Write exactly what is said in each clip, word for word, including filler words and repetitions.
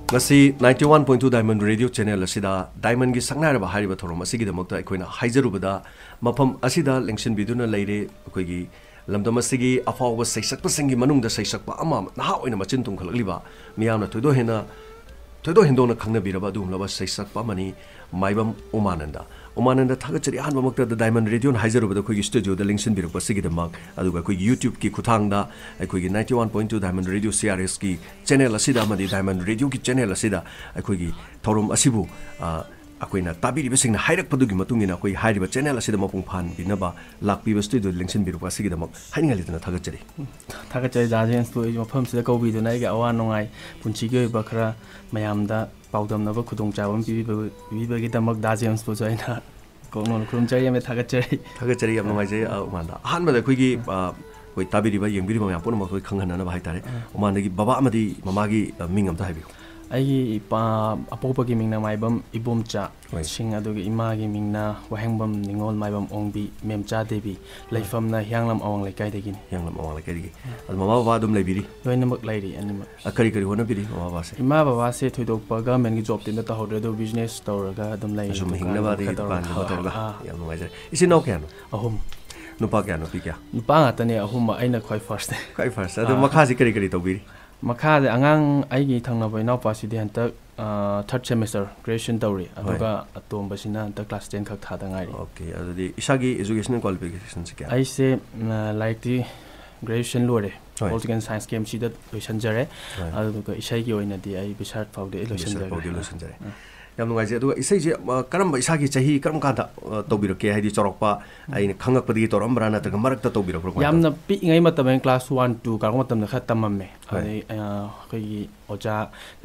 ꯉꯁꯤ ninety one point two Diamond Radio Channel ꯑꯁꯤꯗ Diamondꯒꯤ ꯁꯛꯅꯥꯏꯔꯕ ꯍꯥꯏꯔꯤꯕ ꯊꯧꯔꯝ ꯑꯁꯤꯒꯤꯗꯃꯛꯇ ꯑꯩꯈꯣꯏꯅ ꯍꯥꯏꯖꯔꯨꯕꯗ, ꯃꯐꯝ ꯑꯁꯤꯗ ꯂꯦꯡꯁꯤꯟꯕꯤꯗꯨꯅ ꯂꯩꯔꯦ ꯑꯩꯈꯣꯏꯒꯤ ꯂꯝꯗꯝ ꯑꯁꯤꯒꯤ ꯑꯐꯥꯎꯕ ꯁꯩꯁꯛꯄꯁꯤꯡꯒꯤ ꯃꯅꯨꯡꯗ ꯁꯩꯁꯛꯄ ꯑꯃ, ꯅꯍꯥ ꯑꯣꯏꯅ ꯃꯆꯤꯟ ꯇꯨꯝꯈꯠꯂꯛꯂꯤꯕ, ꯃꯤꯌꯥꯝꯅ ꯊꯣꯏꯗꯣꯛ ꯍꯦꯟꯅ, ꯊꯣꯏꯗꯣꯛ ꯍꯦꯟꯗꯣꯛꯅ ꯈꯪꯅꯕꯤꯔꯕ ꯑꯗꯨꯒꯨꯝꯂꯕ ꯁꯩꯁꯛꯄ ꯑꯃꯅꯤ, ꯃꯥꯏꯕꯝ ꯎꯃꯥꯅꯟꯗ꯫ ꯎꯃꯥꯅꯟꯗ, ꯊꯥꯒꯠꯆꯔꯤ꯫ ꯑꯍꯥꯟꯕꯃꯛꯇꯗ Diamond Radioꯅ ꯍꯥꯏꯖꯔꯨꯕꯗ ꯑꯩꯈꯣꯏꯒꯤ studioꯗ ꯂꯦꯡꯁꯤꯟꯕꯤꯔꯛꯄ ꯑꯁꯤꯒꯤꯗꯃꯛ, ꯑꯗꯨꯒ ꯑꯩꯈꯣꯏꯒꯤ YouTubeꯀꯤ ꯈꯨꯠꯊꯥꯡꯗ ꯑꯩꯈꯣꯏꯒꯤ ninety one point two Diamond Radio CRSꯀꯤ channel ꯑꯁꯤꯗ ꯑꯃꯗꯤ Diamond Radioꯒꯤ channel ꯑꯁꯤꯗ ꯑꯩꯈꯣꯏꯒꯤ ꯊꯧꯔꯝ ꯑꯁꯤꯕꯨ, ꯑ, ꯑꯩꯈꯣꯏꯅ ꯇꯥꯕꯤꯔꯤꯕꯁꯤꯡꯅ ꯍꯥꯏꯔꯛꯄꯗꯨꯒꯤ ꯃꯇꯨꯡ ꯏꯟꯅ ꯑꯩꯈꯣꯏ ꯍꯥꯏꯔꯤꯕ channel ꯑꯁꯤꯗ ꯃꯄꯨꯡ ꯐꯥꯍꯟꯕꯤꯅꯕ ꯂꯥꯛꯄꯤꯕ studioꯗ ꯂꯦꯡꯁꯤꯟꯕꯤꯔꯛꯄ ꯑꯁꯤꯒꯤꯗꯃꯛ ꯍꯥꯏꯅꯤꯡꯉꯥꯏ ꯂꯩꯇꯅ ꯊꯥꯒꯠꯆꯔꯤ꯫ ꯊꯥꯒꯠꯆꯔꯤ ꯗꯥ ꯖꯦꯝꯁꯄꯨ ꯑꯩꯒꯤ ꯃꯐꯝꯁꯤꯗ ꯀꯧꯕꯤꯗꯨꯅ ꯑꯩꯒꯤ ꯑꯋꯥ ꯅꯨꯡꯉꯥꯏ, ꯄꯨꯟꯁꯤꯒꯤ ꯑꯣꯏꯕ ꯈꯔ ꯃꯌꯥꯝꯗ ꯄꯥꯎꯗꯝꯅꯕ ꯈꯨꯗꯣꯡꯆꯥꯕ ꯑꯃ ꯄꯤꯕꯤꯕ-, ꯄꯤꯕꯤꯕꯒꯤꯗꯃꯛ ꯗꯥ ꯖꯦꯝꯁꯄꯨꯁꯨ ꯑꯩꯅ ꯀꯣꯛꯅꯣꯟ ꯈꯨꯔꯨꯝꯖꯔꯤ ꯑꯃꯗꯤ ꯊꯥꯒꯠꯆꯔꯤ꯫ ꯊꯥꯒꯠꯆꯔꯤ, ꯌꯥꯝ ꯅꯨꯡꯉꯥꯏꯖꯩ, ꯑ, ꯎꯃꯥꯟꯗ꯫ ꯑꯍꯥꯟꯕꯗ ꯑꯩꯈꯣꯏꯒꯤ, ꯑ, ꯑꯩꯈꯣꯏ ꯇꯥꯕꯤꯔꯤꯕ, ꯌꯦꯡꯕꯤꯔꯤꯕ ꯃꯌꯥꯝ ꯄꯨꯝꯅꯃꯛ ꯑꯩꯈꯣꯏ ꯈꯪꯍꯟꯅꯅꯕ ꯍꯥꯏꯇꯥꯔꯦ, ꯑ꯫ ꯎꯃꯥꯟꯗꯒꯤ ꯕꯕꯥ ꯑꯃꯗꯤ ꯃꯃꯥꯒꯤ, ꯑ, ꯃꯤꯡ ꯑꯝꯇ ꯍꯥꯏꯕꯤꯌꯨ꯫ ꯑꯩꯒꯤ ꯏꯄꯥ, ꯑꯄꯣꯛꯄꯒꯤ ꯃꯤꯡꯅ ꯃꯥꯏꯕꯝ ꯏꯕꯣꯝꯆꯥ ꯍꯣꯏ꯫ ꯁꯤꯡ, ꯑꯗꯨꯒ ꯏꯃꯥꯒꯤ ꯃꯤꯡꯅ ꯋꯥꯍꯦꯡꯕꯝ ꯅꯤꯉꯣꯜ ꯃꯥꯏꯕꯝ ꯑꯣꯡꯕꯤ ꯃꯦꯝꯆꯥ ꯗꯦꯕꯤ, ꯍꯣꯏ꯫ ꯂꯩꯐꯝꯅ ꯍꯤꯌꯥꯡꯂꯝ ꯑꯋꯥꯡ ꯂꯩꯀꯥꯏꯗꯒꯤꯅꯤ꯫ ꯍꯤꯌꯥꯡꯂꯝ ꯑꯋꯥꯡ ꯂꯩꯀꯥꯏꯗꯒꯤ꯫ ꯎꯝ꯫ ꯑꯗꯨ ꯃꯃꯥ ꯕꯕꯥ ꯑꯗꯨꯝ ꯂꯩꯕꯤꯔꯤ? ꯂꯣꯏꯅꯃꯛ ꯂꯩꯔꯤ, ꯑꯅꯤꯃꯛ꯫ ꯑ, ꯀꯔꯤ ꯀꯔꯤ ꯍꯣꯠꯅꯕꯤꯔꯤ ꯃꯃꯥ ꯕꯕꯥꯁꯦ? ꯏꯃꯥ ꯕꯕꯥꯁꯦ ꯊꯣꯏꯗꯣꯛꯄ governmentꯀꯤ jobꯇꯤ ꯑꯝꯇ ꯇꯧꯍꯧꯗ꯭ꯔꯦ, ꯑꯗꯨ business ꯇꯧꯔꯒ ꯑꯗꯨꯝ ꯂꯩꯔꯤ, ꯑꯁꯨꯝ ꯗꯨꯀꯥꯟ ꯍꯤꯡꯅꯕꯗꯤ ꯈꯔ ꯇꯧꯔꯒ꯫ ꯗꯨꯀꯥꯟꯒꯨꯝꯕ ꯍꯣꯏ, ꯇꯧꯔꯒ꯫ ꯑꯥ꯫ ꯌꯥꯝ ꯅꯨꯡꯉꯥꯏꯖꯔꯦ꯫ ꯏꯆꯤꯟ ꯏꯅꯥꯎ ꯀꯌꯥꯅꯣ? ꯑꯍꯨꯝ꯫ ꯅꯨꯄꯥ ꯀꯌꯥ, ꯅꯨꯄꯤ ꯀꯌꯥ? ꯅꯨꯄꯥ ꯉꯥꯛꯇꯅꯦ, ꯑꯍꯨꯝꯃꯛ꯫ ꯑꯩꯅ ꯈ꯭ꯋꯥꯏ firstꯅꯦ꯫ ꯈ꯭ꯋꯥꯏ first꯫ ꯑꯗꯣ ꯑꯥ꯫ ꯃꯈꯥꯁꯤ ꯀꯔꯤ ꯀꯔꯤ ꯇꯧꯕꯤꯔꯤ? ꯃꯈꯥꯗ ꯑꯉꯥꯡ, ꯑꯩꯒꯤ ꯊꯪꯅꯕ ꯏꯅꯥꯎꯄꯥꯁꯤꯗꯤ ꯍꯟꯗꯛ, ꯑ, third semester graduation ꯇꯧꯔꯤ, ꯍꯣꯏ꯫ ꯑꯗꯨꯒ ꯑꯇꯣꯝꯕꯁꯤꯅ ꯍꯟꯗꯛ class ten ꯈꯛ ꯊꯥꯗ ꯉꯥꯏꯔꯤ꯫ Okay, ꯑꯗꯨꯗꯤ ꯏꯁꯥꯒꯤ educational qualificationꯁꯤ ꯀꯌꯥ? ꯑꯩꯁꯦ, ꯎꯝ, ꯂꯥꯏꯔꯤꯛꯇꯤ graduation ꯂꯣꯏꯔꯦ, ꯍꯣꯏ꯫ Political Science KMCꯗ ꯂꯣꯏꯁꯤꯟꯖꯔꯦ, ꯍꯣꯏ꯫ ꯑꯗꯨꯗꯨꯒ ꯏꯁꯩꯒꯤ ꯑꯣꯏꯅꯗꯤ ꯑꯩ ꯕꯤꯁꯥꯔꯠ ꯐꯥꯎꯗꯤ ꯑꯩ ꯕꯤꯁꯥꯔꯠ ꯂꯣꯏꯁꯤꯟꯖꯔꯦ꯫ ꯐꯥꯎꯗꯤ ꯑꯥ꯫ ꯂꯣꯏꯁꯤꯟꯖꯔꯦ꯫ ꯑꯥ꯫ ꯌꯥꯝ ꯅꯨꯡꯉꯥꯏꯖꯩ꯫ ꯑꯗꯨꯒ ꯏꯁꯩꯁꯦ, ꯑ, ꯀꯔꯝꯕ ꯏꯁꯥꯒꯤ ꯆꯍꯤ ꯀꯔꯝ ꯀꯥꯟꯗ, ꯑ, ꯇꯧꯕꯤꯔꯛꯀꯦ? ꯍꯥꯏꯗꯤ ꯆꯥꯎꯔꯛꯄ, ꯎꯝ꯫ ꯑꯩꯅ ꯈꯪꯉꯛꯄꯗꯒꯤ ꯇꯧꯔꯛꯑꯝꯕ꯭ꯔꯥ, ꯅꯠꯇ꯭ꯔꯒ ꯃꯔꯛꯇ ꯇꯧꯕꯤꯔꯛꯄ꯭ꯔꯥ, ꯀꯃꯥꯏꯅ ꯌꯥꯝꯅ ꯇꯧ- ꯄꯤꯛꯏꯉꯩ ꯃꯇꯝꯗ class one, two ꯀꯥꯔꯛꯄ ꯃꯇꯝꯗ ꯈꯔ ꯇꯝꯃꯝꯃꯦ꯫ ꯍꯣꯏ꯫ ꯑꯗꯩ, ꯑ, ꯑꯩꯈꯣꯏꯒꯤ ꯑꯣꯖꯥ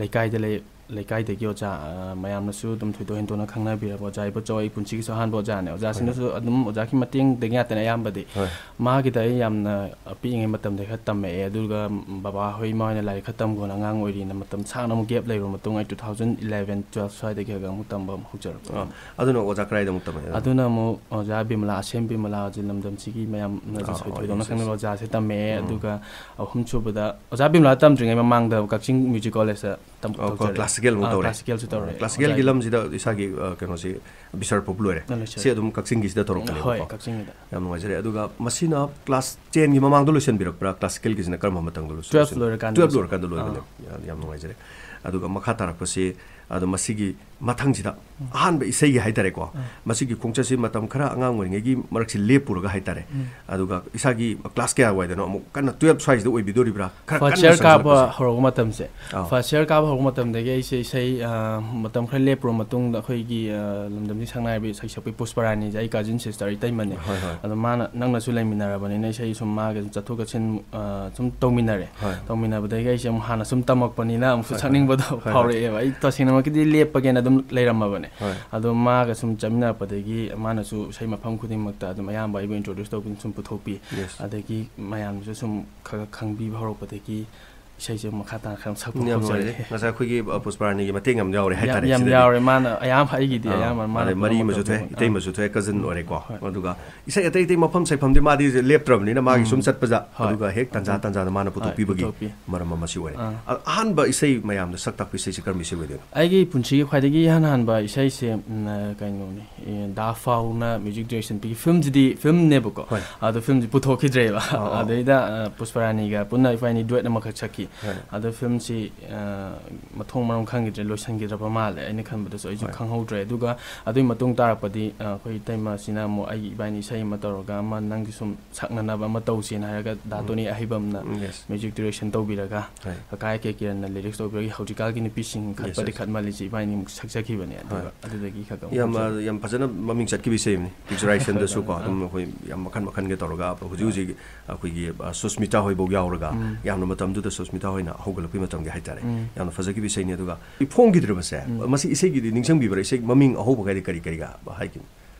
ꯂꯩꯀꯥꯏꯗ ꯂꯩ, ꯂꯩꯀꯥꯏꯗꯒꯤ ꯑꯣꯖꯥ, ꯑ, ꯃꯌꯥꯝꯅꯁꯨ ꯑꯗꯨꯝ ꯊꯣꯏꯗꯣꯛ ꯍꯦꯟꯗꯣꯛꯅ ꯈꯪꯅꯕꯤꯔꯕ ꯑꯣꯖꯥ ꯏꯕꯣꯆꯧ, ꯑꯩ ꯄꯨꯟꯁꯤꯒꯤꯁꯨ ꯑꯍꯥꯟꯕ ꯑꯣꯖꯥꯅꯦ꯫ ꯑꯣꯖꯥꯁꯤꯡꯅꯁꯨ ꯑꯗꯨꯝ ꯑꯣꯖꯥꯒꯤ ꯃꯇꯦꯡꯗꯒꯤ ꯉꯥꯛꯇꯅꯦ ꯑꯌꯥꯝꯕꯗꯤ꯫ ꯍꯣꯏ꯫ ꯃꯥꯒꯤꯗ ꯑꯩ ꯌꯥꯝꯅ ꯄꯤꯛꯏꯉꯩ ꯃꯇꯝꯗꯒꯤ ꯈꯔ ꯇꯝꯃꯛꯑꯦ, ꯑꯗꯨꯒ ꯕꯕꯥ ꯍꯣꯏ, ꯏꯃꯥ ꯍꯣꯏꯅ ꯂꯥꯏꯔꯤꯛ ꯈꯔ ꯇꯝꯈꯣꯅ ꯑꯉꯥꯡ ꯑꯣꯏꯔꯤꯅ ꯃꯇꯝ ꯁꯥꯡꯅ ꯑꯃꯨꯛ gap ꯂꯩꯔꯨꯕ ꯃꯇꯨꯡ, ꯑꯩ two thousand eleven, twelve ꯁ꯭ꯋꯥꯏꯗꯒꯤ ꯈꯔ ꯈꯔ ꯑꯃꯨꯛ ꯇꯝꯕ ꯑꯃꯨꯛ ꯍꯧꯖꯔꯛꯄ꯫ ꯑꯥ, ꯑꯗꯨꯅ ꯑꯣꯖꯥ ꯀꯗꯥꯏꯗ ꯑꯃꯨꯛ ꯇꯝꯃꯛꯑꯦ? ꯑꯗꯨꯅ ꯑꯃꯨꯛ ꯑꯣꯖꯥ ꯕꯤꯃꯂꯥ, ꯑꯁꯦꯝ ꯕꯤꯃꯂꯥ ꯍꯧꯖꯤꯛ ꯂꯝꯗꯝꯁꯤꯒꯤ ꯃꯌꯥꯝꯅꯁꯨ ꯑꯥ, ꯊꯣꯏ-, ꯑꯣ, ꯊꯣꯏꯗꯣꯛꯅ yes, yes꯫ ꯈꯪꯅꯕ ꯑꯣꯖꯥꯁꯦ ꯇꯝꯃꯛꯑꯦ꯫ ꯎꯝ꯫ ꯑꯗꯨꯒ ꯑꯍꯨꯝꯁꯨꯕꯗ ꯑꯣꯖꯥ ꯕꯤꯃꯂꯥ ꯇꯝꯗ꯭ꯔꯤꯉꯩ ꯃꯃꯥꯡꯗ ꯀꯛꯆꯤꯡ Music College ꯇ ꯇꯝ-, ꯑꯣ, ꯀꯣ-, ꯇꯧꯖꯔꯦ꯫ Classical ꯑꯃꯨꯛ ꯑꯥ, ꯇꯧꯔꯦ꯫ Classical ꯁꯨ ꯇꯧꯔꯦ꯫ Classical ꯒꯤ ꯑꯣꯖꯥꯒꯤ ꯂꯝꯁꯤꯗ ꯏꯁꯥꯒꯤ, ꯑ, ꯀꯩꯅꯣꯁꯤ, ꯕꯤꯁꯥꯔ ꯄꯣꯛꯄ ꯂꯣꯏꯔꯦ꯫ ꯑꯥ, ꯂꯣꯏꯁꯤꯜꯂꯦ꯫ ꯁꯤ ꯑꯗꯨꯝ ꯀꯛꯆꯤꯡꯒꯤꯁꯤꯗ ꯇꯧꯔꯛꯄꯅꯦꯕꯀꯣ꯫ ꯍꯣꯏ, ꯀꯛꯆꯤꯡꯒꯤꯗ꯫ ꯌꯥꯝ ꯅꯨꯡꯉꯥꯏꯖꯔꯦ꯫ ꯑꯗꯨꯒ ꯃꯁꯤꯅ class ten ꯒꯤ ꯃꯃꯥꯡꯗ ꯂꯣꯏꯁꯤꯟꯕꯤꯔꯛꯄ꯭ꯔꯥ? Classical ꯒꯤꯁꯤꯅ ꯀꯔꯝꯕ ꯃꯇꯝꯗ ꯂꯣꯏꯁꯤꯟ-, twelve ꯂꯣꯏꯔꯀꯥꯟꯗ twelve ꯂꯣꯏꯁꯤꯜꯂꯦ꯫ ꯂꯣꯏꯔꯀꯥꯟꯗ ꯂꯣꯏꯕꯅꯦ꯫ ꯑꯥ꯫ ꯌꯥꯝ, ꯌꯥꯝ ꯅꯨꯡꯉꯥꯏꯖꯔꯦ꯫ ꯑꯗꯨꯒ ꯃꯈꯥ ꯇꯥꯔꯛꯄꯁꯤ, ꯑꯗꯣ ꯃꯁꯤꯒꯤ ꯃꯊꯪꯁꯤꯗ ꯑꯥ꯫ ꯑꯍꯥꯟꯕ ꯏꯁꯩꯒꯤ ꯍꯥꯏꯇꯥꯔꯦꯀꯣ, ꯑꯥ꯫ ꯃꯁꯤꯒꯤ ꯈꯣꯡꯆꯠꯁꯤ ꯃꯇꯝ ꯈꯔ ꯑꯉꯥꯡ ꯑꯣꯏꯔꯤꯉꯩꯒꯤ ꯃꯔꯛꯁꯤ ꯂꯦꯞꯄꯨꯔꯒ ꯍꯥꯏꯇꯥꯔꯦ꯫ ꯎꯝ꯫ ꯑꯗꯨꯒ ꯏꯁꯥꯒꯤ class ꯀꯌꯥ ꯋꯥꯏꯗꯅꯣ ꯑꯃꯨꯛ ꯀꯟꯅ twelve ꯁ꯭ꯋꯥꯏꯁꯤꯗ ꯑꯣꯏꯕꯤꯗꯣꯔꯤꯕ꯭ꯔꯥ? ꯈꯔ first ꯀꯟꯅ year ꯀꯥꯕ ꯆꯪꯁꯤꯜꯂꯛꯄꯁꯦ꯫ ꯍꯧꯔꯛꯄ ꯃꯇꯝꯁꯦ꯫ ꯑꯥ꯫ First year ꯀꯥꯕ ꯍꯧꯔꯛꯄ ꯃꯇꯝꯗꯒꯤ ꯑꯩꯁꯦ ꯏꯁꯩ, ꯑ, ꯃꯇꯝ ꯈꯔ ꯂꯦꯞꯄꯨꯔ ꯃꯇꯨꯡꯗ ꯑꯩꯈꯣꯏꯒꯤ, ꯑ, ꯂꯝꯗꯝꯁꯤ ꯁꯛꯅꯥꯏꯕꯤ ꯁꯩꯁꯛꯄꯤ ꯄꯨꯁꯄꯔꯥꯅꯤꯁꯦ ꯑꯩ cousin sister, ꯏꯇꯩꯃꯅꯦ꯫ ꯍꯣꯏ, ꯍꯣꯏ꯫ ꯑꯗꯣ ꯃꯥꯅ, "ꯅꯪꯅꯁꯨ ꯂꯩꯃꯤꯟꯅꯔꯕꯅꯤꯅ ꯏꯁꯩ ꯁꯨꯝ ꯃꯥꯒ ꯁꯨꯝ ꯆꯠꯊꯣꯛ ꯆꯠꯁꯤꯟ, ꯑ, ꯁꯨꯝ ꯇꯧꯃꯤꯟꯅꯔꯦ꯫ ꯍꯣꯏ꯫ ꯇꯧꯃꯤꯟꯅꯕꯗꯒꯤ ꯑꯩꯁꯦ ꯑꯃꯨꯛ ꯍꯥꯟꯅ ꯁꯨꯝ ꯇꯝꯃꯛꯄꯅꯤꯅ ꯑꯃꯨꯛꯁꯨ ꯍꯣꯏ, ꯍꯣꯏ꯫ ꯁꯛꯅꯤꯡꯕꯗꯣ ꯍꯣꯏ, ꯍꯣꯏ꯫ ꯐꯥꯎꯔꯛꯑꯦꯕ꯫ ꯑꯩ ꯇꯁꯦꯡꯅꯃꯛꯀꯤꯗꯤ ꯂꯦꯞꯄꯒꯦꯅ ꯑꯗꯨꯝ ꯂꯩꯔꯝꯃꯕꯅꯦ꯫ ꯍꯣꯏ꯫ ꯑꯗꯣ ꯃꯥꯒ ꯁꯨꯝ ꯆꯠꯃꯤꯟꯅꯔꯛꯄꯗꯒꯤ ꯃꯥꯅꯁꯨ ꯏꯁꯩ ꯃꯐꯝ ꯈꯨꯗꯤꯡꯃꯛꯇ ꯑꯗꯨꯝ ꯑꯌꯥꯝꯕ ꯑꯩꯕꯨ introduce ꯇꯧꯕꯤ, ꯁꯨꯝ ꯄꯨꯊꯣꯛꯄꯤ꯫ Yes꯫ ꯑꯗꯒꯤ ꯃꯌꯥꯝꯁꯨ ꯁꯨꯝ ꯈꯔ ꯈꯔ ꯈꯪꯕꯤꯕ ꯍꯧꯔꯛꯄꯗꯒꯤ ꯏꯁꯩꯁꯦ ꯃꯈꯥ ꯇꯥꯅ ꯈꯔ ꯁꯛꯄ ꯌꯥꯝ ꯍꯧꯖꯔꯛꯑꯦ꯫ ꯅꯨꯡꯉꯥꯏꯖꯔꯦ꯫ ꯉꯁꯥꯏ ꯑꯩꯈꯣꯏꯒꯤ, ꯑ, ꯄꯨꯁꯄꯔꯥꯅꯤꯒꯤ ꯃꯇꯦꯡ ꯌꯥꯝ ꯌꯥꯎꯔꯦ ꯌꯥꯝ, ꯍꯥꯏꯇꯥꯔꯦ ꯌꯥꯝ ꯁꯤꯗꯗꯤ꯫ ꯌꯥꯎꯔꯦ꯫ ꯃꯥꯅ ꯑꯌꯥꯝꯕ ꯑꯩꯒꯤꯗꯤ ꯑꯥ, ꯑꯌꯥꯝꯕ ꯃꯥꯅ ꯑꯗꯩ ꯃꯔꯤ ꯃꯔꯨꯞ ꯑꯃꯁꯨ ꯃꯇꯧ ꯊꯣꯛꯑꯦ, ꯇꯧꯕ꯫ ꯏꯇꯩꯃꯁꯨ ꯊꯣꯛꯑꯦ, cousin ꯑꯣꯏꯔꯦꯀꯣ꯫ ꯍꯣꯏ꯫ ꯑꯗꯨꯒ ꯏꯁꯩ ꯑꯇꯩ ꯑꯇꯩ ꯃꯐꯝ ꯁꯩꯐꯝꯗꯤ ꯃꯥꯗꯤ ꯂꯦꯞꯇ꯭ꯔꯕꯅꯤꯅ ꯃꯥꯒꯤ ꯎꯝ꯫ ꯁꯨꯝ ꯆꯠꯄꯗ, ꯍꯣꯏ꯫ ꯑꯗꯨꯒ ꯍꯦꯛ ꯇꯟꯖꯥ ꯍꯣꯏ꯫ ꯇꯟꯖꯥꯗ ꯃꯥꯅ ꯍꯣꯏ, ꯄꯨꯊꯣꯛꯄꯤꯕꯒꯤ ꯄꯨꯊꯣꯛꯄꯤ꯫ ꯃꯔꯝ ꯑꯃꯁꯨ ꯑꯣꯏꯔꯦ꯫ ꯑꯥ꯫ ꯑ-, ꯑꯍꯥꯟꯕ ꯏꯁꯩ ꯃꯌꯥꯝꯅ ꯁꯛ ꯇꯥꯛꯄ ꯏꯁꯩꯁꯦ ꯀꯔꯝꯕ ꯏꯁꯩ ꯑꯣꯏꯗꯣꯏꯅꯣ? ꯑꯩꯒꯤ ꯄꯨꯟꯁꯤꯒꯤ ꯈ꯭ꯋꯥꯏꯗꯒꯤ ꯏꯍꯥꯟ ꯍꯥꯟꯕ ꯏꯁꯩꯁꯦ, ꯎꯝ, ꯑ, ꯀꯩꯅꯣꯅꯦ, ꯑꯦ, ꯗꯥ ꯐꯥꯎꯅ music direction ꯄꯤꯈꯤ꯫ Film ꯁꯤꯗꯤ film ꯅꯦꯕꯀꯣ꯫ ꯍꯣꯏ꯫ ꯑꯗꯣ film ꯁꯤ ꯄꯨꯊꯣꯛꯈꯤꯗ꯭ꯔꯦꯕ꯫ ꯑꯣ, ꯑꯣ꯫ ꯑꯗꯩꯗ, ꯑ, ꯄꯨꯁꯄꯔꯥꯅꯤꯒ ꯄꯨꯟꯅ ꯏꯕꯥꯅꯤ duet ꯑꯃꯈꯛ ꯁꯛꯈꯤ꯫ ꯍꯣꯏ꯫ ꯑꯗꯣ film ꯁꯤ, ꯑ, ꯃꯊꯣꯡ ꯃꯔꯝ ꯈꯪꯈꯤꯗ꯭ꯔꯦ, ꯂꯣꯏꯁꯤꯟꯈꯤꯗ꯭ꯔꯕ ꯃꯥꯜꯂꯦ꯫ ꯑꯩꯅ ꯈꯟꯕꯗꯁꯨ ꯑꯩꯁꯨ ꯍꯣꯏ꯫ ꯈꯪꯍꯧꯗ꯭ꯔꯦ꯫ ꯑꯗꯨꯒ ꯑꯗꯨꯒꯤ ꯃꯇꯨꯡ ꯇꯥꯔꯛꯄꯗꯤ, ꯑ, ꯑꯩꯈꯣꯏ ꯏꯇꯩꯃꯁꯤꯅ ꯑꯃꯨꯛ ꯑꯩꯒꯤ ꯏꯕꯥꯅꯤ ꯏꯁꯩ ꯑꯃ ꯇꯧꯔꯒ ꯑꯃ ꯅꯪꯒꯤ ꯁꯨꯝ ꯁꯛꯅꯅꯕ ꯑꯃ ꯇꯧꯁꯦꯅ ꯍꯥꯏꯔꯒ ꯗꯥ ꯎꯝ꯫ ꯇꯣꯅꯤ ꯑꯍꯩꯕꯝꯅ ꯎꯝ, yes꯫ Music direction ꯇꯧꯕꯤꯔꯒ, ꯍꯣꯏ꯫ ꯀꯀꯥ ꯑꯦ ꯀꯦ ꯀꯤꯔꯟꯅ lyrics ꯇꯧꯕꯤꯔꯒ ꯍꯧꯖꯤꯛꯀꯥꯟꯒꯤ ꯅꯨꯄꯤꯁꯤꯡ ꯈꯠꯄꯗꯤ yes, yes꯫ ꯈꯠꯃꯜꯂꯤꯁꯤ ꯏꯕꯥꯅꯤꯃꯨꯛ ꯁꯛꯆꯈꯤꯕꯅꯦ꯫ ꯍꯣꯏ꯫ ꯑꯗꯨꯒ ꯑꯗꯨꯗꯒꯤ ꯈꯔ ꯈꯔ ꯌꯥꯝ, ꯍꯧꯖꯔꯛꯑꯦ꯫ ꯌꯥꯝ ꯐꯖꯅ ꯃꯃꯤꯡ ꯆꯠꯈꯤꯕ ꯏꯁꯩ ꯑꯃꯅꯤ꯫ Picturization ꯗꯁꯨ ꯀꯣ, ꯑꯥ꯫ ꯑꯗꯨꯝ ꯑꯩꯈꯣꯏ ꯌꯥꯝ ꯃꯈꯟ ꯃꯈꯟꯒ ꯇꯧꯔꯒ ꯍꯧꯖꯤꯛ ꯍꯣꯏ꯫ ꯍꯧꯖꯤꯛ ꯑꯩꯈꯣꯏꯒꯤ, ꯑ, ꯁꯨꯁꯃꯤꯇꯥ ꯍꯣꯏꯐꯧ ꯌꯥꯎꯔꯒ ꯎꯝ꯫ ꯌꯥꯝꯅ ꯃꯇꯝꯗꯨꯗ ꯁꯨꯁꯃꯤꯇꯥ ꯃꯤꯇꯥ ꯍꯣꯏꯅ ꯍꯧꯒꯠꯂꯛꯄꯒꯤ ꯃꯇꯝꯒꯤ ꯍꯥꯏꯇꯥꯔꯦ꯫ ꯎꯝ꯫ ꯌꯥꯝꯅ ꯐꯖꯈꯤꯕ ꯏꯁꯩꯅꯤ꯫ ꯑꯗꯨꯒ ꯐꯣꯡꯈꯤꯗ꯭ꯔꯤꯕꯁꯦ, ꯎꯝ꯫ ꯃꯁꯤ ꯏꯁꯩꯒꯤꯗꯤ ꯅꯤꯡꯁꯤꯡꯕꯤꯕ꯭ꯔꯥ? ꯏꯁꯩ ꯃꯃꯤꯡ ꯑꯍꯧꯕ ꯀꯥꯏꯗꯤ ꯀꯔꯤ ꯀꯔꯤꯒ ꯍꯥꯏꯈꯤꯕ?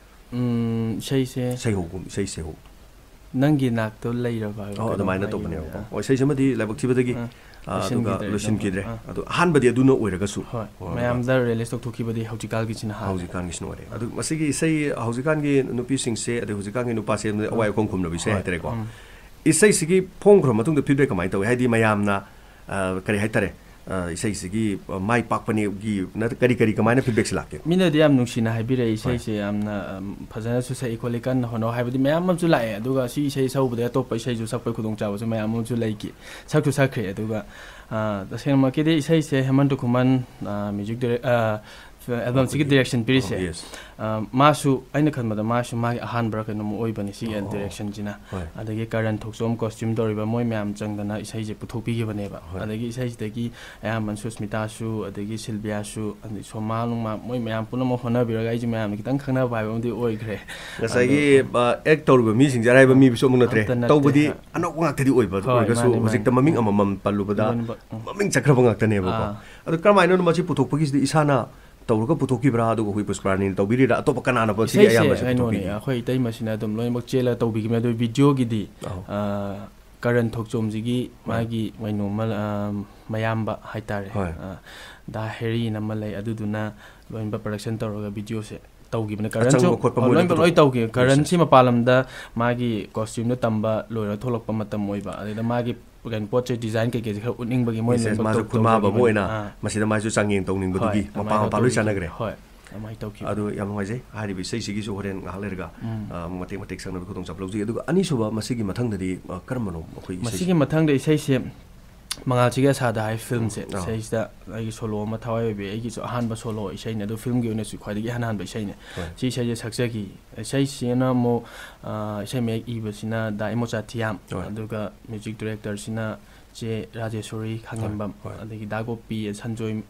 ꯎꯝ, ꯏꯁꯩꯁꯦ ꯁꯩꯍꯧ, ꯏꯁꯩ ꯁꯩꯍꯧ꯫ ꯅꯪꯒꯤ ꯅꯥꯛꯇ ꯂꯩꯔꯕ ꯍꯥꯏꯕ ꯑꯣ, ꯀꯩꯅꯣꯝ ꯑꯗꯨꯃꯥꯏꯅ ꯍꯥꯏꯈꯤꯕꯅꯦ꯫ ꯇꯧꯕꯅꯦꯕꯀꯣ꯫ ꯑꯥ꯫ ꯑꯣ, ꯏꯁꯩꯁꯤꯃꯗꯤ ꯂꯥꯏꯕꯛ ꯊꯤꯕꯗꯒꯤ, ꯑꯥ, ꯑꯥ, ꯑꯗꯨꯒ ꯂꯣꯏꯁꯤꯟꯈꯤꯗ꯭ꯔꯦ꯫ ꯂꯣꯏꯁꯤꯟꯈꯤꯗ꯭ꯔꯦ꯫ ꯑꯥ꯫ ꯑꯗꯣ ꯑꯍꯥꯟꯕꯗꯤ ꯑꯗꯨꯅ ꯑꯣꯏꯔꯒꯁꯨ꯫ ꯍꯣꯏ, ꯑꯣ, ꯑꯗꯨꯒ ꯃꯌꯥꯝꯗ ꯔꯤꯂꯤꯁ ꯇꯧꯊꯣꯛꯈꯤꯕꯗꯤ ꯍꯧꯖꯤꯛꯀꯥꯜꯒꯤꯁꯤꯅ ꯍꯥꯟꯅ꯫ ꯍꯧꯖꯤꯛꯀꯥꯟꯒꯤꯁꯤꯅ ꯑꯣꯏꯔꯦ꯫ ꯑꯗꯨ ꯃꯁꯤꯒꯤ ꯏꯁꯩ ꯍꯧꯖꯤꯛꯀꯥꯟꯒꯤ ꯅꯨꯄꯤꯁꯤꯡꯁꯦ, ꯑꯗꯩ ꯍꯧꯖꯤꯛꯀꯥꯟꯒꯤ ꯅꯨꯄꯥꯁꯦ ꯑꯋꯥꯏ ꯎꯝ꯫ ꯑꯈꯨꯝ ꯈꯨꯝꯅꯕ ꯏꯁꯩ ꯍꯣꯏ꯫ ꯍꯥꯏꯇꯥꯔꯦꯀꯣ꯫ ꯎꯝ꯫ ꯏꯁꯩꯁꯤꯒꯤ ꯐꯣꯡꯈ꯭ꯔ ꯃꯇꯨꯡꯗ ꯐꯤꯗꯕꯦꯛ ꯀꯃꯥꯏꯅ ꯇꯧꯏ? ꯍꯥꯏꯗꯤ ꯃꯌꯥꯝꯅ, ꯑ, ꯀꯔꯤ ꯍꯥꯏꯇꯥꯔꯦ, ꯑ, ꯏꯁꯩꯁꯤꯒꯤ, ꯑ, ꯃꯥꯏ ꯄꯥꯛꯄꯅꯦꯒꯤ ꯅꯠꯇ-, ꯀꯔꯤ ꯀꯔꯤ ꯀꯃꯥꯏꯅ ꯐꯤꯗꯕꯦꯛꯁꯤ ꯂꯥꯛꯀꯦ? ꯃꯤꯅꯗꯤ ꯌꯥꯝ ꯅꯨꯡꯁꯤꯅ ꯍꯥꯏꯕꯤꯔꯛꯑꯦ, ꯍꯣꯏ꯫ ꯏꯁꯩꯁꯦ ꯌꯥꯝꯅ, ꯑꯝ, ꯐꯖꯅꯁꯨ ꯁꯛꯏ ꯈꯣꯠꯂꯤ, ꯀꯟꯅ ꯍꯣꯠꯅꯧ ꯍꯥꯏꯕꯗꯤ ꯃꯌꯥꯝ ꯑꯃꯁꯨ ꯂꯥꯛꯑꯦ꯫ ꯑꯗꯨꯒ ꯁꯤ ꯏꯁꯩ ꯁꯛꯎꯕꯗꯒꯤ ꯑꯇꯣꯞꯄ ꯏꯁꯩꯁꯨ ꯁꯛꯄꯒꯤ ꯈꯨꯗꯣꯡꯆꯥꯕꯁꯨ ꯃꯌꯥꯝ ꯑꯃꯁꯨ ꯂꯩꯈꯤ, ꯁꯛꯁꯨ ꯁꯛꯈ꯭ꯔꯦ꯫ ꯑꯗꯨꯒ, ꯑ, ꯇꯁꯦꯡꯅꯃꯛꯀꯤꯗꯤ ꯏꯁꯩꯁꯦ ꯍꯦꯃꯟꯇ ꯈꯨꯃꯟ, ꯑ, ꯃ꯭ꯌꯨꯖꯤꯛ ꯗꯤꯔꯦꯛ-, ꯑ, ꯑꯦꯜꯕꯝꯁꯤꯒꯤ ꯑꯩꯈꯣꯏꯒꯤ ꯗꯤꯔꯦꯛꯁꯟ ꯄꯤꯔꯤꯁꯦ꯫ ꯑꯣ, ꯌꯦꯁ꯫ ꯑ, ꯃꯥꯁꯨ, ꯑꯩꯅ ꯈꯟꯕꯗ ꯃꯥꯁꯨ ꯃꯥꯒꯤ ꯑꯍꯥꯟꯕꯔ ꯀꯩꯅꯣꯝ ꯑꯣꯏꯕꯅꯤ ꯁꯤꯒꯤ ꯑꯣ, ꯗꯤꯔꯦꯛꯁꯟꯁꯤꯅ꯫ ꯍꯣꯏ꯫ ꯑꯗꯒꯤ ꯀꯔꯟ ꯊꯣꯛꯆꯣꯝ ꯀꯣꯁꯇ꯭ꯌꯨꯝ ꯇꯧꯔꯤꯕ, ꯃꯣꯏ ꯃꯌꯥꯝ ꯆꯪꯗꯅ ꯏꯁꯩꯁꯦ ꯄꯨꯊꯣꯛꯄꯤꯈꯤꯕꯅꯦꯕ꯫ ꯍꯣꯏ꯫ ꯑꯗꯒꯤ ꯏꯁꯩꯁꯤꯗꯒꯤ ꯑꯌꯥꯝꯕꯅ ꯁꯨꯁꯃꯤꯇꯥꯁꯨ, ꯑꯗꯒꯤ ꯁꯤꯜꯕꯤꯌꯥꯁꯨ, ꯑꯗꯒꯤ ꯁꯣꯃꯥ ꯅꯨꯡꯃꯥ, ꯃꯣꯏ ꯃꯌꯥꯝ ꯄꯨꯝꯅꯃꯛ ꯍꯣꯠꯅꯕꯤꯔꯒ ꯑꯩꯁꯦ ꯃꯌꯥꯝꯅ ꯈꯤꯇꯪ ꯈꯪꯅꯕ ꯍꯥꯏꯕ ꯑꯃꯗꯤ ꯑꯣꯏꯈ꯭ꯔꯦ꯫ ꯉꯁꯥꯏꯒꯤ, ꯑꯗꯣ ꯑ, ꯑꯦꯛ ꯇꯧꯔꯤꯕ ꯃꯤꯁꯤꯡꯁꯦ ꯑꯔꯥꯏꯕ ꯃꯤꯁꯨ ꯑꯃꯨꯛ ꯅꯠꯇ꯭ꯔꯦ꯫ ꯑꯝꯇ ꯅꯠꯇꯦ꯫ ꯇꯧꯕꯗꯤ ꯍꯣꯏ꯫ ꯑꯅꯧꯕ ꯉꯥꯛꯇꯗꯤ ꯑꯣꯏꯕ ꯍꯣꯏ, ꯑꯣꯏꯔꯒꯁꯨ ꯃꯥꯅꯦ, ꯃꯥꯅꯦ꯫ ꯍꯧꯖꯤꯛꯇ ꯃꯃꯤꯡ ꯑꯃꯃꯝ ꯄꯜꯂꯨꯕꯗ ꯂꯣꯏꯅꯃꯛ, ꯎꯝ꯫ ꯃꯃꯤꯡ ꯆꯠꯈ꯭ꯔꯕ ꯉꯥꯛꯇꯅꯦꯕꯀꯣ꯫ ꯑꯥ꯫ ꯑꯗꯣ ꯀꯔꯝꯍꯥꯏꯅ ꯃꯁꯤ ꯄꯨꯊꯣꯛꯄꯒꯤꯁꯤꯗꯤ ꯏꯁꯥꯅ ꯇꯧꯔꯒ ꯄꯨꯊꯣꯛꯈꯤꯕ꯭ꯔꯥ? ꯑꯗꯨꯒ ꯑꯩꯈꯣꯏ ꯄꯨꯁꯄꯔꯥꯅꯤꯅ ꯇꯧꯕꯤꯔꯤꯔꯥ? ꯑꯇꯣꯞꯄ ꯀꯅꯥꯅ ꯁꯤꯒꯤ ꯏꯁꯩꯁꯦ ꯑꯌꯥꯝꯕꯁꯦ ꯀꯩꯅꯣꯅꯦ, ꯄꯨꯊꯣꯛꯄꯤꯒꯦ? ꯑꯩꯈꯣꯏ ꯏꯇꯩꯃꯁꯤꯅ ꯑꯗꯨꯝ ꯂꯣꯏꯅꯃꯛ ꯆꯦꯜꯂꯒ ꯇꯧꯕꯤꯈꯤꯕꯅꯦ꯫ ꯑꯗꯨ ꯚꯤꯗꯤꯑꯣꯒꯤꯗꯤ, ꯑꯧ꯫ ꯑ, ꯀꯔꯟ ꯊꯣꯛꯆꯣꯝꯁꯤꯒꯤ ꯍꯣꯏ꯫ ꯃꯥꯒꯤ ꯀꯩꯅꯣꯝꯃ, ꯑ, ꯃꯌꯥꯝꯕ ꯍꯥꯏꯇꯥꯔꯦ꯫ ꯍꯣꯏ꯫ ꯑ, ꯗꯥ ꯍꯦꯔꯤꯅ ꯑꯃ ꯂꯩ, ꯑꯗꯨꯗꯨꯅ ꯂꯣꯏꯅꯃꯛ ꯄ꯭ꯔꯗꯛꯁꯟ ꯇꯧꯔꯒ ꯚꯤꯗꯤꯑꯣꯁꯦ ꯇꯧꯈꯤꯕꯅꯦ꯫ ꯑꯆꯪꯕ ꯀꯔꯟꯁꯨ ꯈꯣꯠꯄ ꯑ, ꯃꯣꯏꯅ ꯂꯣꯏꯅꯃꯛ ꯂꯣꯏ ꯄꯨꯊꯣꯛ-, ꯇꯧꯈꯤ꯫ ꯀꯔꯟꯁꯤ ꯃꯄꯥꯟ ꯂꯝꯗ ꯃꯥꯒꯤ ꯀꯣꯁꯇ꯭ꯌꯨꯝꯗꯣ ꯇꯝꯕ ꯂꯣꯏꯔꯒ ꯊꯣꯛꯂꯛꯄ ꯃꯇꯝ ꯑꯣꯏꯕ, ꯑꯗꯩꯗ ꯃꯥꯒꯤ ꯀꯩꯅꯣ ꯄꯣꯠ ꯆꯩ ꯗꯤꯖꯥꯏꯟ ꯀꯩꯀꯩꯁꯦ ꯈꯔ ꯎꯠꯅꯤꯡꯕꯒꯤ ꯃꯣꯏ ꯌꯦꯁ, ꯌꯦꯁ, ꯂꯣꯏꯅꯃꯛ ꯃꯥꯁꯨ ꯇꯧ-, ꯈꯨꯟꯃꯥꯕ ꯑꯃ ꯇꯧꯖꯈꯤꯕꯅꯦ꯫ ꯑꯣꯏꯅ ꯑꯥ꯫ ꯃꯁꯤꯗ ꯃꯥꯁꯨ ꯆꯥꯡꯌꯦꯡ ꯇꯧꯅꯤꯡꯕꯗꯨꯒꯤ ꯍꯣꯏ, ꯃꯄꯥ ꯑꯗꯨꯃꯥꯏꯅ ꯃꯄꯥ ꯂꯣꯏ ꯇꯧꯕꯤꯈꯤ꯫ ꯆꯥꯟꯅꯈ꯭ꯔꯦ꯫ ꯍꯣꯏ, ꯑꯗꯨꯃꯥꯏꯅ ꯇꯧꯈꯤꯕꯅꯦ꯫ ꯑꯗꯨ ꯌꯥꯝ ꯅꯨꯡꯉꯥꯏꯖꯩ꯫ ꯍꯥꯏꯔꯤꯕ ꯏꯁꯩꯁꯤꯒꯤꯁꯨ ꯍꯣꯔꯦꯟ ꯉꯥꯏꯍꯥꯛ ꯂꯩꯔꯒ, ꯎꯝ꯫ ꯑ, ꯃꯇꯦꯛ ꯃꯇꯦꯛ ꯁꯛꯅꯕꯒꯤ ꯈꯨꯗꯣꯡꯆꯥꯕ ꯂꯧꯖꯒꯦ꯫ ꯑꯗꯨꯒ ꯑꯅꯤꯁꯨꯕ ꯃꯁꯤꯒꯤ ꯃꯊꯪꯗꯗꯤ, ꯑ, ꯀꯔꯝꯕꯅꯣ ꯑꯩꯈꯣꯏ ꯏꯁꯩꯁꯦ? ꯃꯁꯤꯒꯤ ꯃꯊꯪꯗ ꯏꯁꯩꯁꯦ ꯃꯉꯥꯜꯁꯤꯒꯤ ꯑꯁꯥꯗ ꯍꯥꯏ ꯐꯤꯂꯝꯁꯦ, ꯑꯥ꯫ ꯏꯁꯩꯁꯤꯗ ꯑꯩꯒꯤ ꯁꯣꯂꯣ ꯑꯃ ꯊꯋꯥꯏ ꯑꯣꯏꯕꯤ, ꯑꯩꯒꯤꯁꯨ ꯑꯍꯥꯟꯕ ꯁꯣꯂꯣ ꯏꯁꯩꯅꯦ, ꯑꯗꯣ ꯐꯤꯂꯝꯒꯤ ꯑꯣꯏꯅꯁꯨ ꯈ꯭ꯋꯥꯏꯗꯒꯤ ꯏꯍꯥꯟ ꯍꯥꯟꯕ ꯏꯁꯩꯅꯦ꯫ ꯍꯣꯏ꯫ ꯁꯤ ꯏꯁꯩꯁꯦ ꯁꯛꯆꯈꯤ꯫ ꯏꯁꯩꯁꯤꯅ ꯑꯃꯨꯛ, ꯑ, ꯏꯁꯩ ꯃꯌꯦꯛ ꯏꯕꯁꯤꯅ ꯗꯥ ꯏꯃꯣꯆꯥ ꯊꯤꯌꯥꯝ, ꯍꯣꯏ꯫ ꯑꯗꯨꯒ ꯃ꯭ꯌꯨꯖꯤꯛ ꯗꯤꯔꯦꯛꯇꯔꯁꯤꯅ ꯆꯦ ꯔꯥꯖꯦꯁꯣꯔꯤ ꯈꯥꯉꯦꯝꯕꯝ, ꯍꯣꯏ꯫ ꯑꯗꯒꯤ ꯗꯥ ꯒꯣꯄꯤ, ꯁꯟꯖꯣꯏ,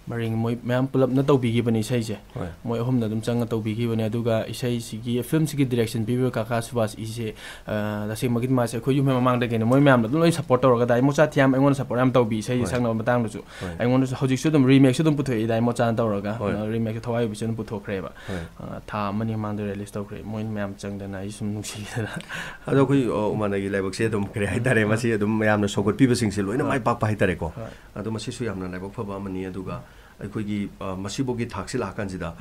ꯃꯔꯤꯡ, ꯃꯣꯏ ꯃꯌꯥꯝ ꯄꯨꯂꯞꯅ ꯇꯧꯕꯤꯈꯤꯕꯅꯤ ꯏꯁꯩꯁꯦ꯫ ꯍꯣꯏ꯫ ꯃꯣꯏ ꯑꯍꯨꯝꯅ ꯑꯗꯨꯝ ꯆꯪꯉ ꯇꯧꯕꯤꯈꯤꯕꯅꯦ꯫ ꯑꯗꯨꯒ ꯏꯁꯩꯁꯤꯒꯤ, ꯐꯤꯂꯝꯁꯤꯒꯤ ꯗꯤꯔꯦꯛꯁꯟ ꯄꯤꯕꯤꯕ ꯀꯥꯀꯥ ꯁꯨꯕꯥꯁ ꯏꯁꯦ, ꯑ, ꯇꯁꯦꯡꯕꯒꯤ ꯃꯥꯁꯦ ꯑꯩꯈꯣꯏ ꯌꯨꯝ ꯍꯦꯛ ꯃꯃꯥꯡꯗꯒꯤꯅꯦ, ꯃꯣꯏ ꯃꯌꯥꯝꯅ ꯑꯗꯨꯝ ꯂꯣꯏ ꯁꯞꯄꯣꯔꯠ ꯇꯧꯔꯒ, ꯗꯥ ꯏꯃꯣꯆꯥ ꯊꯤꯌꯥꯝ ꯑꯩꯉꯣꯟꯗ ꯁꯞꯄꯣꯔꯠ ꯌꯥꯝ ꯇꯧꯕꯤ ꯏꯁꯩꯁꯦ ꯍꯣꯏ꯫ ꯁꯛꯅꯕ ꯃꯇꯥꯡꯗꯁꯨ꯫ ꯍꯣꯏ꯫ ꯑꯩꯉꯣꯟꯗꯁꯨ ꯍꯧꯖꯤꯛꯁꯨ ꯑꯗꯨꯝ ꯔꯤꯃꯦꯛꯁꯨ ꯑꯗꯨꯝ ꯄꯨꯊꯣꯛꯏ ꯗꯥ ꯏꯃꯣꯆꯥꯅ ꯇꯧꯔꯒ꯫ ꯍꯣꯏ꯫ ꯑ, ꯔꯤꯃꯦꯛꯁꯨ ꯊꯋꯥꯏ ꯑꯣꯏꯕꯤꯁꯨ ꯑꯗꯨꯝ ꯄꯨꯊꯣꯛꯈ꯭ꯔꯦꯕ꯫ ꯍꯣꯏ꯫ ꯑ, ꯊꯥ ꯑꯃꯅꯤ ꯃꯃꯥꯡꯗ ꯔꯤꯂꯤꯁ ꯇꯧꯈ꯭ꯔꯦ꯫ ꯃꯣꯏ ꯃꯌꯥꯝ ꯆꯪꯗꯅ ꯑꯩ ꯁꯨꯝ ꯅꯨꯡꯁꯤꯗꯅ꯫ ꯑꯗꯣ ꯑꯩꯈꯣꯏ, ꯑ, ꯎꯃꯥꯅꯒꯤ ꯂꯥꯏꯕꯛꯁꯦ ꯑꯗꯨꯝ ꯀꯔꯤ ꯍꯥꯏꯇꯥꯔꯦ, ꯃꯁꯤ ꯑꯗꯨꯝ ꯃꯌꯥꯝꯅ ꯁꯧꯒꯠꯄꯤꯕꯁꯤꯡꯁꯦ ꯂꯣꯏꯅ ꯍꯣꯏ꯫ ꯃꯥꯏ ꯄꯥꯛꯄ ꯍꯥꯏꯇꯥꯔꯦꯀꯣ꯫ ꯍꯣꯏ꯫ ꯑꯗꯣ ꯃꯁꯤꯁꯨ ꯌꯥꯝꯅ ꯂꯥꯏꯕꯛ ꯐꯕ ꯑꯃꯅꯤ꯫ ꯑꯗꯨꯒ ꯑꯩꯈꯣꯏꯒꯤ, ꯑ, ꯃꯁꯤꯐꯥꯎꯒꯤ ꯊꯥꯛꯁꯤ ꯂꯥꯛꯑꯀꯥꯟꯁꯤꯗ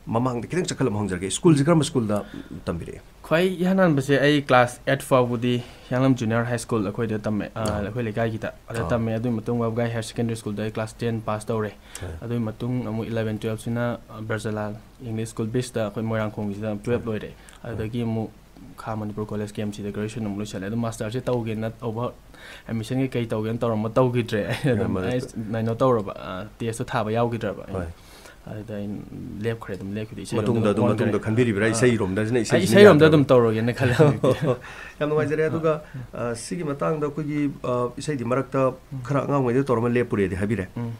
ꯃꯃꯥꯡꯗ ꯈꯤꯇꯪ ꯆꯈꯠꯂꯝ ꯍꯪꯖꯔꯒꯦ, ꯁ꯭ꯀꯨꯜꯁꯦ ꯀꯔꯝꯕ ꯁ꯭ꯀꯨꯜꯗ ꯇꯝꯕꯤꯔꯛꯑꯦ? ꯈ꯭ꯋꯥꯏ ꯏꯍꯥꯟ ꯍꯥꯟꯕꯁꯦ ꯑꯩ ꯀ꯭ꯂꯥꯁ ꯑꯩꯠ ꯐꯥꯎꯕꯗꯤ ꯍꯤꯌꯥꯡꯂꯝ ꯖꯨꯅꯤꯌꯔ ꯍꯥꯏ ꯁ꯭ꯀꯨꯜ ꯑꯩꯈꯣꯏꯗ ꯇꯝꯃꯦ, ꯑ, ꯑꯥ꯫ ꯑꯩꯈꯣꯏ ꯂꯩꯀꯥꯏꯒꯤꯗ꯫ ꯑꯗ ꯑꯥ꯫ ꯇꯝꯃꯦ꯫ ꯑꯗꯨꯒꯤ ꯃꯇꯨꯡ ꯋꯥꯕꯒꯥꯏ ꯍꯥꯌꯔ ꯁꯦꯀꯦꯟꯗꯔꯤ ꯁ꯭ꯀꯨꯜꯗ ꯑꯩ ꯀ꯭ꯂꯥꯁ ꯇꯦꯟ ꯄꯥꯁ ꯇꯧꯔꯦ꯫ ꯍꯣꯏ꯫ ꯑꯗꯨꯒꯤ ꯃꯇꯨꯡ ꯑꯃꯨꯛ ꯏꯂꯚꯦꯟ ꯇꯨꯌꯦꯜꯞꯁꯤꯅ, ꯑ, ꯕ꯭ꯔꯖꯂꯥꯜ ꯏꯪꯂꯤꯁ ꯁ꯭ꯀꯨꯜ ꯕꯤꯁꯇ ꯑꯩꯈꯣꯏ ꯃꯣꯏꯔꯥꯡꯈꯣꯡꯒꯤꯁꯤꯗ ꯇꯨꯌꯦꯜꯞ ꯂꯣꯏꯔꯦ꯫ ꯑꯗꯨꯗꯒꯤ ꯑꯃꯨꯛ ꯈꯥ ꯃꯅꯤꯄꯨꯔ ꯀꯣꯂꯦꯖ ꯀꯦ ꯑꯦꯝ ꯁꯤꯗ ꯒ꯭ꯔꯦꯖꯨꯑꯦꯁꯟ ꯑꯃꯨꯛ ꯂꯣꯏꯁꯜꯂꯦ꯫ ꯑꯗꯨ ꯃꯥꯁꯇꯔꯁꯦ ꯇꯧꯒꯦꯅ ꯇꯧꯕ, ꯑꯦꯗꯃꯤꯁꯟꯒꯤ ꯀꯩ ꯇꯧꯒꯦꯅ ꯇꯧꯔꯝꯕ ꯇꯧꯈꯤꯗ꯭ꯔꯦ꯫ ꯑꯩ ꯑꯗꯨꯝ, ꯌꯥꯝꯅ ꯑꯩ ꯀꯩꯅꯣ ꯇꯧꯔꯕ, ꯑ, ꯇꯦꯁꯇꯣ ꯊꯥꯕ ꯌꯥꯎꯈꯤꯗ꯭ꯔꯕ ꯑꯩꯅ꯫ ꯑꯗꯨꯗ ꯑꯩꯅ ꯂꯦꯞꯈ꯭ꯔꯦ, ꯑꯗꯨꯝ ꯂꯦꯞꯈꯤꯗꯦ꯫ ꯏꯁꯩꯔꯣꯝꯗ ꯃꯇꯨꯡꯗ ꯑꯗꯨꯝ, ꯑꯣꯟꯈ꯭ꯔꯦ꯫ ꯃꯇꯨꯡꯗ ꯈꯟꯕꯤꯔꯤꯕ꯭ꯔꯥ? ꯑꯥ꯫ ꯏꯁꯩꯔꯣꯝꯗꯁꯤꯅ, ꯑꯩ ꯏꯁꯩꯁꯤꯅ ꯌꯥꯗ꯭ꯔꯕ? ꯑꯗꯨꯝ ꯇꯧꯔꯒꯦꯅ ꯈꯜꯂꯦ ꯍꯧꯖꯤꯛꯇꯤ꯫ ꯌꯥꯝ ꯅꯨꯡꯉꯥꯏꯖꯔꯦ꯫ ꯑꯗꯨꯒ, ꯑ, ꯁꯤꯒꯤ ꯃꯇꯥꯡꯗ ꯑꯩꯈꯣꯏꯒꯤ, ꯑ, ꯏꯁꯩꯗꯤ ꯃꯔꯛꯇ ꯈꯔ ꯑꯉꯥꯡ ꯑꯣꯏꯔꯤꯉꯩꯗ ꯇꯧꯔꯝꯃ ꯂꯦꯞꯄꯨꯔꯦꯗꯤ ꯍꯥꯏꯕꯤꯔꯦ꯫ ꯎꯝ꯫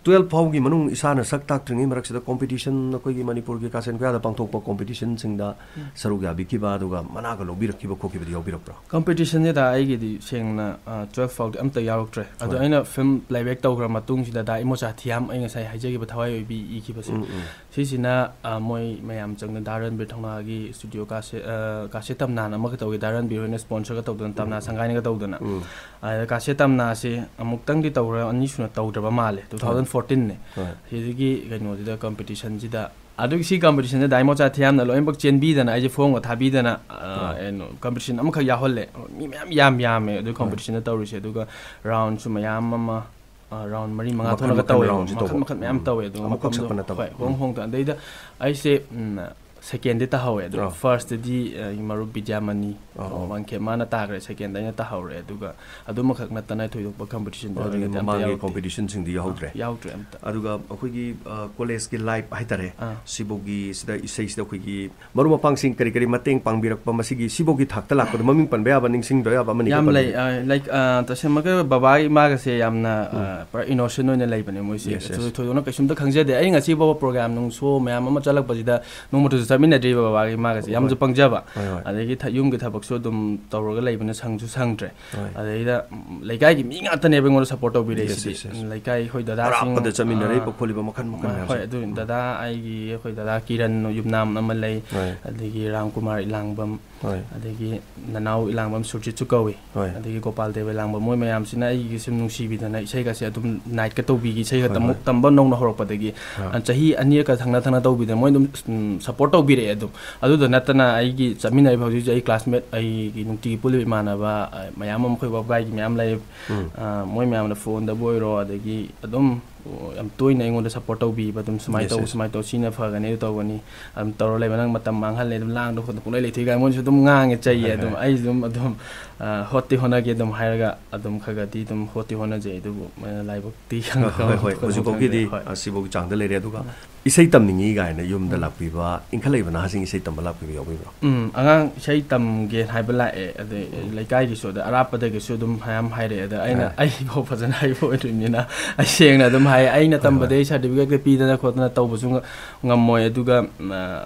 ꯇꯨꯌꯦꯜꯞ ꯐꯥꯎꯒꯤ ꯃꯅꯨꯡ ꯏꯁꯥꯅ ꯁꯛ ꯇꯥꯛꯇ꯭ꯔꯤꯉꯩ ꯃꯔꯛꯁꯤꯗ ꯀꯣꯝꯄꯤꯇꯤꯁꯟ, ꯑꯩꯈꯣꯏꯒꯤ ꯃꯅꯤꯄꯨꯔꯒꯤ ꯀꯥꯆꯤꯟ ꯀꯣꯌꯥꯗ ꯄꯥꯡꯊꯣꯛꯄ ꯀꯣꯝꯄꯤꯇꯤꯁꯟꯁꯤꯡꯗ ꯎꯝ꯫ ꯁꯔꯨꯛ ꯌꯥꯕꯤꯈꯤꯕ, ꯑꯗꯨꯒ ꯃꯅꯥꯒ ꯂꯧꯕꯤꯔꯛꯈꯤꯕ ꯈꯣꯠꯈꯤꯕꯗꯤ ꯌꯥꯎꯕꯤꯔꯛꯄ꯭ꯔꯥ? ꯀꯣꯝꯄꯤꯇꯤꯁꯟꯁꯤꯗ ꯑꯩꯒꯤꯗꯤ ꯁꯦꯡꯅ, ꯑ, ꯇꯨꯌꯦꯜꯞ ꯐꯥꯎꯗꯤ ꯑꯝꯇ ꯌꯥꯎꯔꯛꯇ꯭ꯔꯦ꯫ ꯑꯗꯣ ꯍꯣꯏ꯫ ꯑꯩꯅ ꯐꯤꯂꯝ ꯄ꯭ꯂꯦꯕꯦꯛ ꯇꯧꯈ꯭ꯔ ꯃꯇꯨꯡꯁꯤꯗ ꯗꯥ ꯏꯃꯣꯆꯥ ꯊꯤꯌꯥꯝ, ꯑꯩ ꯉꯁꯥꯏ ꯍꯥꯏꯖꯈꯤꯕ ꯊꯋꯥꯏ ꯑꯣꯏꯕꯤ ꯏꯈꯤꯕꯁꯦ, ꯎꯝ, ꯎꯝ꯫ ꯁꯤꯁꯤꯅ, ꯑ, ꯃꯣꯏ ꯃꯌꯥꯝ ꯆꯪꯅ ꯗꯥ ꯔꯟꯕꯤꯔ ꯊꯧꯅꯥꯒꯤ ꯁ꯭ꯇꯨꯗꯤꯑꯣ ꯀꯥꯁꯦꯠ, ꯑ, ꯀꯥꯁꯦꯠ ꯇꯝꯅꯥꯟ ꯑꯃꯒ ꯇꯧꯏ, ꯗꯥ ꯔꯟꯕꯤꯔ ꯍꯣꯏꯅ ꯁ꯭ꯄꯣꯟꯁꯔꯒ ꯇꯧꯗꯅ, ꯇꯝꯅꯥ ꯎꯝ꯫ ꯁꯪꯒꯥꯏꯅꯒ ꯇꯧꯗꯅ꯫ ꯎꯝ꯫ ꯑꯗ ꯀꯥꯁꯦꯠ ꯇꯝꯅꯥꯁꯦ ꯑꯃꯨꯛꯇꯪꯗꯤ ꯇꯧꯔ, ꯑꯅꯤ ꯁꯨꯅ ꯇꯧꯗ꯭ꯔꯕ ꯃꯥꯜꯂꯦ, ꯍꯣꯏ꯫ ꯇꯨ ꯊꯥꯎꯖꯟ ꯐꯣꯔꯇꯤꯟꯅꯦ꯫ ꯍꯣꯏ꯫ ꯁꯤꯗꯒꯤ ꯀꯩꯅꯣꯁꯤꯗ, ꯀꯝꯄꯤꯇꯤꯁꯟꯁꯤꯗ, ꯑꯗꯨꯒꯤ ꯁꯤ ꯀꯝꯄꯤꯇꯤꯁꯟꯁꯤꯗ ꯗꯥ ꯏꯃꯣꯆꯥ ꯊꯤꯌꯥꯝꯅ ꯂꯣꯏꯅꯃꯛ ꯆꯦꯟꯕꯤꯗꯅ, ꯑꯩꯁꯦ ꯐꯣꯝꯒ ꯊꯥꯕꯤꯗꯅ, ꯑ, ꯍꯣꯏ꯫ ꯀꯩꯅꯣ, ꯀꯝꯄꯤꯇꯤꯁꯟ ꯑꯃꯈꯛ ꯌꯥꯎꯍꯜꯂꯦ꯫ ꯃꯤ ꯃꯌꯥꯝ ꯌꯥꯝ ꯌꯥꯝꯃꯦ ꯑꯗꯨ ꯍꯣꯏ꯫ ꯀꯝꯄꯤꯇꯤꯁꯟꯗ ꯇꯧꯔꯤꯁꯦ꯫ ꯑꯗꯨꯒ ꯔꯥꯎꯟꯁꯨ ꯃꯌꯥꯝ ꯑꯃ, ꯑ, ꯔꯥꯎꯟ ꯃꯔꯤ ꯃꯉꯥ ꯃꯈꯜ ꯊꯣꯛꯅꯒ ꯃꯈꯜ ꯇꯧꯋꯦ꯫ ꯔꯥꯎꯟꯁꯤ ꯃꯈꯜ ꯇꯧꯕ꯫ ꯃꯈꯜ ꯃꯌꯥꯝ ꯎꯝ꯫ ꯇꯧꯋꯦ꯫ ꯑꯗꯨꯒ ꯑꯃꯨꯛꯈꯛ ꯃꯐꯝꯗꯣ, ꯁꯛꯄ ꯅꯠꯇꯕ꯫ ꯍꯣꯏ, ꯍꯣꯡ ꯎꯝ꯫ ꯍꯣꯡꯗ꯫ ꯑꯗꯩꯗ ꯑꯩꯁꯦ, ꯎꯝ, ꯁꯦꯀꯦꯟꯗꯤ ꯇꯥꯍꯧꯋꯦ ꯑꯗꯣ꯫ ꯑꯥ꯫ ꯐꯥꯔꯁꯇꯗꯤ ꯏꯃꯥꯔꯨꯞ ꯕꯤꯗ꯭ꯌꯥꯃꯅꯤ ꯑꯥ, ꯑꯥ꯫ ꯋꯥꯡꯈꯦꯝ, ꯃꯥꯅ ꯇꯥꯈ꯭ꯔꯦ꯫ ꯁꯦꯀꯦꯟꯗ ꯑꯩꯅ ꯇꯥꯍꯧꯔꯦ꯫ ꯑꯗꯨꯒ ꯑꯗꯨꯃꯈꯛ ꯅꯠꯇꯅ ꯊꯣꯏꯗꯣꯛꯄ ꯀꯝꯄꯤꯇꯤꯁꯟꯗ ꯑꯗꯨꯒꯤ ꯑꯣꯏꯅꯗꯤ ꯑꯝꯇ ꯃꯃꯥꯡꯒꯤ ꯌꯥꯎꯔꯛꯇꯦ꯫ ꯀꯣꯝꯄꯤꯇꯤꯁꯟꯁꯤꯡꯗꯤ ꯌꯧꯍꯧꯗ꯭ꯔꯦ꯫ ꯌꯥꯎꯗ꯭ꯔꯦ ꯑꯝꯇ꯫ ꯑꯗꯨꯒ ꯑꯩꯈꯣꯏꯒꯤ, ꯑ, ꯀꯣꯂꯦꯖꯀꯤ ꯂꯥꯏꯐ ꯍꯥꯏꯇꯥꯔꯦ, ꯑꯥ꯫ ꯁꯤꯐꯧꯒꯤ ꯁꯤꯗ, ꯏꯁꯩꯁꯤꯗ ꯑꯩꯈꯣꯏꯒꯤ ꯃꯔꯨꯞ ꯃꯄꯥꯡꯁꯤꯡ ꯀꯔꯤ ꯀꯔꯤ ꯃꯇꯦꯡ ꯄꯥꯡꯕꯤꯔꯛꯄ, ꯃꯁꯤꯒꯤ, ꯁꯤꯐꯧꯒꯤ ꯊꯥꯛꯇ ꯂꯥꯛꯄꯗ ꯃꯃꯤꯡ ꯄꯟꯕ ꯌꯥꯕ, ꯅꯤꯡꯁꯤꯡꯕ ꯌꯥꯕ ꯑꯃꯅꯤ ꯌꯥꯝ ꯈꯛ ꯂꯩ꯫ ꯄꯟꯕꯤꯌꯨ꯫ ꯑ, ꯂꯥꯏꯛ, ꯑ, ꯇꯁꯦꯡꯃꯛꯀꯤ ꯕꯕꯥꯒꯤ ꯏꯃꯥꯒꯁꯦ ꯌꯥꯝꯅ, ꯎꯝ꯫ ꯑ, ꯄꯨꯔꯥ ꯏꯅꯣꯁꯦꯟ ꯑꯣꯏꯅ ꯂꯩꯕꯅꯦ ꯃꯣꯏꯁꯦ꯫ Yes, yes. ꯊꯣꯏꯗꯣꯛꯅ ꯀꯩꯁꯨꯝꯇ ꯈꯪꯖꯗꯦ꯫ ꯑꯩ ꯉꯁꯤ ꯐꯥꯎꯕ ꯄ꯭ꯔꯣꯒ꯭ꯔꯥꯝ ꯅꯨꯡ ꯁꯣ ꯃꯌꯥꯝ ꯑꯃ ꯆꯠꯂꯛꯄꯁꯤꯗ ꯅꯣꯡꯃꯇꯁꯨ ꯆꯠꯃꯤꯟꯅꯗ꯭ꯔꯤꯕ ꯕꯕꯥꯒꯤ ꯏꯃꯥꯒꯁꯦ꯫ ꯌꯥꯝꯁꯨ ꯍꯣꯏ꯫ ꯄꯪꯖꯕ꯫ ꯍꯣꯏ, ꯍꯣꯏ꯫ ꯑꯗꯒꯤ ꯊ-, ꯌꯨꯝꯒꯤ ꯊꯕꯛꯁꯨ ꯑꯗꯨꯝ ꯇꯧꯔꯒ ꯂꯩꯕꯅ ꯁꯪꯁꯨ ꯁꯪꯗ꯭ꯔꯦ꯫ ꯍꯣꯏ꯫ ꯑꯗꯩꯗ, ꯎꯝ, ꯂꯩꯀꯥꯏꯒꯤ ꯃꯤ ꯉꯥꯛꯇꯅꯦꯕ ꯑꯩꯉꯣꯟꯗ ꯁꯞꯄꯣꯔꯠ ꯇꯧꯕꯤꯔꯛꯏꯁꯤꯗꯤ꯫ Yes, yes, yes. ꯎꯝ, ꯂꯩꯀꯥꯏ ꯑꯩꯈꯣꯏ ꯗꯗꯥꯁꯤꯡ, ꯑꯔꯥꯞꯄꯗ ꯆꯠꯃꯤꯟꯅꯔꯛꯏꯕ ꯑ, ꯈꯣꯠꯂꯤꯕ ꯃꯈꯜ ꯃꯈꯜ ꯍꯣꯏ, ꯃꯌꯥꯝꯁꯦ꯫ ꯑꯗꯨ ꯗꯗꯥ ꯑꯩꯒꯤ, ꯑꯩꯈꯣꯏ ꯗꯗꯥ ꯀꯤꯔꯟ ꯌꯨꯝꯅꯥꯝ ꯑꯃ ꯂꯩ, ꯍꯣꯏ꯫ ꯑꯗꯒꯤ ꯔꯥꯝ ꯀꯨꯃꯥꯔ ꯏꯂꯥꯡꯕꯝ, ꯍꯣꯏ꯫ ꯑꯗꯒꯤ ꯅꯅꯥꯎ ꯏꯂꯥꯡꯕꯝ ꯁꯨꯔꯖꯤꯠꯁꯨ ꯀꯧꯏ꯫ ꯍꯣꯏ꯫ ꯑꯗꯒꯤ ꯒꯣꯄꯥꯜ ꯗꯦꯕ ꯏꯂꯥꯡꯕꯝ, ꯃꯣꯏ ꯃꯌꯥꯝꯁꯤꯅ ꯑꯩꯒꯤ ꯁꯨꯝ ꯅꯨꯡꯁꯤꯕꯤꯗꯅ ꯏꯁꯩꯒꯁꯦ ꯑꯗꯨꯝ ꯅꯥꯏꯠꯀ ꯇꯧꯕꯤꯈꯤ꯫ ꯏꯁꯩꯒ ꯍꯣꯏ, ꯇꯝꯃꯨ-, ꯍꯣꯏ꯫ ꯇꯝꯕ ꯅꯧꯅ ꯍꯧꯔꯛꯄꯗꯒꯤ, ꯑꯥ꯫ ꯑ, ꯆꯍꯤ ꯑꯅꯤꯒ ꯊꯪꯅ ꯊꯪꯅ ꯇꯧꯕꯤꯗꯅ ꯃꯣꯏ ꯑꯗꯨꯝ, ꯎꯝ, ꯁꯞꯄꯣꯔꯠ ꯇꯧꯕꯤꯔꯛꯑꯦ ꯑꯗꯨꯝ꯫ ꯑꯗꯨꯗ ꯅꯠꯇꯅ ꯑꯩꯒꯤ ꯆꯠꯃꯤꯟꯅꯔꯤꯕ ꯍꯧꯖꯤꯛ ꯍꯧꯖꯤꯛ ꯑꯩ ꯀ꯭ꯂꯥꯁꯃꯦꯠ, ꯑꯩꯒꯤ ꯅꯨꯡꯇꯤꯒꯤ ꯄꯨꯜꯂꯤꯕ ꯏꯃꯥꯟꯅꯕ, ꯑ, ꯃꯌꯥꯝ ꯑꯃ ꯑꯩꯈꯣꯏ ꯋꯥꯕꯒꯥꯏꯒꯤ ꯃꯌꯥꯝ ꯂꯩ꯫ ꯎꯝ꯫ ꯑ, ꯃꯣꯏ ꯃꯌꯥꯝꯅ ꯐꯣꯟꯗꯕꯨ ꯑꯣꯏꯔꯣ, ꯑꯗꯒꯤ ꯑꯗꯨꯝ ꯌꯥꯝ ꯇꯣꯏꯅ ꯑꯩꯉꯣꯟꯗ ꯁꯞꯄꯣꯔꯠ ꯇꯧꯕꯤꯕ ꯑꯗꯨꯝ, "ꯁꯨꯃꯥꯏꯅ Yes, ꯇꯧ, yes. ꯁꯨꯃꯥꯏꯅ ꯇꯧ, ꯁꯤꯅ ꯐꯒꯅꯤ, ꯑꯗꯨ ꯇꯧꯒꯅꯤ, ꯑꯗꯨꯝ ꯇꯧꯔ ꯂꯩꯕ, ꯅꯪ ꯃꯇꯝ ꯃꯥꯡꯍꯜꯂꯦ, ꯑꯗꯨꯝ ꯂꯥꯡꯗ ꯈꯣꯠꯇ ꯄꯨꯡꯂꯩ ꯂꯩꯊꯣꯛꯏ" ꯀꯥꯏꯅ ꯃꯣꯏꯅꯁꯨ ꯑꯗꯨꯝ ꯉꯥꯡꯉꯦ, ꯆꯩꯌꯦ꯫ ꯍꯣꯏ, ꯑꯗꯨꯝ ꯍꯣꯏ꯫ ꯑꯩꯁꯨ ꯑꯗꯨꯝ, ꯑꯗꯨꯝ, ꯑ, ꯍꯣꯠꯇꯤ ꯍꯣꯠꯅꯒꯦ ꯑꯗꯨꯝ ꯍꯥꯏꯔꯒ ꯑꯗꯨꯝ ꯈꯔ ꯈꯔꯗꯤ ꯑꯗꯨꯝ ꯍꯣꯠꯇꯤ ꯍꯣꯠꯅꯖꯩ, ꯑꯗꯨꯕꯨ, ꯑ, ꯂꯥꯏꯕꯛꯇꯤ ꯈꯪ-, ꯍꯣꯏ, ꯍꯣꯏ, ꯍꯣꯏ꯫ ꯈꯪ-, ꯍꯧꯖꯤꯛꯐꯥꯎꯒꯤꯗꯤ, ꯍꯣꯏ꯫ ꯑ, ꯁꯤꯐꯥꯎꯒꯤ ꯆꯥꯡꯗ ꯂꯩꯔꯦ꯫ ꯑꯗꯨꯒ ꯏꯁꯩ ꯇꯝꯅꯤꯡꯉꯤ ꯀꯥꯏꯅ ꯌꯨꯝꯗ ꯂꯥꯛꯄꯤꯕ ꯏꯟꯈꯠꯂꯛꯏꯕ ꯅꯍꯥꯁꯤꯡ ꯏꯁꯩ ꯇꯝꯕ ꯂꯥꯛꯄꯤꯕ ꯌꯥꯎꯕꯤꯕ꯭ꯔꯣ? ꯎꯝ, ꯑꯉꯥꯡ ꯏꯁꯩ ꯇꯝꯒꯦ ꯍꯥꯏꯕ ꯂꯥꯛꯑꯦ, ꯑꯗꯩ ꯂꯩꯀꯥꯏꯒꯤꯁꯨ, ꯑꯗꯩ ꯑꯔꯥꯞꯄꯗꯒꯤꯁꯨ ꯑꯗꯨꯝ ꯃꯌꯥꯝ ꯍꯥꯏꯔꯛꯑꯦ꯫ ꯑꯗ ꯑꯩꯅ, ꯑꯥ꯫ ꯑꯩꯐꯥꯎ ꯐꯖꯅ ꯍꯩꯕ ꯑꯣꯏꯗ꯭ꯔꯤꯕꯅꯤꯅ ꯑꯩ ꯁꯦꯡꯅ ꯑꯗꯨꯝ ꯍꯥꯏ, ꯑꯩꯅ ꯍꯣꯏ, ꯍꯣꯏ꯫ ꯇꯝꯕꯗꯒꯤ ꯁꯥꯔꯇꯤꯐꯤꯀꯦꯠꯀ ꯄꯤꯗꯅ ꯈꯣꯠꯇꯅ ꯇꯧꯕꯁꯨ ꯉ-, ꯉꯝꯃꯣꯏ꯫ ꯑꯗꯨꯒ, ꯑ,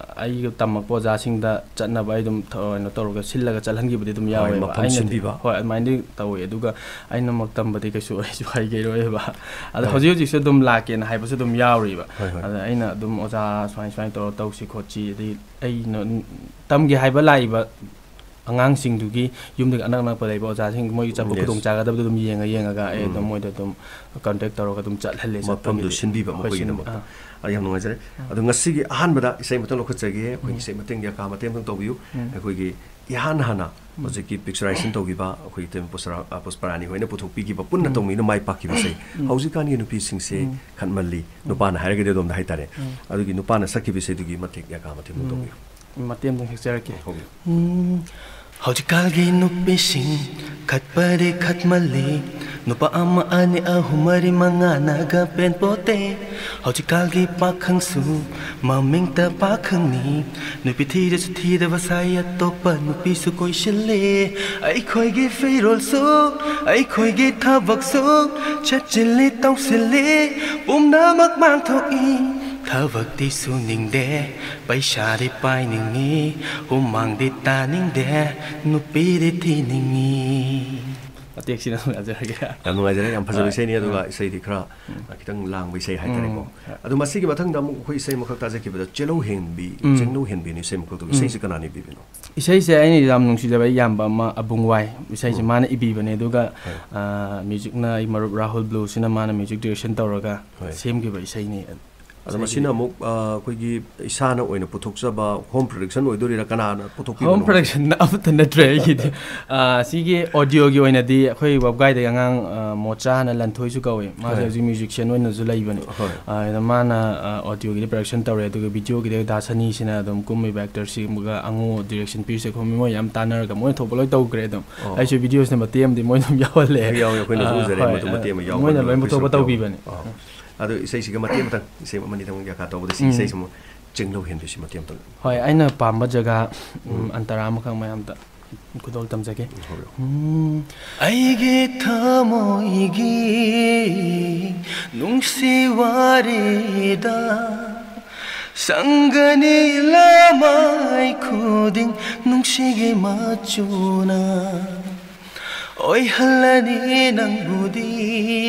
ꯑꯩꯒ ꯇꯝꯃꯛꯄ ꯑꯣꯖꯥꯁꯤꯡꯗ ꯆꯠꯅꯕ ꯑꯩ ꯑꯗꯨꯝ ꯊ-, ꯀꯩꯅꯣ ꯇꯧꯔꯒ ꯁꯤꯜꯂꯒ ꯆꯠꯍꯟꯈꯤꯕꯗꯤ ꯑꯗꯨꯝ ꯍꯣꯏ, ꯌꯥꯎꯋꯦꯕ꯫ ꯃꯐꯝ ꯑꯩꯅꯗꯤ, ꯁꯤꯟꯕꯤꯕ꯫ ꯍꯣꯏ, ꯑꯗꯨꯃꯥꯏꯅꯗꯤ ꯇꯧꯋꯦ꯫ ꯑꯗꯨꯒ ꯑꯩꯅꯃꯛ ꯇꯝꯕꯗꯤ ꯀꯩꯁꯨ ꯑꯩꯁꯨ ꯍꯩꯒꯩꯔꯣꯏꯕ꯫ ꯑꯗꯣ ꯍꯣꯏ꯫ ꯍꯧꯖꯤꯛ ꯍꯧꯖꯤꯛꯁꯨ ꯑꯗꯨꯝ ꯂꯥꯛꯀꯦꯅ ꯍꯥꯏꯕꯁꯨ ꯑꯗꯨꯝ ꯌꯥꯎꯔꯤꯕ꯫ ꯍꯣꯏ, ꯍꯣꯏ꯫ ꯑꯗ ꯑꯩꯅ ꯑꯗꯨꯝ, "ꯑꯣꯖꯥ ꯁꯨꯃꯥꯏ ꯁꯨꯃꯥꯏꯅ ꯇꯧꯔ ꯇꯧꯁꯤ ꯈꯣꯠꯁꯤ", ꯑꯗꯩ ꯑꯩꯅ ꯇꯝꯒꯦ ꯍꯥꯏꯕ ꯂꯥꯛꯏꯕ ꯑꯉꯥꯡꯁꯤꯡꯗꯨꯒꯤ ꯌꯨꯝꯗꯒꯤ ꯑꯅꯛ ꯑꯅꯛꯄ ꯂꯩꯕ ꯑꯣꯖꯥꯁꯤꯡ ꯃꯣꯏꯒꯤ ꯆꯠꯄ ꯎꯝ, yes. ꯈꯨꯗꯣꯡ ꯆꯥꯒꯗꯕꯗꯨ ꯑꯗꯨꯝ ꯌꯦꯡꯉ ꯌꯦꯡꯉꯒ ꯑꯩ ꯑꯗꯨꯝ ꯎꯝ. ꯃꯣꯏꯗ ꯑꯗꯨꯝ ꯀꯟꯇꯦꯛ ꯇꯧꯔꯒ ꯑꯗꯨꯝ ꯆꯠꯍꯜꯂꯦ꯫ ꯃꯐꯝꯗꯨ ꯆꯠꯄꯒꯤꯗꯤ ꯁꯤꯟꯕꯤꯕ ꯑꯩꯈꯣꯏ ꯁꯤꯟ-, ꯃꯈꯣꯏꯒꯤꯗꯃꯛꯇ꯫ ꯑꯥ꯫ ꯑ, ꯌꯥꯝ ꯅꯨꯡꯉꯥꯏꯖꯔꯦ꯫ ꯎꯝ. ꯑꯗꯣ ꯉꯁꯤꯒꯤ ꯑꯍꯥꯟꯕꯗ ꯏꯁꯩ ꯑꯃꯇꯪ ꯂꯧꯈꯠꯆꯒꯦ꯫ ꯑꯩꯈꯣꯏꯒꯤ ꯎꯝ. ꯏꯁꯩ ꯃꯇꯦꯡ ꯀꯌꯥ ꯃꯇꯦꯡ ꯑꯃꯇꯪ ꯇꯧꯕꯤꯌꯨ꯫ ꯎꯝ. ꯑꯩꯈꯣꯏꯒꯤ ꯏꯍꯥꯟ ꯍꯥꯟꯅ ꯎꯝ. ꯍꯧꯖꯤꯛꯀꯤ picturization ꯇꯧꯈꯤꯕ ꯑꯩꯈꯣꯏ ꯏꯇꯩꯃ ꯄꯨꯁꯄꯔꯥ-, ꯑ, ꯄꯨꯁꯄꯔꯥꯅꯤ ꯍꯣꯏꯅ ꯄꯨꯊꯣꯛꯄꯤꯈꯤꯕ ꯄꯨꯟꯅ ꯎꯝ. ꯇꯧꯃꯤꯟꯅ ꯃꯥꯏ ꯄꯥꯛꯈꯤꯕ ꯏꯁꯩ꯫ ꯎꯝ. ꯍꯧꯖꯤꯛꯀꯥꯟꯒꯤ ꯅꯨꯄꯤꯁꯤꯡꯁꯦ ꯎꯝ. ꯈꯠꯃꯜꯂꯤ, ꯎꯝ. ꯅꯨꯄꯥꯅ ꯍꯥꯏꯔꯒꯗꯤ ꯑꯗꯣꯝꯗ ꯍꯥꯏꯇꯥꯔꯦ꯫ ꯎꯝ. ꯑꯗꯨꯒꯤ ꯅꯨꯄꯥꯅ ꯁꯛꯈꯤꯕ ꯏꯁꯩꯗꯨꯒꯤ ꯃꯇꯦꯛ ꯌꯥꯀꯥ ꯃꯇꯦꯛ ꯑꯃ ꯎꯝ. ꯇꯧꯕꯤꯌꯨ꯫ ꯃꯇꯦꯛ ꯑꯃꯇꯪ ꯁꯛꯆꯔꯛꯀꯦ꯫ ꯍꯧꯕꯤꯌꯨ꯫ ꯎꯝ. ꯍꯧꯖꯤꯛꯀꯥꯜꯒꯤ ꯅꯨꯄꯤꯁꯤꯡ ꯈꯠꯄꯗꯤ ꯈꯠꯃꯜꯂꯤ, ꯅꯨꯄꯥ ꯑꯃ ꯑꯅꯤ ꯑꯍꯨꯝ ꯃꯔꯤ ꯃꯉꯥꯅꯒ ꯄꯦꯟꯄꯣꯠꯇꯦ꯫ ꯍꯧꯖꯤꯛꯀꯥꯜꯒꯤ ꯄꯥꯈꯪꯁꯨ ꯃꯃꯤꯡꯇ ꯄꯥꯈꯪꯅꯤ, ꯅꯨꯄꯤ ꯊꯤꯔꯁꯨ ꯊꯤꯗꯕ ꯁꯥꯏ, ꯑꯇꯣꯞꯄ ꯅꯨꯄꯤꯁꯨ ꯀꯣꯏꯁꯤꯜꯂꯤ꯫ ꯑꯩꯈꯣꯏꯒꯤ ꯐꯤꯔꯣꯜꯁꯨ ꯑꯩꯈꯣꯏꯒꯤ ꯊꯕꯛꯁꯨ ꯆꯦꯠꯁꯤꯜꯂꯤ ꯇꯧꯁꯤꯜꯂꯤ, ꯄꯨꯝꯅꯃꯛ ꯃꯥꯡꯊꯣꯛꯏ꯫ ꯊꯕꯛꯇꯤ ꯁꯨꯅꯤꯡꯗꯦ, ꯄꯩꯁꯥꯗꯤ ꯄꯥꯏꯅꯤꯡꯉꯤ, ꯍꯨꯃꯥꯡꯗꯤ ꯇꯥꯅꯤꯡꯗꯦ, ꯅꯨꯄꯤꯗꯤ ꯊꯤꯅꯤꯡꯉꯤ꯫ ꯃꯇꯦꯛꯁꯤꯅ ꯑꯗꯨꯝ ꯌꯥꯖꯔꯒꯦ꯫ ꯌꯥꯝ ꯅꯨꯡꯉꯥꯏꯖꯔꯦ, ꯌꯥꯝ ꯐꯖꯕ ꯍꯣꯏ꯫ ꯏꯁꯩꯅꯤ, ꯑꯗꯨꯒ ꯎꯝ. ꯏꯁꯩꯗꯤ ꯈꯔ, ꯎꯝ. ꯑ, ꯈꯤꯇꯪ ꯂꯥꯡꯕ ꯏꯁꯩ ꯍꯥꯏꯇꯥꯔꯦꯀꯣ꯫ ꯎꯝ. ꯑꯗꯣ ꯃꯁꯤꯒꯤ ꯃꯊꯪꯗ ꯑꯃꯨꯛ ꯑꯩꯈꯣꯏ ꯏꯁꯩ ꯑꯃꯈꯛ ꯇꯥꯖꯈꯤꯕꯗ ꯆꯦꯜꯂꯧ ꯍꯦꯟꯕꯤ, ꯎꯝ. ꯆꯦꯡꯂꯧ ꯍꯦꯟꯕꯤꯅ ꯏꯁꯩ ꯑꯃꯈꯛ ꯇꯧꯕ꯫ ꯎꯝ. ꯏꯁꯩꯁꯦ ꯀꯅꯥꯅ ꯏꯕꯤꯕꯅꯣ? ꯏꯁꯩꯁꯦ ꯑꯩꯅ ꯌꯥꯝ ꯅꯨꯡꯁꯤꯖꯕ ꯑꯩ ꯏꯌꯥꯝꯕ ꯑꯃ ꯑꯕꯨꯡ ꯋꯥꯏ, ꯏꯁꯩꯁꯦ ꯎꯝ. ꯃꯥꯅ ꯏꯕꯤꯕꯅꯦ, ꯑꯗꯨꯒ, ꯍꯣꯏ. ꯑ, musicꯅ ꯑꯩ ꯃꯔꯨꯞ ꯔꯥꯍꯨꯜ ꯕ꯭ꯂꯨꯁꯤꯅ ꯃꯥꯅ music direction ꯇꯧꯔꯒ ꯍꯣꯏ. ꯁꯦꯝꯈꯤꯕ ꯏꯁꯩꯅꯤ꯫ ꯑꯗꯣ ꯏꯁꯩꯁꯤꯗꯤ ꯃꯁꯤꯅ ꯑꯃꯨꯛ, ꯑ, ꯑꯩꯈꯣꯏꯒꯤ ꯏꯁꯥꯅ ꯑꯣꯏꯅ ꯄꯨꯊꯣꯛꯆꯕ home production ꯑꯣꯏꯗꯣꯔꯤꯔꯥ, ꯀꯅꯥꯅ ꯄꯨꯊꯣꯛꯄꯤꯕꯅꯣ? Home production ꯑꯃꯠꯇ ꯅꯠꯇ꯭ꯔꯦ ꯑꯩꯒꯤꯗꯤ꯫ ꯑ, ꯁꯤꯒꯤ audioꯒꯤ ꯑꯣꯏꯅꯗꯤ ꯑꯩꯈꯣꯏ ꯋꯥꯕꯒꯥꯏꯗꯒꯤ ꯑꯉꯥꯡ, ꯑ, ꯃꯣꯆꯥ ꯍꯥꯏꯅ ꯂꯟꯊꯣꯏꯁꯨ ꯀꯧꯏ꯫ ꯃꯥꯁꯦ ꯍꯣꯏ. ꯍꯧꯖꯤꯛ musician ꯑꯣꯏꯅꯁꯨ ꯂꯩꯕꯅꯤ꯫ ꯍꯣꯏ. ꯑ, ꯑꯗ ꯃꯥꯅ, ꯑ, audioꯒꯤꯗꯤ production ꯇꯧꯔꯦ, ꯑꯗꯨꯒ videoꯒꯤꯗꯤ ꯗꯥ ꯁꯅꯤꯁꯤꯅ ꯑꯗꯨꯝ ꯀꯨꯝꯃꯤꯕ actorꯁꯤꯡꯒ ꯑꯉꯣ direction ꯄꯤꯔꯤꯁꯦ, ꯈꯣꯠꯃꯤ ꯃꯣꯏ ꯌꯥꯝ ꯇꯥꯟꯅꯔꯒ ꯃꯣꯏꯅ ꯊꯣꯛꯄ ꯂꯣꯏ ꯇꯧꯈ꯭ꯔꯦ ꯑꯗꯨꯝ꯫ ꯑꯣ. ꯑꯩꯁꯨ videoꯁꯤꯅ ꯃꯇꯦꯛ ꯑꯃꯗꯤ ꯃꯣꯏ ꯑꯗꯨꯝ ꯌꯥꯎꯍꯜꯂꯦ꯫ ꯌꯥꯎꯋꯦ, ꯑꯩꯈꯣꯏꯅꯁꯨ ꯑ, ꯎꯖꯔꯦ, ꯍꯣꯏ, ꯃꯗꯨ ꯑ, ꯃꯇꯦꯛ ꯑꯃ ꯌꯥꯎꯕ ꯃꯣꯏꯅ ꯂꯣꯏ ꯑꯩꯈꯣꯏꯁꯨ ꯄꯨꯊꯣꯛꯄ ꯌꯥꯎꯋꯦ꯫ ꯇꯧꯕꯤꯕꯅꯤ꯫ ꯑꯣ. ꯑꯗꯣ ꯏꯁꯩꯁꯤꯒ ꯃꯇꯦꯛ ꯑꯃꯇꯪ, ꯏꯁꯩ ꯑꯃꯅꯤꯗꯪ ꯌꯥꯀꯥ ꯇꯧꯕꯗ ꯁꯤ ꯎꯝ. ꯏꯁꯩꯁꯤꯃ ꯆꯦꯡꯂꯧ ꯍꯦꯟꯕꯤꯁꯤ ꯃꯇꯦꯛ ꯑꯃꯇꯪ꯫ ꯍꯣꯏ, ꯑꯩꯅ ꯄꯥꯝꯕ ꯖꯒꯥ, ꯎꯝ, ꯎꯝ. ꯑꯟꯇꯔꯥ ꯑꯃꯈꯛ ꯃꯌꯥꯝꯗ ꯈꯨꯗꯣꯜ ꯇꯝꯖꯒꯦ꯫ ꯎꯝ, ꯍꯣꯏ. ꯎꯝ. ꯑꯩꯒꯤ ꯊꯃꯣꯏꯒꯤ ꯅꯨꯡꯁꯤ ꯋꯥꯔꯤꯗ ꯁꯪꯒꯅꯤ ꯂꯃꯥꯏ ꯈꯨꯗꯤꯡ ꯅꯨꯡꯁꯤꯒꯤ ꯃꯆꯨꯅ ꯑꯣꯏꯍꯜꯂꯅꯤ ꯅꯪꯕꯨꯗꯤ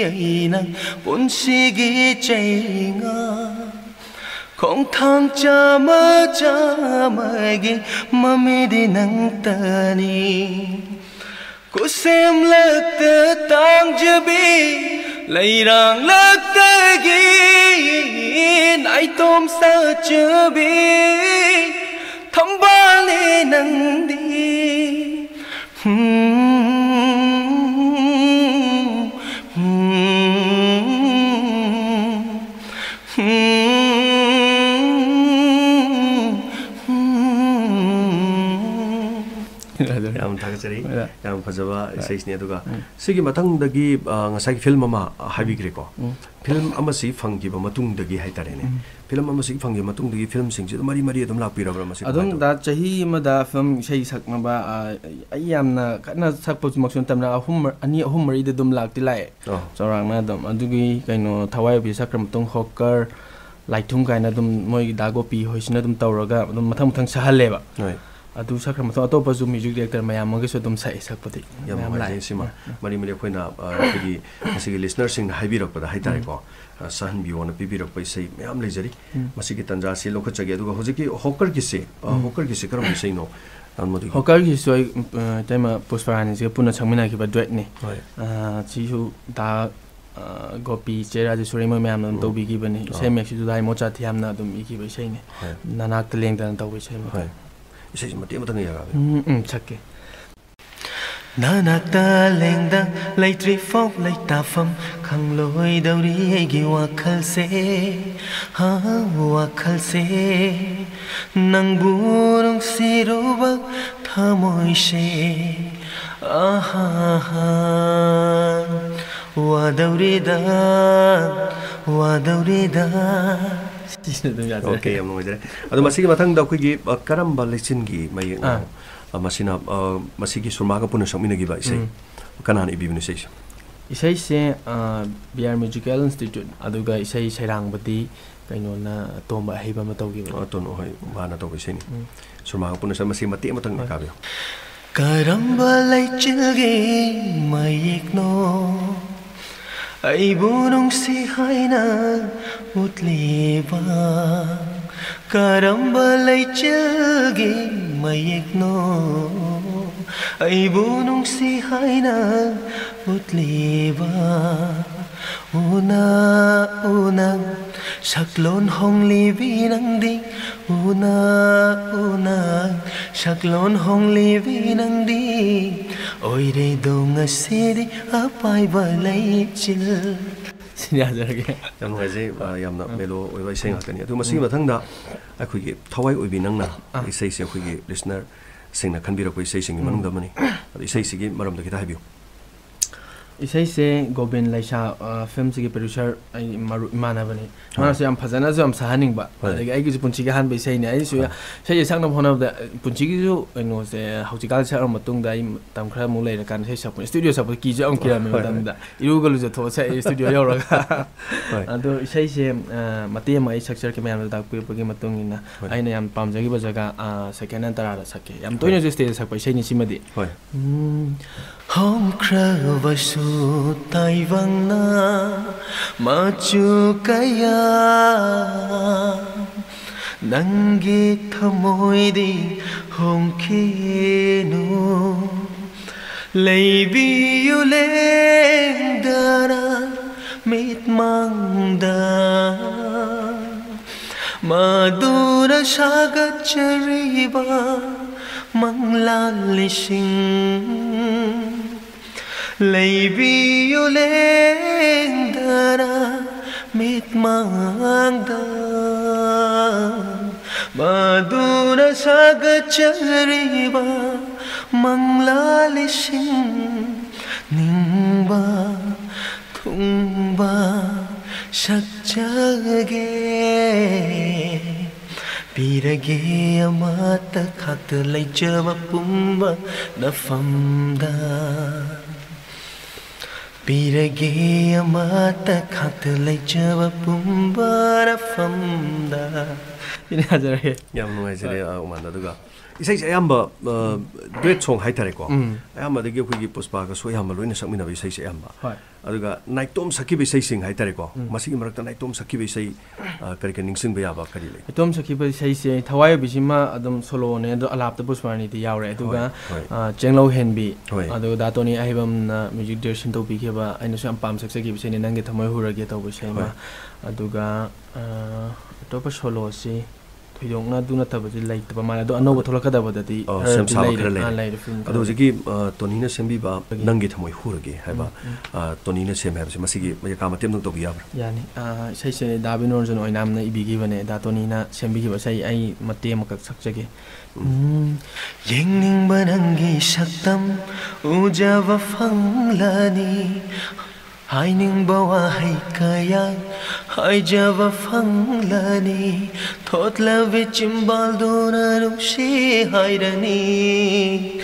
ꯑꯩꯅ ꯄꯨꯟꯁꯤꯒꯤ ꯆꯩꯉꯥꯛ꯫ ꯈꯣꯡꯊꯥꯡ ꯆꯥꯝꯃ ꯆꯥꯝꯃꯒꯤ ꯃꯃꯤꯗꯤ ꯅꯪꯇꯅꯤ꯫ ꯈꯨꯠꯁꯦꯝꯂꯛꯇ ꯇꯥꯡꯖꯕꯤ, ꯂꯩꯔꯥꯡꯂꯛꯇꯒꯤ ꯅꯥꯏꯇꯣꯝ ꯁꯥꯠꯆꯕꯤ, ꯊꯝꯕꯥꯜꯅꯦ ꯅꯪꯗꯤ꯫ ꯌꯥꯝ ꯊꯥꯒꯠꯆꯔꯤ꯫ ꯍꯣꯏ꯫ ꯌꯥꯝ ꯐꯖꯕ ꯏꯁꯩꯁꯤꯅꯤ꯫ ꯑꯗꯨꯒ ꯎꯝ꯫ ꯁꯤꯒꯤ ꯃꯊꯪꯗꯒꯤ, ꯑ, ꯉꯁꯥꯏꯒꯤ ꯐꯤꯂꯝ ꯑꯃ ꯍꯥꯏꯕꯤꯈ꯭ꯔꯦꯀꯣ꯫ ꯎꯝ꯫ ꯐꯤꯂꯝ ꯑꯃꯁꯤ ꯐꯪꯈꯤꯕ ꯃꯇꯨꯡꯗꯒꯤ ꯍꯥꯏꯇꯥꯔꯦꯅꯦ꯫ ꯎꯝ꯫ ꯐꯤꯂꯝ ꯑꯃꯁꯤ ꯐꯪꯈꯤꯕ ꯃꯇꯨꯡꯗꯒꯤ ꯐꯤꯂꯝꯁꯤꯡꯁꯤ ꯑꯗꯨꯝ ꯃꯔꯤ ꯃꯔꯤ ꯑꯗꯨꯝ ꯂꯥꯛꯄꯤꯔꯕ꯭ꯔꯥ, ꯃꯁꯤ ꯑꯗꯨꯝ ꯀꯃꯥꯏꯅ ꯇꯧ- ꯗꯥ ꯆꯍꯤ ꯑꯃꯗ ꯐꯤꯂꯝ ꯏꯁꯩ ꯁꯛꯅꯕ, ꯑ, ꯑꯩ ꯌꯥꯝꯅ ꯀꯟꯅ ꯁꯛꯄꯁꯨꯃꯛꯁꯨ ꯅꯠꯇꯕꯅ ꯑꯍꯨꯝ, ꯑꯅꯤ, ꯑꯍꯨꯝ, ꯃꯔꯤꯗꯤ ꯑꯗꯨꯝ ꯂꯥꯛꯇꯤ ꯂꯥꯛꯑꯦ꯫ ꯑꯣ꯫ ꯆꯥꯎꯔꯥꯛꯅ ꯑꯗꯨꯝ꯫ ꯑꯗꯨꯒꯤ ꯀꯩꯅꯣ ꯊꯋꯥꯏ ꯑꯣꯏꯕꯤ ꯁꯛꯈ꯭ꯔ ꯃꯇꯨꯡ ꯍꯣꯀꯔ, ꯂꯥꯏꯊꯨꯝ ꯀꯥꯏꯅ ꯑꯗꯨꯝ ꯃꯣꯏꯒꯤ ꯗꯥ ꯒꯣꯄꯤ ꯍꯣꯏꯁꯤꯅ ꯑꯗꯨꯝ ꯇꯧꯔꯒ ꯑꯗꯨꯝ ꯃꯊꯪ ꯃꯊꯪ ꯁꯛꯍꯜꯂꯦꯕ꯫ ꯍꯣꯏ꯫ ꯑꯗꯨ ꯁꯛꯈ꯭ꯔ ꯃꯇꯨꯡ ꯑꯇꯣꯞꯄꯁꯨ ꯃ꯭ꯌꯨꯖꯤꯛ ꯗꯤꯔꯦꯛꯇꯔ ꯃꯌꯥꯝ ꯑꯃꯒꯤꯁꯨ ꯑꯗꯨꯝ ꯁꯛꯑꯦ ꯁꯛꯄꯗꯤ꯫ ꯌꯥꯝ ꯃꯌꯥꯝ ꯅꯨꯡꯉꯥꯏꯖꯩ ꯂꯥꯛꯑꯦ꯫ ꯁꯤꯃ꯫ ꯎꯝ, ꯎꯝ꯫ ꯃꯔꯤ ꯃꯔꯤ ꯑꯩꯈꯣꯏꯅ, ꯑ, ꯑꯩꯈꯣꯏꯒꯤ ꯉꯁꯤꯒꯤ ꯂꯤꯁꯅꯔꯁꯤꯡꯅ ꯍꯥꯏꯕꯤꯔꯛꯄꯗ ꯍꯥꯏꯇꯥꯔꯦꯀꯣ, ꯎꯝ꯫ ꯑ, ꯁꯛꯍꯟꯕꯤꯌꯣꯅ ꯄꯤꯕꯤꯔꯛꯄ ꯏꯁꯩ ꯃꯌꯥꯝ ꯂꯩꯖꯔꯤ꯫ ꯎꯝ꯫ ꯃꯁꯤꯒꯤ ꯇꯥꯟꯖꯥꯁꯤ ꯂꯧꯈꯠꯆꯒꯦ꯫ ꯑꯗꯨꯒ ꯍꯧꯖꯤꯛꯀꯤ ꯍꯣꯀꯔꯒꯤꯁꯦ, ꯑ, ꯎꯝ꯫ ꯍꯣꯀꯔꯒꯤꯁꯦ ꯀꯔꯝꯕ ꯏꯁꯩꯅꯣ? ꯑ, ꯃꯗꯨꯒꯤ ꯍꯣꯀꯔꯒꯤꯁꯨ ꯑꯩ, ꯑ, ꯏꯇꯩꯃ ꯄꯨꯁꯄꯔꯥꯅꯤꯁꯤꯒ ꯄꯨꯟꯅ ꯁꯛꯃꯤꯟꯅꯈꯤꯕ ꯗꯨꯋꯦꯠꯅꯤ꯫ ꯍꯣꯏ꯫ ꯑ, ꯁꯤꯁꯨ ꯗꯥ, ꯑ, ꯒꯣꯄꯤ, ꯆꯦ ꯔꯥꯖꯦꯁꯣꯔꯤ ꯃꯣꯏ ꯃꯌꯥꯝꯅ ꯑꯗꯨꯝ ꯎꯝ꯫ ꯇꯧꯕꯤꯈꯤꯕꯅꯤ꯫ ꯑ꯫ ꯏꯁꯩ ꯃꯌꯦꯛꯁꯤꯁꯨ ꯗꯥ ꯏꯃꯣꯆꯥ ꯊꯤꯌꯥꯝꯅ ꯑꯗꯨꯝ ꯏꯈꯤꯕ ꯏꯁꯩꯅꯤ꯫ ꯍꯣꯏ꯫ ꯅꯅꯥꯛꯇ ꯂꯦꯡꯗꯅ ꯇꯧꯕ ꯏꯁꯩ ꯑꯃ꯫ ꯍꯣꯏ꯫ ꯏꯁꯩꯁꯤ ꯃꯇꯦꯛ ꯑꯃꯇꯪ ꯌꯥꯔꯛꯑꯒꯦ꯫ ꯎꯝ, ꯎꯝ, ꯁꯛꯀꯦ꯫ ꯅꯅꯥꯛꯇ ꯂꯦꯡꯗ ꯂꯩꯇ꯭ꯔꯤꯐꯥꯎ ꯂꯩꯇꯥꯐꯝ ꯈꯪꯂꯣꯏꯗꯧꯔꯤ ꯑꯩꯒꯤ ꯋꯥꯈꯜꯁꯦ, ꯍꯥ, ꯋꯥꯈꯜꯁꯦ꯫ ꯅꯪꯕꯨ ꯅꯨꯡꯁꯤꯔꯨꯕ ꯊꯃꯣꯏꯁꯦ, ꯑꯍꯥꯍꯥ, ꯋꯥꯗꯧꯔꯤꯗ, ꯋꯥꯗꯧꯔꯤꯗ꯫ ꯁꯤꯁꯤꯅ ꯑꯗꯨꯝ ꯌꯥꯖꯔꯦ꯫ ꯑꯣꯀꯦ, ꯌꯥꯝ ꯅꯨꯡꯉꯥꯏꯖꯔꯦ꯫ ꯑꯗꯣ ꯃꯁꯤꯒꯤ ꯃꯊꯪꯗ ꯑꯩꯈꯣꯏꯒꯤ, ꯑ, ꯀꯔꯝꯕ ꯂꯩꯆꯤꯟꯒꯤ ꯃꯌꯦꯛꯅꯣ? ꯑꯥ꯫ ꯑ, ꯃꯁꯤꯅ, ꯑ, ꯃꯁꯤꯒꯤ ꯁꯨꯔꯃꯥꯒ ꯄꯨꯟꯅ ꯁꯛꯃꯤꯟꯅꯈꯤꯕ ꯏꯁꯩ꯫ ꯎꯝ꯫ ꯀꯅꯥꯅ ꯏꯕꯤꯕꯅꯣ ꯏꯁꯩꯁꯦ? ꯏꯁꯩꯁꯦ, ꯑ, ꯕꯤ ꯑꯥꯔ ꯃ꯭ꯌꯨꯖꯤꯀꯦꯜ ꯏꯟꯁꯇꯤꯇ꯭ꯌꯨꯠ, ꯑꯗꯨꯒ ꯏꯁꯩ ꯁꯩꯔꯥꯡꯕꯗꯤ ꯀꯩꯅꯣꯅ, ꯑꯇꯣꯝꯕ ꯑꯍꯩꯕ ꯑꯃ ꯇꯧꯈꯤꯕꯅꯤ꯫ ꯑꯣ, ꯑꯇꯣꯝꯕ, ꯍꯣꯏ, ꯃꯥꯅ ꯇꯧꯕ ꯏꯁꯩꯅꯤ꯫ ꯎꯝ꯫ ꯁꯨꯔꯃꯥꯒ ꯄꯨꯟꯅ ꯁꯛ-, ꯃꯁꯤ ꯃꯇꯦꯛ ꯑꯃꯇꯪ ꯍꯣꯏ꯫ ꯀꯥꯕꯤꯌꯨ꯫ ꯀꯔꯝꯕ ꯂꯩꯆꯤꯜꯒꯤ ꯃꯌꯦꯛꯅꯣ? ꯑꯩꯕꯨ ꯅꯨꯡꯁꯤ ꯍꯥꯏꯅ ꯎꯠꯂꯤꯕ ꯀꯔꯝꯕ ꯂꯩꯆꯤꯜꯒꯤ ꯃꯌꯦꯛꯅꯣ? ꯑꯩꯕꯨ ꯅꯨꯡꯁꯤ ꯍꯥꯏꯅ ꯎꯠꯂꯤꯕ ꯎꯅ ꯎꯅ ꯁꯛꯂꯣꯟ ꯍꯣꯡꯂꯤꯕꯤ ꯅꯪꯗꯤ, ꯎꯅ ꯎꯅ ꯁꯛꯂꯣꯟ ꯍꯣꯡꯂꯤꯕꯤ ꯅꯪꯗꯤ, ꯑꯣꯏꯔꯦꯗꯣ ꯉꯁꯤꯗꯤ ꯑꯄꯥꯏꯕ ꯂꯩꯆꯤꯜ꯫ ꯁꯤꯅꯤ ꯌꯥꯖꯔꯒꯦ꯫ ꯌꯥꯝ ꯅꯨꯡꯉꯥꯏꯖꯩ꯫ ꯑ, ꯌꯥꯝꯅ ꯃꯦꯂꯣ ꯑꯣꯏꯕ ꯏꯁꯩ ꯉꯥꯛꯇꯅꯤ꯫ ꯑꯗꯨ ꯃꯁꯤꯒꯤ ꯃꯊꯪꯗ ꯑꯩꯈꯣꯏꯒꯤ ꯊꯋꯥꯏ ꯑꯣꯏꯕꯤ ꯅꯪꯅ ꯏꯁꯩꯁꯦ ꯑꯩꯈꯣꯏꯒꯤ ꯂꯤꯁꯅꯔꯁꯤꯡꯅ ꯈꯟꯕꯤꯔꯛꯄ ꯏꯁꯩꯁꯤꯡꯒꯤ ꯃꯅꯨꯡꯗ ꯑꯃꯅꯤ꯫ ꯑꯗꯣ ꯏꯁꯩꯁꯤꯒꯤ ꯃꯔꯝꯗ ꯈꯤꯇ ꯍꯥꯏꯕꯤꯌꯨ꯫ ꯏꯁꯩꯁꯦ ꯒꯣꯕꯤꯟ ꯂꯩꯁꯥ, ꯑ, ꯐꯤꯂꯝꯁꯤꯒꯤ ꯄ꯭ꯔꯣꯗ꯭ꯌꯨꯁꯔ ꯑꯩ ꯃꯔꯨꯞ ꯏꯃꯥꯟꯅꯕꯅꯤ꯫ ꯃꯥꯅꯁꯨ ꯌꯥꯝ ꯐꯖꯅꯁꯨ ꯌꯥꯝ ꯁꯛꯍꯟꯅꯤꯡꯕ꯫ ꯍꯣꯏ꯫ ꯑꯗꯒꯤ ꯑꯩꯒꯤꯁꯨ ꯄꯨꯟꯁꯤꯒꯤ ꯑꯍꯥꯟꯕ ꯏꯁꯩꯅꯦ꯫ ꯑꯩꯁꯨ ꯍꯣꯏ꯫ ꯏꯁꯩꯁꯦ ꯁꯛꯅꯕ ꯍꯣꯠꯅꯕꯗ, ꯑ, ꯄꯨꯟꯁꯤꯒꯤꯁꯨ ꯀꯩꯅꯣꯁꯦ ꯍꯧꯖꯤꯛꯀꯥꯟ ꯁꯛꯑ ꯃꯇꯨꯡꯗ ꯑꯩ ꯃꯇꯝ ꯈꯔꯃꯨꯛ ꯂꯩꯔꯀꯥꯟꯗ ꯏꯁꯩ ꯁꯛꯄꯅꯦ꯫ ꯁ꯭ꯇꯨꯗꯤꯑꯣ ꯁꯛꯄꯗ ꯀꯤꯁꯨ ꯌꯥꯝ ꯀꯤꯔꯝꯃꯦ ꯍꯣꯏ꯫ ꯃꯇꯝꯗꯨꯗ꯫ ꯏꯔꯨꯒ ꯂꯨꯖꯊꯣꯛꯑ ꯁꯛꯑꯦ ꯁ꯭ꯇꯨꯗꯤꯑꯣ ꯌꯧꯔꯒ꯫ ꯍꯣꯏ꯫ ꯑꯗꯣ ꯏꯁꯩꯁꯦ, ꯑ, ꯃꯇꯦꯛ ꯑꯃ ꯑꯩ ꯁꯛꯆꯔꯛꯀꯦ ꯃꯌꯥꯝꯅ ꯇꯥꯛꯄꯤꯔꯛꯄꯒꯤ ꯃꯇꯨꯡ ꯏꯟꯅ꯫ ꯍꯣꯏ꯫ ꯑꯩꯅ ꯌꯥꯝ ꯄꯥꯝꯖꯈꯤꯕ ꯖꯒꯥ, ꯑ, ꯁꯦꯀꯦꯟ ꯍꯦꯟ ꯇꯔꯥꯗ ꯁꯛꯀꯦ꯫ ꯌꯥꯝ ꯍꯣꯏ꯫ ꯇꯣꯏꯅꯁꯨ ꯁ꯭ꯇꯦꯖꯇ ꯁꯛꯄ ꯏꯁꯩꯅꯤ ꯁꯤꯃꯗꯤ꯫ ꯍꯣꯏ꯫ ꯎꯝ, ꯍꯧꯈ꯭ꯔꯕꯁꯨ ꯇꯥꯏꯕꯪꯅ ꯃꯆꯨ ꯀꯌꯥ ꯅꯪꯒꯤ ꯊꯃꯣꯏꯗꯤ ꯍꯣꯡꯈꯤꯅꯨ꯫ ꯂꯩꯕꯤꯌꯨ ꯂꯦꯡꯗꯅ ꯃꯤꯠꯃꯥꯡꯗ ꯃꯗꯨꯅ ꯁꯥꯒꯠꯆꯔꯤꯕ ꯃꯪꯂꯥꯟ ꯂꯤꯁꯤꯡ꯫ ꯂꯩꯕꯤꯌꯨ ꯂꯦꯡꯗꯅ ꯃꯤꯠꯃꯥꯡꯗ ꯃꯗꯨꯅ ꯁꯥꯒꯠꯆꯔꯤꯕ ꯃꯪꯂꯥꯟ ꯂꯤꯁꯤꯡ꯫ ꯅꯤꯡꯕ ꯊꯨꯡꯕ ꯁꯛꯆꯒꯦ꯫ ꯄꯤꯔꯒꯦ ꯑꯃꯠꯇ ꯈꯥꯛꯇ ꯂꯩꯖꯕ ꯄꯨꯝꯕ ꯅꯐꯝꯗ꯫ ꯄꯤꯔꯒꯦ ꯑꯃꯠꯇ ꯈꯥꯛꯇ ꯂꯩꯖꯕ ꯄꯨꯝꯕ ꯅꯐꯝꯗ꯫ ꯁꯤꯅ ꯌꯥꯖꯔꯒꯦ꯫ ꯌꯥꯝ ꯅꯨꯡꯉꯥꯏꯖꯔꯦ, ꯑ, ꯎꯃꯥꯟꯗ꯫ ꯑꯗꯨꯒ ꯏꯁꯩꯁꯦ ꯑꯌꯥꯝꯕ, ꯑ, duet song ꯍꯥꯏꯇꯥꯔꯦꯀꯣ꯫ ꯎꯝ꯫ ꯑꯌꯥꯝꯕꯗꯒꯤ ꯑꯩꯈꯣꯏꯒꯤ ꯄꯨꯁꯄꯥꯒꯁꯨ ꯑꯌꯥꯝꯕ ꯂꯣꯏꯅ ꯁꯛꯃꯤꯟꯅꯕ ꯏꯁꯩꯁꯦ ꯑꯌꯥꯝꯕ꯫ ꯍꯣꯏ꯫ ꯑꯗꯨꯒ ꯅꯥꯏꯇꯣꯝ ꯁꯛꯈꯤꯕ ꯏꯁꯩꯁꯤꯡ ꯍꯥꯏꯇꯥꯔꯦꯀꯣ꯫ ꯎꯝ꯫ ꯃꯁꯤꯒꯤ ꯃꯔꯛꯇ ꯅꯥꯏꯇꯣꯝ ꯁꯛꯈꯤꯕ ꯏꯁꯩ, ꯑ, ꯀꯔꯤ ꯀꯔꯤ ꯅꯤꯡꯁꯤꯡꯕ ꯌꯥꯕ ꯀꯔꯤ ꯂꯩ? ꯏꯇꯣꯝ ꯁꯛꯈꯤꯕ ꯏꯁꯩꯁꯦ ꯊꯋꯥꯏ ꯑꯣꯏꯕꯤꯁꯤꯃ ꯑꯗꯨꯝ soloꯅꯦ, ꯑꯗꯣ ꯑꯂꯥꯞꯇ ꯄꯨꯁꯄꯥꯔꯥꯅꯤꯗꯤ ꯌꯥꯎꯔꯦ꯫ ꯑꯗꯨꯒ, ꯍꯣꯏ, ꯍꯣꯏ꯫ ꯑ, ꯆꯦꯡꯂꯧ ꯍꯦꯟꯕꯤ, ꯍꯣꯏ꯫ ꯑꯗꯨꯒ ꯗꯥ ꯇꯣꯅꯤ ꯑꯍꯩꯕꯝꯅ music direction ꯇꯧꯕꯤꯈꯤꯕ, ꯑꯩꯅꯁꯨ ꯌꯥꯝ ꯄꯥꯝ ꯁꯛꯆꯈꯤꯕ ꯏꯁꯩꯅꯦ, ꯅꯪꯒꯤ ꯊꯃꯣꯏ ꯍꯨꯔꯒꯦ ꯇꯧꯕ ꯏꯁꯩ ꯑꯃ꯫ ꯍꯣꯏ꯫ ꯑꯗꯨꯒ, ꯑ, ꯑꯇꯣꯞꯄ soloꯁꯤ ꯊꯣꯏꯗꯣꯛꯅ ꯑꯗꯨ ꯅꯠꯇꯕꯗꯤ ꯂꯩꯇꯕ ꯃꯥꯜꯂꯦ꯫ ꯑꯗꯣ ꯑꯅꯧꯕ ꯊꯣꯛꯂꯛꯀꯗꯕꯗꯗꯤ ꯑꯣ, ꯈꯔꯗꯤ ꯁꯦꯝ ꯁꯥꯕ ꯂꯩꯔꯦ꯫ ꯈꯔ ꯂꯩꯔꯦ꯫ ꯑꯥ, ꯂꯩꯔꯦ, film ꯑꯗꯣ ꯈꯔꯗꯤ꯫ ꯍꯧꯖꯤꯛꯀꯤ, ꯑ, ꯇꯣꯅꯤꯅ ꯁꯦꯝꯕꯤꯕ ꯑꯩꯈꯣꯏꯒꯤ ꯅꯪꯒꯤ ꯊꯃꯣꯏ ꯍꯨꯔꯒꯦ ꯍꯥꯏꯕ, ꯎꯝ, ꯎꯝ꯫ ꯑ, ꯇꯣꯅꯤꯅ ꯁꯦꯝꯃꯦ ꯍꯥꯏꯕꯁꯦ, ꯃꯁꯤꯒꯤ ꯃꯌꯦꯛꯀꯥ ꯃꯇꯦꯛ ꯑꯃꯇꯪ ꯇꯧꯕꯤ ꯌꯥꯕ꯭ꯔꯥ? ꯌꯥꯅꯤ꯫ ꯑ, ꯏꯁꯩꯁꯦ ꯗꯥ ꯕꯤꯅꯣꯔꯟꯖꯟ ꯑꯣꯏꯅꯥꯝꯅ ꯏꯕꯤꯈꯤꯕꯅꯦ꯫ ꯗꯥ ꯇꯣꯅꯤꯅ ꯁꯦꯝꯕꯤꯈꯤꯕ ꯏꯁꯩ ꯑꯩ ꯃꯇꯦꯛ ꯑꯃꯈꯛ ꯁꯛꯆꯒꯦ꯫ ꯎꯝ꯫ ꯌꯦꯡꯅꯤꯡꯕ ꯅꯪꯒꯤ ꯁꯛꯇꯝ ꯎꯖꯕ ꯐꯪꯂꯅꯤ, ꯍꯥꯏꯅꯤꯡꯕ ꯋꯥꯍꯩ ꯀꯌꯥ ꯍꯥꯏꯖꯕ ꯐꯪꯂꯅꯤ, ꯊꯣꯠꯂꯕꯤ ꯆꯤꯝꯕꯥꯜꯗꯨꯅ ꯅꯨꯡꯁꯤ ꯍꯥꯏꯔꯅꯤ,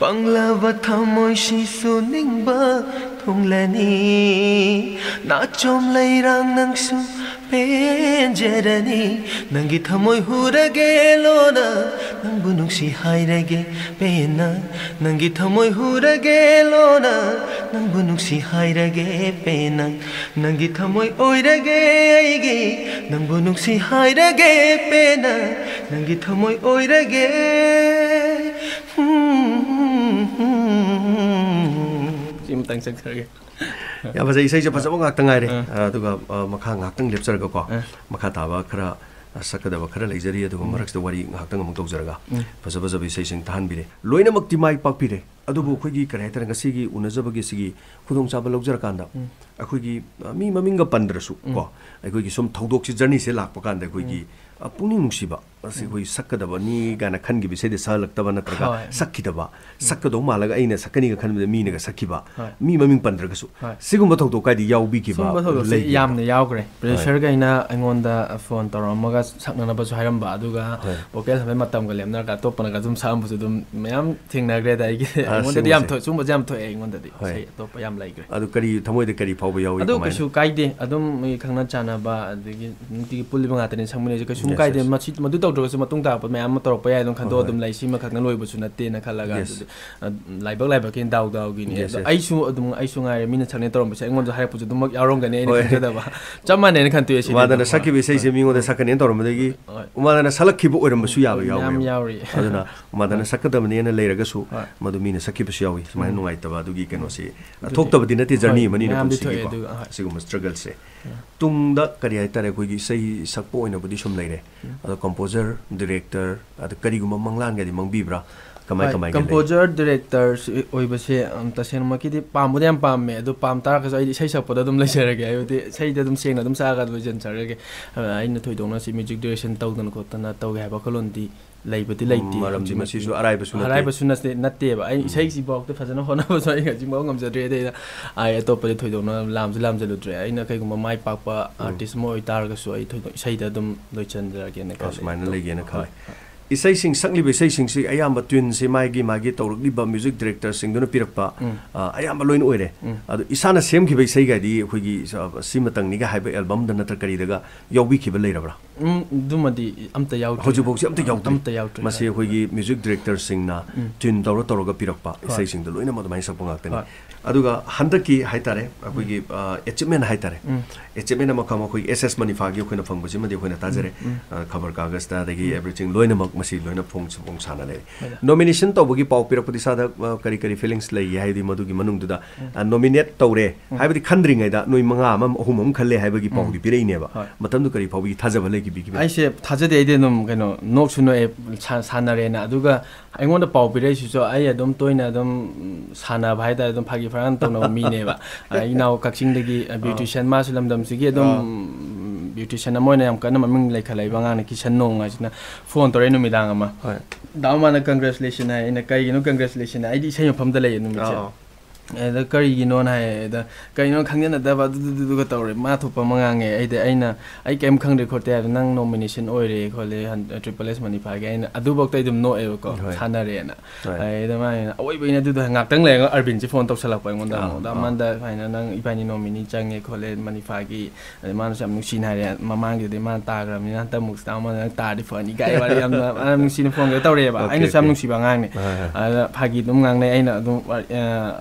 ꯄꯪꯂꯕ ꯊꯃꯣꯏꯁꯤꯁꯨ ꯅꯤꯡꯕ ꯊꯨꯡꯂꯅꯤ, ꯅꯥꯆꯣꯝ ꯂꯩꯔꯥꯡ ꯅꯪꯁꯨ ꯄꯦꯟꯖꯔꯅꯤ, ꯅꯪꯒꯤ ꯊꯃꯣꯏ ꯍꯨꯔꯒꯦ ꯂꯣꯅ, ꯅꯪꯕꯨ ꯅꯨꯡꯁꯤ ꯍꯥꯏꯔꯒꯦ ꯄꯦꯟꯅ, ꯅꯪꯒꯤ ꯊꯃꯣꯏ ꯍꯨꯔꯒꯦ ꯂꯣꯅ, ꯅꯪꯕꯨ ꯅꯨꯡꯁꯤ ꯍꯥꯏꯔꯒꯦ ꯄꯦꯟꯅ, ꯅꯪꯒꯤ ꯊꯃꯣꯏ ꯑꯣꯏꯔꯒꯦ ꯑꯩꯒꯤ, ꯅꯪꯕꯨ ꯅꯨꯡꯁꯤ ꯍꯥꯏꯔꯒꯦ ꯄꯦꯟꯅ, ꯅꯪꯒꯤ ꯊꯃꯣꯏ ꯑꯣꯏꯔꯒꯦ꯫ ꯁꯤ ꯑꯃꯇꯪ ꯆꯠꯈ꯭ꯔꯒꯦ꯫ ꯌꯥꯝ ꯐꯖꯩ, ꯏꯁꯩꯁꯦ ꯐꯖꯕ ꯉꯥꯛꯇ ꯉꯥꯏꯔꯦ꯫ ꯑꯥ꯫ ꯑ, ꯑꯗꯨꯒ, ꯑ, ꯃꯈꯥ ꯉꯥꯏꯍꯥꯛꯇꯪ ꯂꯦꯞꯆꯔꯒꯀꯣ, ꯑꯥ꯫ ꯃꯈꯥ ꯇꯥꯕ ꯈꯔ, ꯑ, ꯁꯛꯀꯗꯕ ꯈꯔ ꯂꯩꯖꯔꯤ, ꯑꯗꯨꯒ ꯎꯝ꯫ ꯃꯔꯛꯁꯤꯗ ꯋꯥꯔꯤ ꯉꯥꯏꯍꯥꯛꯇꯪ ꯑꯃꯨꯛ ꯇꯧꯖꯔꯒ ꯎꯝ꯫ ꯐꯖ ꯐꯖꯕ ꯏꯁꯩꯁꯤꯡ ꯇꯥꯍꯟꯕꯤꯔꯦ꯫ ꯂꯣꯏꯅꯃꯛꯇꯤ ꯃꯥꯏ ꯄꯥꯛꯄꯤꯔꯦ, ꯑꯗꯨꯕꯨ ꯑꯩꯈꯣꯏꯒꯤ, ꯀꯔꯤ ꯍꯥꯏꯇꯥꯔꯦ, ꯉꯁꯤꯒꯤ ꯎꯅꯖꯕꯒꯤ ꯁꯤꯒꯤ ꯈꯨꯗꯣꯡꯆꯥꯕ ꯂꯧꯖꯔꯀꯥꯟꯗ, ꯎꯝ꯫ ꯑꯩꯈꯣꯏꯒꯤ, ꯑ, ꯃꯤ ꯃꯃꯤꯡꯒ ꯄꯟꯗ꯭ꯔꯁꯨ ꯎꯝ꯫ ꯀꯣ, ꯑꯩꯈꯣꯏꯒꯤ ꯁꯨꯝ ꯊꯧꯗꯣꯛꯁꯤ, journeyꯁꯦ ꯂꯥꯛꯄ ꯀꯥꯟꯗ ꯑꯩꯈꯣꯏꯒꯤ, ꯑ, ꯄꯨꯛꯅꯤꯡ ꯅꯨꯡꯁꯤꯕ, ꯑꯁꯤ ꯑꯩꯈꯣꯏ ꯁꯛꯀꯗꯕꯅꯤ ꯀꯥꯏꯅ ꯈꯟꯈꯤꯕ ꯏꯁꯩꯗ ꯁꯛꯍꯜꯂꯛꯇꯕ ꯅꯠꯇ꯭ꯔꯒ ꯍꯣꯏ꯫ ꯁꯛꯈꯤꯗꯕ, ꯁꯛꯀꯗꯧ ꯃꯥꯜꯂꯒ ꯑꯩꯅ ꯁꯛꯀꯅꯤꯒ ꯈꯟꯕꯗ ꯃꯤꯅꯒ ꯁꯛꯈꯤꯕ, ꯍꯣꯏ꯫ ꯃꯤ ꯃꯃꯤꯡ ꯄꯟꯗ꯭ꯔꯒꯁꯨ, ꯍꯣꯏ꯫ ꯁꯤꯒꯨꯝꯕ ꯊꯧꯗꯣꯛ ꯀꯥꯏꯗꯤ ꯌꯥꯎꯕꯤꯈꯤꯕ ꯁꯨꯝꯕ ꯊꯧꯗꯣꯛꯁꯦ ꯂꯩꯈꯤꯕ꯭ꯔꯥ? ꯌꯥꯝꯅ ꯌꯥꯎꯈ꯭ꯔꯦ꯫ Producerꯈꯩꯅ ꯑꯩꯉꯣꯟꯗ phone ꯇꯧꯔꯛꯑꯝꯃꯒ ꯁꯛꯅꯅꯕꯁꯨ ꯍꯥꯏꯔꯝꯕ, ꯑꯗꯨꯒ ꯍꯣꯏ꯫ vocal ꯍꯥꯏꯐꯦꯠ ꯃꯇꯝꯒ ꯂꯦꯞꯅꯔꯒ ꯑꯇꯣꯞꯄꯅꯒ ꯑꯗꯨꯝ ꯁꯛꯑꯝꯕꯁꯨ ꯑꯗꯨꯝ ꯃꯌꯥꯝ ꯊꯦꯡꯅꯈ꯭ꯔꯦꯗ ꯑꯩꯒꯤ꯫ ꯑ, ꯑꯩꯉꯣꯟꯗꯗꯤ ꯌꯥꯝ ꯊꯣꯛꯑꯦ, ꯁꯤꯒꯨꯝꯕꯁꯦ ꯌꯥꯝ ꯊꯣꯛꯑꯦ ꯑꯩꯉꯣꯟꯗꯗꯤ꯫ ꯍꯣꯏ꯫ ꯏꯁꯩ ꯑꯇꯣꯞꯄ ꯌꯥꯝ ꯂꯩꯈ꯭ꯔꯦ꯫ ꯑꯗꯨ ꯀꯔꯤ, ꯊꯃꯣꯏꯗ ꯀꯔꯤ ꯐꯥꯎꯕ ꯌꯥꯎꯏ, ꯑꯗꯨ ꯀꯃꯥꯏꯅ? ꯀꯩꯁꯨ ꯀꯥꯏꯗꯦ, ꯑꯗꯨꯝ ꯃꯤ ꯈꯪꯅ ꯆꯥꯟꯅꯕ ꯑꯗꯒꯤ ꯅꯨꯡꯇꯤꯒꯤ ꯄꯨꯜꯂꯤꯕ ꯉꯥꯛꯇꯅꯤ ꯁꯛꯃꯤꯟꯅꯩꯁꯦ, ꯀꯩꯁꯨꯝ Yes, ꯀꯥꯏꯗꯦ꯫ yes. ꯃꯁꯤ, ꯃꯗꯨ ꯇꯧꯗ꯭ꯔꯒꯁꯨ ꯃꯇꯨꯡ ꯇꯥꯔꯛꯄ ꯃꯌꯥꯝ ꯑꯃ ꯇꯧꯔꯛꯄ ꯌꯥꯏ, ꯑꯗꯨꯝ ꯈꯟꯗꯣꯛꯑ ꯍꯣꯏ, ꯍꯣꯏ꯫ ꯑꯗꯨꯝ ꯂꯩ, ꯁꯤꯃꯈꯛꯅ ꯂꯣꯏꯕꯁꯨ ꯅꯠꯇꯦꯅ ꯈꯜꯂꯒ꯫ Yes. ꯑꯗꯨꯗꯤ, ꯑ, ꯂꯥꯏꯕꯛ ꯂꯥꯏꯕꯛꯀꯤ ꯗꯥꯎ ꯗꯥꯎꯒꯤꯅꯤ꯫ Yes, ꯑꯗꯣ yes. ꯑꯩꯁꯨ ꯑꯗꯨꯝ, ꯑꯩꯁꯨ ꯉꯥꯏꯔꯦ, ꯃꯤꯅ ꯁꯛꯅꯤ ꯇꯧꯔꯝꯕꯁꯦ ꯑꯩꯉꯣꯟꯗꯁꯨ ꯍꯥꯏꯔꯛꯄꯁꯨ ꯑꯗꯨꯃꯛ ꯌꯥꯎꯔꯝꯒꯅꯤ, ꯑꯩꯅ ꯍꯣꯏ꯫ ꯈꯟꯖꯗꯕ꯫ ꯆꯞ ꯃꯥꯟꯅꯩꯅ ꯈꯟꯇꯣꯛꯑꯦ ꯁꯤꯗꯤ ꯎꯃꯥꯗꯅ ꯑꯗꯨꯝ꯫ ꯁꯛꯈꯤꯕ ꯏꯁꯩꯁꯦ ꯍꯣꯏ꯫ ꯃꯤꯉꯣꯟꯗ ꯁꯛꯀꯅꯦꯅ ꯇꯧꯔꯝꯕꯗꯒꯤ ꯍꯣꯏ꯫ ꯎꯃꯥꯗꯅ ꯁꯛꯂꯛꯈꯤꯕ ꯑꯣꯏꯔꯝꯕꯁꯨ ꯌꯥꯕ ꯃꯌꯥꯝ ꯌꯥꯎꯋꯦꯕ꯫ ꯌꯥꯎꯔꯤ꯫ ꯑꯗꯨꯅ ꯎꯃꯥꯗꯅ ꯍꯣꯏ꯫ ꯁꯛꯀꯗꯕꯅꯦꯅ ꯂꯩꯔꯒꯁꯨ ꯍꯣꯏ꯫ ꯃꯗꯨ ꯃꯤꯅ ꯁꯛꯈꯤꯕꯁꯨ ꯌꯥꯎꯏ꯫ ꯁꯨꯃꯥꯏꯅ ꯎꯝ꯫ ꯅꯨꯡꯉꯥꯏꯇꯕ ꯑꯗꯨꯒꯤ ꯀꯩꯅꯣꯁꯤ ꯑꯗꯨꯗꯤ ꯊꯣꯛꯇꯕꯗꯤ ꯅꯠꯇꯦ, ꯍꯣꯏ, journey ꯑꯃꯅꯤꯅꯀꯣ ꯃꯌꯥꯝꯗꯤ ꯊꯣꯛꯑꯦ ꯁꯤꯒꯤꯀꯣ꯫ ꯑꯗꯨꯒ, ꯍꯣꯏ꯫ ꯁꯤꯒꯨꯝꯕ struggle ꯁꯦ꯫ ꯎꯝ꯫ ꯇꯨꯡꯗ ꯀꯔꯤ ꯍꯥꯏꯇꯥꯔꯦ, ꯑꯩꯈꯣꯏꯒꯤ ꯏꯁꯩ ꯁꯛꯄ ꯑꯣꯏꯅꯕꯨꯗꯤ ꯁꯨꯝ ꯂꯩꯔꯦ꯫ ꯎꯝ꯫ ꯑꯗꯣ composer, director, ꯑꯗ ꯀꯔꯤꯒꯨꯝꯕ ꯃꯪꯂꯥꯟꯒꯗꯤ ꯃꯪꯕꯤꯕ꯭ꯔꯥ? ꯀꯃꯥꯏ, ꯍꯣꯏ, ꯀꯃꯥꯏꯅ ꯂꯩ? Composer, director ꯁꯤ ꯑꯣꯏꯕꯁꯦ, ꯎꯝ, ꯇꯁꯦꯡꯅꯃꯛꯀꯤꯗꯤ ꯄꯥꯝꯕꯨꯗꯤ ꯌꯥꯝ ꯄꯥꯝꯃꯦ, ꯑꯗꯣ ꯄꯥꯝ ꯇꯥꯔꯒꯁꯨ ꯑꯩꯗꯤ ꯏꯁꯩ ꯁꯛꯄꯗ ꯑꯗꯨꯝ ꯂꯩꯖꯔꯒꯦ, ꯍꯥꯏꯕꯗꯤ ꯏꯁꯩꯗ ꯑꯗꯨꯝ ꯁꯦꯡꯅ ꯑꯗꯨꯝ ꯁꯛꯑꯒ ꯂꯣꯏꯁꯤꯟꯖꯔꯒꯦ꯫ ꯑ, ꯑꯩꯅ ꯊꯣꯏꯗꯣꯛꯅ ꯁꯤ music direction ꯇꯧꯗꯅ ꯈꯣꯠꯇꯅ ꯇꯧꯒꯦ ꯍꯥꯏꯕ ꯋꯥꯈꯜꯂꯣꯟꯗꯤ ꯂꯩꯕꯗꯤ ꯎꯝ, ꯂꯩꯇꯦ ꯃꯔꯝꯗꯤ ꯍꯧꯖꯤꯛꯃꯛꯇꯤ꯫ ꯃꯁꯤꯁꯨ ꯑꯔꯥꯏꯕꯁꯨ ꯅꯠꯇꯦ꯫ ꯑꯔꯥꯏꯕꯁꯨ ꯅꯠꯇꯦ, ꯅꯠꯇꯦꯕ꯫ ꯑꯩ ꯎꯝ꯫ ꯏꯁꯩꯁꯤꯐꯥꯎꯗ ꯐꯖꯅ ꯍꯣꯠꯅꯕꯁꯨ ꯑꯩ ꯍꯧꯖꯤꯛꯐꯥꯎ ꯉꯝꯖꯗ꯭ꯔꯤ, ꯑꯗꯩꯗ ꯑꯩ ꯑꯇꯣꯞꯄꯗꯤ ꯊꯣꯏꯗꯣꯛꯅ ꯂꯥꯝꯁꯨ ꯂꯥꯝꯖꯜꯂꯨꯗ꯭ꯔꯦ꯫ ꯑꯩꯅ ꯀꯩꯒꯨꯝꯕ ꯃꯥꯏ ꯄꯥꯛꯄ ꯎꯝ꯫ Artist ꯑꯃ ꯑꯣꯏꯇꯥꯔꯒꯁꯨ ꯑꯩ ꯊꯣꯏꯗꯣꯛ ꯏꯁꯩꯗ ꯑꯗꯨꯝ ꯂꯣꯏꯁꯤꯟꯖꯔꯒꯦꯅ ꯑꯣ, ꯈꯜꯂꯦ꯫ ꯁꯨꯃꯥꯏꯅ ꯂꯩꯒꯦꯅ ꯈꯜꯂꯦ꯫ ꯍꯣꯏ꯫ ꯏꯁꯩꯁꯤꯡ, ꯁꯛꯂꯤꯕ ꯏꯁꯩꯁꯤꯡꯁꯤ ꯑꯌꯥꯝꯕ tuneꯁꯦ ꯃꯥꯒꯤ, ꯃꯥꯒꯤ ꯇꯧꯔꯛꯂꯤꯕ music directorꯁꯤꯡꯗꯨꯅ ꯄꯤꯔꯛꯄ, ꯎꯝ꯫ ꯑ, ꯑꯌꯥꯝꯕ ꯂꯣꯏꯅ ꯑꯣꯏꯔꯦ꯫ ꯎꯝ꯫ ꯑꯗꯣ ꯏꯁꯥꯅ ꯁꯦꯝꯈꯤꯕ ꯏꯁꯩꯒꯗꯤ ꯑꯩꯈꯣꯏꯒꯤ, ꯑ, ꯁꯤꯃꯇꯪꯅꯤꯒ ꯍꯥꯏꯕ albumꯗ ꯅꯠꯇ꯭ꯔ ꯀꯔꯤꯗꯒ ꯌꯥꯎꯕꯤꯈꯤꯕ ꯂꯩꯔꯕ꯭ꯔꯥ? ꯎꯝ, ꯑꯗꯨꯃꯗꯤ ꯑꯝꯇ ꯌꯥꯎꯗ꯭ꯔꯤ꯫ ꯍꯧꯖꯤꯛꯐꯥꯎꯁꯤ ꯑꯝꯇ ꯌꯥꯎꯗ꯭ꯔꯤ? ꯑꯝꯇ ꯌꯥꯎꯗ꯭ꯔꯤ꯫ ꯃꯁꯤ ꯑꯩꯈꯣꯏꯒꯤ music directorꯁꯤꯡꯅ ꯎꯝ꯫ Tune ꯇꯧꯔ ꯇꯧꯔꯒ ꯄꯤꯔꯛꯄ ꯍꯣꯏ꯫ ꯏꯁꯩꯁꯤꯡꯗꯣ ꯂꯣꯏꯅꯃꯛ ꯑꯗꯨꯃꯥꯏꯅ ꯁꯛꯄ ꯉꯥꯛꯇꯅꯤ꯫ ꯍꯣꯏ꯫ ꯑꯗꯨꯒ ꯍꯟꯗꯛꯀꯤ ꯍꯥꯏꯇꯥꯔꯦ, ꯑꯩꯈꯣꯏꯒꯤ, ꯎꯝ꯫ ꯑ, achievement ꯍꯥꯏꯇꯥꯔꯦ꯫ ꯎꯝ꯫ Achievement ꯑꯃꯈꯛ ꯑꯩꯈꯣꯏ S S ꯃꯅꯤꯐꯥꯒꯤ ꯑꯩꯈꯣꯏꯅ ꯐꯪꯕꯁꯤꯃꯗꯤ ꯑꯩꯈꯣꯏꯅ ꯇꯥꯖꯔꯦ꯫ ꯎꯝ, ꯎꯝ꯫ ꯑ, ꯈꯕꯔ ꯀꯥꯒꯖꯇ ꯑꯗꯒꯤ ꯎꯝ꯫ Everything ꯂꯣꯏꯅꯃꯛ ꯃꯁꯤ ꯂꯣꯏꯅ ꯐꯣꯡ-, ꯐꯣꯡꯁꯥꯅ ꯂꯩꯔꯦ꯫ ꯍꯣꯏ꯫ Nomination ꯇꯧꯕꯒꯤ ꯄꯥꯎ ꯄꯤꯔꯛꯄꯗꯤ ꯏꯁꯥꯗ, ꯑ, ꯀꯔꯤ ꯀꯔꯤ feelings ꯂꯩꯒꯦ? ꯍꯥꯏꯗꯤ ꯃꯗꯨꯒꯤ ꯃꯅꯨꯡꯗꯨꯗ, ꯎꯝ꯫ ꯑ, nominate ꯇꯧꯔꯦ ꯎꯝ꯫ ꯍꯥꯏꯕꯗꯤ ꯈꯟꯗ꯭ꯔꯤꯉꯩꯗ ꯅꯣꯏ ꯃꯉꯥ ꯑꯃ, ꯑꯍꯨꯝ ꯑꯃ ꯈꯜꯂꯦ ꯍꯥꯏꯕꯒꯤ ꯎꯝ꯫ ꯄꯥꯎꯗꯤ ꯄꯤꯔꯛꯏꯅꯦꯕ꯫ ꯍꯣꯏ꯫ ꯃꯇꯝꯗꯨ ꯀꯔꯤ ꯐꯥꯎꯕꯒꯤ ꯊꯥꯖꯕ ꯂꯩꯈꯤꯕꯤꯈꯤꯕ? ꯑꯩꯁꯦ ꯊꯥꯖꯗꯦ, ꯑꯩꯗꯤ ꯑꯗꯨꯝ ꯀꯩꯅꯣ ꯅꯣꯛꯁꯨ ꯅꯣꯛꯑꯦ, ꯁꯥ-, ꯁꯥꯟꯅꯔꯦꯅ꯫ ꯑꯗꯨꯒ ꯑꯩꯉꯣꯟꯗ ꯄꯥꯎ ꯄꯤꯔꯛꯏꯁꯤꯁꯨ ꯑꯩ ꯑꯗꯨꯝ ꯇꯣꯏꯅ ꯑꯗꯨꯝ, ꯎꯝ, ꯁꯥꯟꯅꯕ ꯍꯥꯏꯇꯥꯔꯦ, ꯑꯗꯨꯝ ꯐꯥꯒꯤ ꯐꯔꯥꯡ ꯇꯧꯅꯕ ꯃꯤꯅꯦꯕ꯫ ꯑ, ꯏꯅꯥꯎ ꯀꯛꯆꯤꯡꯗꯒꯤ, ꯑ, ꯑꯥ꯫ Beautician, ꯃꯥꯁꯨ ꯂꯝꯗꯝꯁꯤꯒꯤ ꯑꯗꯨꯝ, ꯑꯥ꯫ ꯎꯝ, beautician ꯑꯃ ꯑꯣꯏꯅ ꯌꯥꯝ ꯀꯟꯅ ꯃꯃꯤꯡ ꯂꯩꯈꯠꯂꯛꯏꯕ ꯑꯉꯥꯡꯅꯤ, ꯀꯤꯁꯟ ꯅꯣꯡ ꯍꯥꯏꯁꯤꯅ꯫ Phone ꯇꯧꯔꯛꯑꯦ ꯅꯨꯃꯤꯗꯥꯡ ꯑꯃ꯫ ꯍꯣꯏ꯫ ꯗꯥ ꯃꯥꯅ congratulation ꯍꯥꯏ, ꯑꯩꯅ ꯀꯩꯒꯤꯅꯣ congratulation ꯍꯥꯏ? ꯑꯩꯗꯤ ꯏꯁꯩ ꯃꯐꯝꯗ ꯂꯩꯌꯦ ꯅꯨꯃꯤꯠꯁꯦ꯫ ꯑꯥ, ꯑꯥ꯫ ꯑꯗ ꯀꯔꯤꯒꯤꯅꯣꯅ ꯍꯥꯏꯌꯦ꯫ ꯑꯗ ꯀꯩꯅꯣ ꯈꯪꯖꯟꯅꯗꯕ ꯑꯗꯨꯗꯨꯗꯨꯒ ꯇꯧꯔꯦ꯫ ꯃꯥ ꯊꯣꯛꯄ ꯑꯃ ꯉꯥꯡꯉꯦ꯫ ꯑꯩꯗꯤ ꯑꯩꯅ, "ꯑꯩ ꯀꯩꯝ ꯈꯪꯗꯦ ꯈꯣꯠꯇꯦ" ꯍꯥꯏꯕꯗ, "ꯅꯪ ꯅꯣꯃꯤꯅꯦꯁꯟ ꯑꯣꯏꯔꯦ ꯈꯣꯠꯂꯦ ꯍꯟ-, ꯇ꯭ꯔꯤꯄꯜ ꯑꯦꯁ ꯃꯅꯤꯐꯥꯒꯤ"꯫ ꯑꯩꯅ ꯑꯗꯨꯐꯥꯎꯗ ꯑꯩ ꯑꯗꯨꯝ ꯅꯣꯛꯑꯦꯕꯀꯣ, ꯍꯣꯏ꯫ ꯁꯥꯟꯅꯔꯦꯅ꯫ ꯍꯣꯏ꯫ ꯑꯗꯩꯗ ꯃꯥꯅ ꯑꯑꯣꯏꯕꯩꯅꯦ ꯑꯗꯨꯗ ꯉꯥꯛꯇꯪ ꯂꯩꯔꯒ ꯑꯔꯕꯤꯟꯁꯦ ꯐꯣꯟ ꯇꯧꯁꯜꯂꯛꯄ ꯑꯩꯉꯣꯟꯗ ꯑꯥ, ꯑꯃꯨꯛ꯫ ꯑꯗ ꯑꯥ꯫ ꯑꯃꯟꯗ ꯁꯨꯃꯥꯏꯅ, "ꯅꯪ ꯏꯕꯥꯅꯤ ꯅꯣꯃꯤꯅꯤ ꯆꯪꯉꯦ ꯈꯣꯠꯂꯦ ꯃꯅꯤꯐꯥꯒꯤ", ꯑꯗꯩ ꯃꯥꯅꯁꯨ ꯌꯥꯝ ꯅꯨꯡꯁꯤꯅ ꯍꯥꯏꯔꯦ, ꯃꯃꯥꯡꯒꯤꯗꯨꯗꯤ ꯃꯥꯅ ꯇꯥꯈ꯭ꯔꯕꯅꯤꯅ ꯍꯟꯗꯛ ꯑꯃꯨꯛꯁꯤꯗ ꯑꯃꯅ ꯅꯪ ꯇꯥꯔꯗꯤ ꯐꯅꯤ ꯀꯥꯏ ꯋꯥꯔꯤ ꯌꯥꯝꯅ, ꯌꯥꯝ ꯅꯨꯡꯁꯤꯅ ꯐꯣꯟꯒ ꯇꯧꯔꯛꯑꯦꯕ꯫ ꯑꯣꯀꯦ, ꯑꯩꯅꯁꯨ ꯌꯥꯝ ꯑꯣꯀꯦ꯫ ꯅꯨꯡꯁꯤꯕ ꯑꯉꯥꯡꯅꯦ꯫ ꯍꯣꯏ, ꯍꯣꯏ꯫ ꯑꯗ ꯐꯥꯒꯤ ꯑꯗꯨꯝ ꯉꯥꯡꯅꯩ꯫ ꯑꯩꯅ ꯑꯗꯨꯝ ꯋꯥꯔꯤ, ꯑ,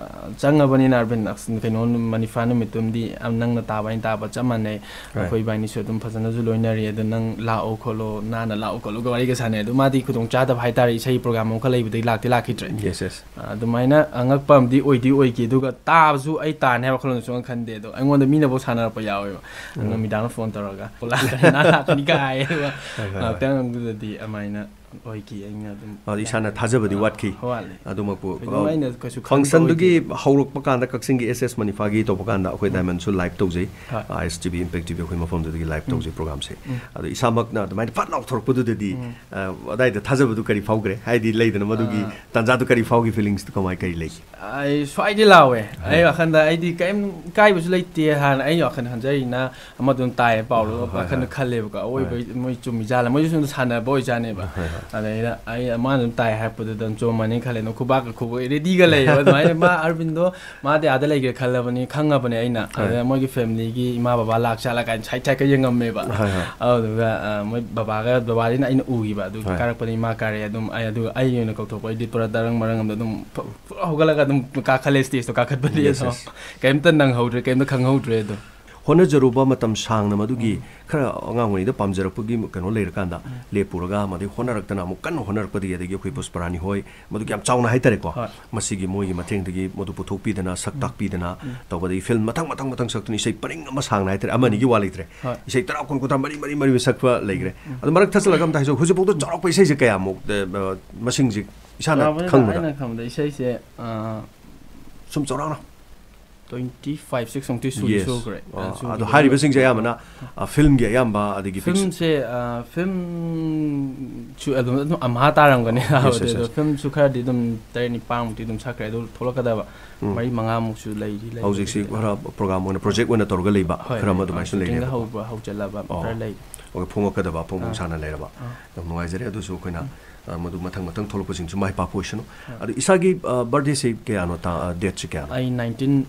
ꯆꯪꯉꯕꯅꯤꯅ ꯑꯔꯕꯤꯟ, ꯑꯁ, ꯀꯩꯅꯣ, ꯃꯅꯤꯐꯥ ꯅꯨꯃꯤꯠꯇꯨꯝꯗꯤ ꯌꯥꯝ ꯅꯪꯅ ꯇꯥꯕ ꯑꯩꯅ ꯇꯥꯕ ꯆꯞ ꯃꯥꯟꯅꯩ꯫ ꯍꯣꯏ꯫ ꯑꯩꯈꯣꯏ ꯏꯕꯥꯅꯤꯁꯨ ꯑꯗꯨꯝ ꯐꯖꯅꯁꯨ ꯂꯣꯏꯅꯔꯤ꯫ ꯑꯗꯣ ꯅꯪ ꯂꯥꯛꯑꯣ ꯈꯣꯠꯂꯣ, ꯅꯥꯟꯅ ꯂꯥꯛꯑꯣ ꯈꯣꯠꯂꯣꯒ ꯋꯥꯔꯤꯒ ꯁꯥꯟꯅꯩ꯫ ꯑꯗꯣ ꯃꯥꯗꯤ ꯈꯨꯗꯣꯡ ꯆꯥꯗꯕ ꯍꯥꯏꯇꯥꯔꯦ, ꯏꯁꯩ ꯄ꯭ꯔꯣꯒ꯭ꯔꯥꯝ ꯑꯃꯈꯛ ꯂꯩꯕꯗꯒꯤ ꯂꯥꯛꯇꯤ ꯂꯥꯛꯈꯤꯗ꯭ꯔꯦ꯫ Yes, yes. ꯑꯗꯨꯃꯥꯏꯅ ꯑꯉꯛꯄ ꯑꯃꯗꯤ ꯑꯣꯏꯗꯤ ꯑꯣꯏꯈꯤ꯫ ꯑꯗꯨꯒ ꯇꯥꯕꯁꯨ ꯑꯩ ꯇꯥꯅꯤ ꯍꯥꯏꯕ ꯋꯥꯈꯜꯂꯣꯟꯗ ꯁꯨꯡꯈꯟ ꯈꯟꯗꯦ꯫ ꯑꯗꯣ ꯑꯩꯉꯣꯟꯗ ꯃꯤꯅꯐꯥꯎ ꯁꯥꯟꯅꯔꯛꯄ ꯌꯥꯎꯋꯦꯕ꯫ ꯎꯝ꯫ ꯅꯨꯃꯤꯗꯥꯡꯗ ꯐꯣꯟ ꯇꯧꯔꯒ, "ꯂꯥꯛꯀꯅꯤ, ꯅꯍꯥꯟ ꯂꯥꯛꯀꯅꯤ" ꯀꯥꯏ꯫ ꯑꯗꯨꯒ ꯍꯣꯏ, ꯍꯣꯏ, ꯍꯣꯏ꯫ ꯉꯥꯛꯇꯪ ꯑꯗꯨꯗꯗꯤ ꯑꯗꯨꯃꯥꯏꯅ ꯑꯣꯏꯈꯤ꯫ ꯑꯩꯅ ꯑꯗꯨꯝ ꯑꯗꯣ ꯏꯁꯥꯅ ꯊꯥꯖꯕꯗꯤ ꯑꯥ, ꯋꯥꯠꯈꯤ꯫ ꯋꯥꯠꯂꯦ꯫ ꯑꯗꯨꯃꯛꯄꯨ, ꯀꯩꯅꯣ, ꯑ, ꯑꯩꯅ ꯀꯩꯁꯨ ꯈꯟꯕ ꯐꯪꯁꯟꯗꯨꯒꯤ ꯑꯣꯏꯗꯦ꯫ ꯍꯧꯔꯛꯄ ꯀꯥꯟꯗ, ꯀꯛꯆꯤꯡꯒꯤ ꯑꯦꯁ ꯑꯦꯁ ꯃꯅꯤꯐꯥꯒꯤ ꯇꯧꯕ ꯀꯥꯟꯗ ꯑꯩꯈꯣꯏ ꯎꯝ꯫ ꯗꯥꯏꯃꯟꯁꯨ ꯂꯥꯏꯚ ꯇꯧꯖꯩ꯫ ꯍꯣꯏ꯫ I S T V, Impact T V ꯑꯩꯈꯣꯏ ꯃꯐꯝꯗꯨꯗꯒꯤ ꯂꯥꯏꯚ ꯎꯝ꯫ ꯇꯧꯖꯩ ꯄ꯭ꯔꯣꯒ꯭ꯔꯥꯝꯁꯦ꯫ ꯎꯝ꯫ ꯑꯗꯣ ꯏꯁꯥꯃꯛꯅ ꯑꯗꯨꯃꯥꯏꯅ ꯐꯠ ꯂꯥꯎꯊꯣꯔꯛꯄꯗꯨꯗꯗꯤ, ꯎꯝ꯫ ꯑ, ꯑꯗꯥꯏꯗ ꯊꯥꯖꯕꯗꯨ ꯀꯔꯤ ꯐꯥꯎꯈ꯭ꯔꯦ? ꯍꯥꯏꯗꯤ ꯂꯩꯗꯅ ꯃꯗꯨꯒꯤ ꯑꯥ꯫ ꯇꯥꯟꯖꯥꯗꯨ ꯀꯔꯤ ꯐꯥꯎꯈꯤ? ꯐꯤꯂꯤꯡꯁꯇꯨ ꯀꯃꯥꯏ, ꯀꯔꯤ ꯂꯩꯈꯤ? ꯑꯩ ꯁ꯭ꯋꯥꯏꯗꯤ ꯂꯥꯎꯋꯦ꯫ ꯍꯣꯏ꯫ ꯑꯩ ꯋꯥꯈꯟꯗ ꯑꯩꯗꯤ ꯀꯔꯤꯝ ꯏꯀꯥꯏꯕꯁꯨ ꯂꯩꯇꯦ꯫ ꯍꯥꯟꯅ ꯑꯩ ꯋꯥꯈꯜ ꯈꯟꯖꯔꯤꯅ ꯑꯃ ꯑꯗꯨꯝ ꯇꯥꯏꯌꯦ ꯄꯥꯎꯗꯣ ꯍꯣꯏ, ꯍꯣꯏ, ꯋꯥꯈꯜꯗ ꯍꯣꯏ꯫ ꯈꯜꯂꯦꯕꯀꯣ꯫ ꯍꯣꯏ꯫ ꯑꯋꯣꯏꯕꯩ ꯃꯣꯏ ꯆꯨꯝꯃꯤꯖꯥꯠꯂ? ꯃꯣꯏꯁꯨ ꯁꯨꯝ ꯁꯥꯟꯅꯕ ꯑꯣꯏꯖꯥꯠꯅꯦꯕ꯫ ꯍꯣꯏ, ꯍꯣꯏ꯫ ꯑꯗꯩꯗ ꯑꯩ ꯃꯥꯅ ꯑꯗꯨꯝ ꯇꯥꯏ ꯍꯥꯏꯔꯛꯄꯗꯨꯗ ꯑꯗꯨꯝ ꯆꯨꯝꯃꯅꯤ ꯈꯜꯂꯦ꯫ ꯑꯗꯨꯝ ꯈꯨꯕꯥꯛꯀ ꯈꯨꯕ ꯔꯦꯗꯤꯒ ꯂꯩꯌꯦꯕ꯫ ꯑꯗꯨꯃꯥꯏꯅ ꯃꯥ ꯑꯔꯕꯤꯟꯗꯣ ꯃꯥꯗꯤ ꯑꯥꯗ ꯂꯩꯈ꯭ꯔꯦ ꯈꯜꯂꯕꯅꯤ, ꯈꯪꯉꯕꯅꯦ ꯑꯩꯅ꯫ ꯍꯣꯏ꯫ ꯑꯗꯨꯗ ꯃꯣꯏꯒꯤ ꯐꯦꯃꯤꯂꯤꯒꯤ ꯏꯃꯥ ꯕꯕꯥ ꯂꯥꯛ ꯆꯥꯠꯂ ꯀꯥꯏꯅ ꯁꯥꯏꯠ ꯁꯥꯏꯠꯀ ꯌꯦꯡꯉꯝꯃꯦꯕ꯫ ꯍꯣꯏ, ꯍꯣꯏ꯫ ꯑꯗꯨꯗꯨꯒ, ꯑ, ꯃꯣꯏ ꯕꯕꯥꯒ, ꯕꯕꯥꯗꯤꯅ ꯑꯩꯅ ꯎꯈꯤꯕ꯫ ꯑꯗꯨ ꯍꯣꯏ꯫ ꯀꯥꯔꯛꯄꯗ ꯏꯃꯥ ꯀꯥꯔꯛꯑꯦ꯫ ꯑꯗꯨꯝ ꯑꯩ, ꯑꯗꯨꯒ ꯑꯩꯒꯤ ꯑꯣꯏꯅ ꯀꯧꯊꯣꯛꯄ, ꯑꯩꯗꯤ ꯄꯨꯔꯥ ꯗꯔꯪ ꯃꯔꯪ ꯑꯃꯗ ꯑꯗꯨꯝ ꯐ-, ꯐ-, ꯍꯧꯒꯠꯂꯒ ꯑꯗꯨꯝ ꯀꯥꯈꯠꯂꯦ ꯁ꯭ꯇꯦꯖꯇꯣ ꯀꯥꯈꯠꯄꯗꯤ꯫ ꯌꯦꯁ, ꯑꯗꯣ ꯌꯦꯁ꯫ ꯀꯩꯝꯇ ꯅꯪꯍꯧꯗ꯭ꯔꯦ, ꯀꯩꯝꯇ ꯈꯪꯍꯧꯗ꯭ꯔꯦ ꯑꯗꯣ꯫ ꯍꯣꯠꯅꯖꯔꯨꯕ ꯃꯇꯝ ꯁꯥꯡꯅ ꯃꯗꯨꯒꯤ ꯎꯝ꯫ ꯈꯔ ꯑꯉꯥꯡ ꯑꯣꯏꯔꯤꯉꯩꯗ ꯄꯥꯝꯖꯔꯛꯄꯒꯤ ꯀꯩꯅꯣ ꯂꯩꯔꯀꯥꯟꯗ ꯎꯝ꯫ ꯂꯦꯞꯄꯨꯔꯒ ꯑꯃꯗꯒꯤ ꯍꯣꯠꯅꯔꯛꯇꯅ ꯑꯃꯨꯛ ꯀꯟꯅ ꯍꯣꯠꯅꯔꯛꯄꯗꯒꯤ, ꯑꯗꯒꯤ ꯑꯩꯈꯣꯏ ꯄꯨꯁꯄꯔꯥꯅꯤ ꯍꯣꯏ, ꯃꯗꯨꯒꯤ ꯌꯥꯝ ꯆꯥꯎꯅ ꯍꯥꯏꯇꯥꯔꯦꯀꯣ, ꯍꯣꯏ꯫ ꯃꯁꯤꯒꯤ ꯃꯣꯏꯒꯤ ꯃꯇꯦꯡꯗꯒꯤ ꯃꯗꯨ ꯄꯨꯊꯣꯛꯄꯤꯗꯅ, ꯁꯛ ꯎꯝ꯫ ꯇꯥꯛꯄꯤꯗꯅ ꯎꯝ꯫ ꯇꯧꯕꯗꯒꯤ ꯐꯤꯂꯝ ꯃꯊꯪ, ꯃꯊꯪ, ꯃꯊꯪ ꯁꯛꯇꯨꯅ ꯏꯁꯩ ꯄꯔꯤꯡ ꯑꯃ ꯁꯥꯡꯅ ꯍꯥꯏꯇꯥꯔꯦ, ꯑꯃ ꯑꯅꯤꯒꯤ ꯋꯥ ꯂꯩꯇ꯭ꯔꯦ꯫ ꯍꯣꯏ꯫ ꯏꯁꯩ ꯇꯔꯥ, ꯀꯨꯟ, ꯀꯨꯟꯊ꯭ꯔꯥ, ꯃꯔꯤ, ꯃꯔꯤ, ꯃꯔꯤ ꯁꯛꯄ ꯂꯩꯈ꯭ꯔꯦ꯫ ꯎꯝ꯫ ꯑꯗꯣ ꯃꯔꯛ ꯊꯠꯆꯜꯂꯒ ꯑꯝꯇ ꯍꯥꯏꯖꯧ, ꯍꯧꯖꯤꯛꯐꯥꯎꯗ ꯆꯥꯎꯔꯥꯛꯄ ꯏꯁꯩꯁꯦ ꯀꯌꯥꯃꯨꯛ, ꯑ, ꯑ, ꯃꯁꯤꯡꯁꯦ ꯏꯁꯥꯅ ꯆꯥꯎꯔꯥꯛꯄꯅꯤꯗ ꯈꯪꯕꯗ? ꯑꯩꯅ ꯈꯪꯕꯗ ꯏꯁꯩꯁꯦ, ꯑ, ꯁꯨꯝ ꯆꯥꯎꯔꯥꯛꯅ꯫ Twenty five, six ꯃꯨꯛꯇꯤ ꯁꯨꯗꯤ Yes. ꯁꯨꯈ꯭ꯔꯦ꯫ ꯑꯥ, ꯁꯨꯈ꯭ꯔꯦ꯫ ꯑꯗꯣ ꯍꯥꯏꯔꯤꯕꯁꯤꯡꯁꯦ ꯑꯌꯥꯝꯕꯅ, ꯑ, ꯐꯤꯂꯝꯒꯤ ꯑꯌꯥꯝꯕ, ꯑꯗꯒꯤ ꯐꯤꯛꯁꯟ. ꯐꯤꯂꯝꯁꯦ, ꯑ, ꯐꯤꯂꯝꯁꯨ ꯑꯗꯨꯝ, ꯑꯗꯨꯝ ꯑꯝꯍꯥ ꯇꯥꯔꯝꯒꯅꯤ. Yes, yes, ꯑꯗꯣ yes. ꯐꯤꯂꯝꯁꯨ ꯈꯔꯗꯤ ꯑꯗꯨꯝ ꯇꯔꯦꯠ ꯅꯤꯄꯥꯟꯃꯨꯛꯇꯤ ꯑꯗꯨꯝ ꯁꯛꯈ꯭ꯔꯦ꯫ ꯑꯗꯨ ꯊꯣꯛꯂꯛꯀꯗꯕ ꯎꯝ. ꯃꯔꯤ ꯃꯉꯥꯃꯨꯛꯁꯨ ꯂꯩꯗꯤ ꯂꯩ꯫ ꯍꯧꯖꯤꯛꯁꯤ ꯈꯔ ꯄ꯭ꯔꯣꯒ꯭ꯔꯥꯝ ꯑꯣꯏꯅ, ꯄ꯭ꯔꯣꯖꯦꯛ ꯑꯣꯏꯅ ꯇꯧꯔꯒ ꯂꯩꯕ ꯍꯣꯏ, ꯈꯔ ꯑꯃ ꯍꯣꯏ, ꯑꯗꯨꯃꯥꯏꯅꯁꯨ ꯁꯨꯇꯤꯡꯒ ꯂꯩꯔꯦꯕꯀꯣ. ꯍꯧꯕ, ꯍꯧꯖꯤꯜꯂꯕ ꯑꯣ. ꯈꯔ ꯂꯩ꯫ ꯑꯣꯀꯦ, ꯐꯣꯡꯉꯛꯀꯗꯕ ꯐꯣꯡ ꯐꯣꯡ ꯑꯥ. ꯁꯥꯅ ꯂꯩꯔꯕ. ꯑꯥ. ꯌꯥꯝ ꯅꯨꯡꯉꯥꯏꯖꯔꯦ꯫ ꯑꯗꯨꯁꯨ ꯑꯩꯈꯣꯏꯅ, ꯎꯝ. ꯑ, ꯃꯗꯨ ꯃꯊꯪ ꯃꯊꯪ ꯊꯣꯛꯂꯛꯄꯁꯤꯡꯁꯨ ꯃꯥꯏ ꯄꯥꯛꯄ ꯑꯣꯏꯁꯅꯨ. ꯍꯣꯏ. ꯑꯗꯨ ꯏꯁꯥꯒꯤ, ꯑ, ꯕꯥꯔꯗꯦꯁꯤ ꯀꯌꯥꯅꯣ? ꯇꯥ-, ꯑ, ꯗꯦꯠꯁꯤ ꯀꯌꯥꯅꯣ? ꯑꯩ nineteen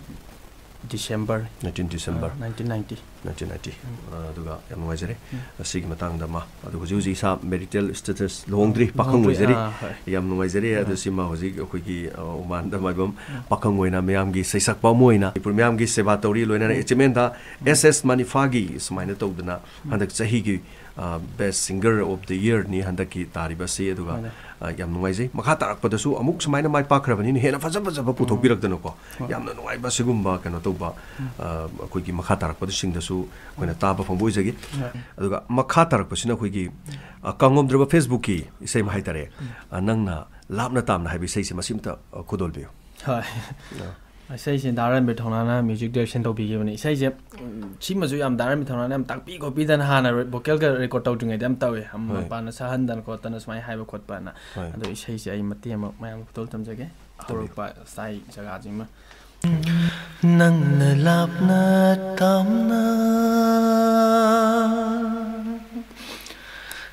December. Nineteen December. ꯑꯥ, nineteen ninety. Nineteen ninety. ꯎꯝ. ꯑ, ꯑꯗꯨꯒ ꯌꯥꯝ ꯅꯨꯡꯉꯥꯏꯖꯔꯦ. ꯎꯝ. ꯑ, ꯁꯤꯒꯤ ꯃꯇꯥꯡꯗ ꯑꯃ, ꯑꯗꯨ ꯍꯧꯖꯤꯛ ꯍꯧꯖꯤꯛ ꯏꯁꯥ ꯃꯦꯔꯤꯇꯦꯜ ꯁ꯭ꯇꯦꯇꯁ, ꯂꯨꯍꯣꯡꯗ꯭ꯔꯤ, ꯄꯥꯈꯪ ꯂꯨꯍꯣꯡꯗ꯭ꯔꯤ, ꯑꯣꯏꯖꯔꯤ. ꯑꯥ, ꯍꯣꯏ. ꯌꯥꯝ ꯅꯨꯡꯉꯥꯏꯖꯔꯤ꯫ ꯑꯗꯨ ꯑꯥ. ꯁꯤꯃ ꯍꯧꯖꯤꯛ ꯑꯩꯈꯣꯏꯒꯤ, ꯑ, ꯎꯃꯥꯟꯗ ꯃꯥꯏꯕꯝ ꯎꯝ. ꯄꯥꯈꯪ ꯑꯣꯏꯅ ꯃꯌꯥꯝꯒꯤ ꯁꯩꯁꯛꯄ ꯑꯃ ꯑꯣꯏꯅ ꯃꯅꯤꯄꯨꯔ ꯃꯤꯌꯥꯝꯒꯤ ꯁꯦꯕꯥ ꯇꯧꯔꯤ, ꯂꯣꯏꯅꯅ ꯎꯝ. ꯑꯦꯆꯤꯞꯃꯦꯟꯗ ꯑꯦꯁ ꯑꯦꯁ ꯃꯅꯤꯐꯥꯒꯤ ꯁꯨꯃꯥꯏꯅ ꯇꯧꯗꯅ ꯎꯝ. ꯍꯟꯗꯛ ꯆꯍꯤꯒꯤ, ꯑ, Best Singer of the Year ꯅꯤ ꯍꯟꯗꯛꯀꯤ ꯇꯥꯔꯤꯕꯁꯤ꯫ ꯑꯗꯨꯒ, ꯍꯣꯏꯅꯦ. ꯑ, ꯌꯥꯝ ꯅꯨꯡꯉꯥꯏꯖꯩ꯫ ꯃꯈꯥ ꯇꯥꯔꯛꯄꯗꯁꯨ ꯑꯃꯨꯛ ꯁꯨꯃꯥꯏꯅ ꯃꯥꯏ ꯄꯥꯛꯈ꯭ꯔꯕꯅꯤꯅ ꯍꯦꯟꯅ ꯐꯖ ꯐꯖꯕ ꯄꯨꯊꯣꯛꯄꯤꯔꯛꯇꯅꯀꯣ, ꯍꯣꯏ. ꯌꯥꯝꯅ ꯅꯨꯡꯉꯥꯏꯕ ꯁꯤꯒꯨꯝꯕ ꯀꯩꯅꯣ ꯇꯧꯕ, ꯎꯝ. ꯑ, ꯑꯩꯈꯣꯏꯒꯤ ꯃꯈꯥ ꯇꯥꯔꯛꯄꯁꯤꯡꯗꯁꯨ ꯑꯩꯈꯣꯏꯅ ꯇꯥꯕ ꯐꯪꯕ ꯑꯣꯏꯖꯒꯦ꯫ ꯍꯣꯏ. ꯑꯗꯨꯒ ꯃꯈꯥ ꯇꯥꯔꯛꯄꯁꯤꯅ ꯑꯩꯈꯣꯏꯒꯤ, ꯑ, ꯀꯥꯡꯉꯝꯗ꯭ꯔꯕ ꯐꯦꯁꯕꯨꯛꯀꯤ ꯏꯁꯩ ꯑꯃ ꯍꯥꯏꯇꯥꯔꯦ, ꯎꯝ. ꯑ, ꯅꯪꯅ ꯂꯥꯞꯅ ꯇꯥꯝꯅ ꯍꯥꯏꯕ ꯏꯁꯩꯁꯦ ꯃꯁꯤꯝꯇ, ꯑ, ꯈꯨꯗꯣꯜꯕꯤꯌꯨ꯫ ꯍꯣꯏ. ꯑ. ꯏꯁꯩꯁꯦ ꯗꯥ ꯔꯟꯕꯤꯔ ꯊꯧꯅꯥꯅ ꯃ꯭ꯌꯨꯖꯤꯛ ꯗꯥꯏꯔꯦꯛꯁꯟ ꯇꯧꯕꯤꯈꯤꯕꯅꯤ꯫ ꯏꯁꯩꯁꯦ, ꯎꯝ, ꯁꯤꯃꯁꯨ ꯌꯥꯝ ꯗꯥ ꯔꯟꯕꯤꯔ ꯊꯧꯅꯥꯅ ꯌꯥꯝ ꯇꯥꯛꯄꯤ ꯈꯣꯠꯄꯤꯗꯅ ꯍꯥꯟꯅ ꯔꯦ-, ꯚꯣꯀꯦꯜꯒ ꯔꯦꯀꯣꯔꯠ ꯇꯧꯗ꯭ꯔꯤꯉꯩꯗ ꯌꯥꯝ ꯇꯧꯋꯦ꯫ ꯑꯝ, ꯍꯣꯏ. ꯃꯄꯥꯟꯗ ꯁꯛꯍꯟꯗꯅ ꯈꯣꯠꯇꯅ ꯁꯨꯃꯥꯏꯅ ꯍꯥꯏꯕ ꯈꯣꯠꯄꯅ꯫ ꯍꯣꯏ. ꯑꯗꯣ ꯏꯁꯩꯁꯦ ꯑꯩ ꯃꯇꯦꯛ ꯑꯃ ꯃꯌꯥꯝ ꯈꯨꯗꯣꯜ ꯇꯝꯖꯒꯦ꯫ ꯇꯝꯕꯤꯌꯨ. ꯍꯧꯔꯛꯄ ꯁ꯭ꯇꯥꯏꯜ ꯖꯒꯥꯁꯤꯃ꯫ ꯅꯪꯅ ꯂꯥꯞꯅ ꯇꯥꯝꯅ,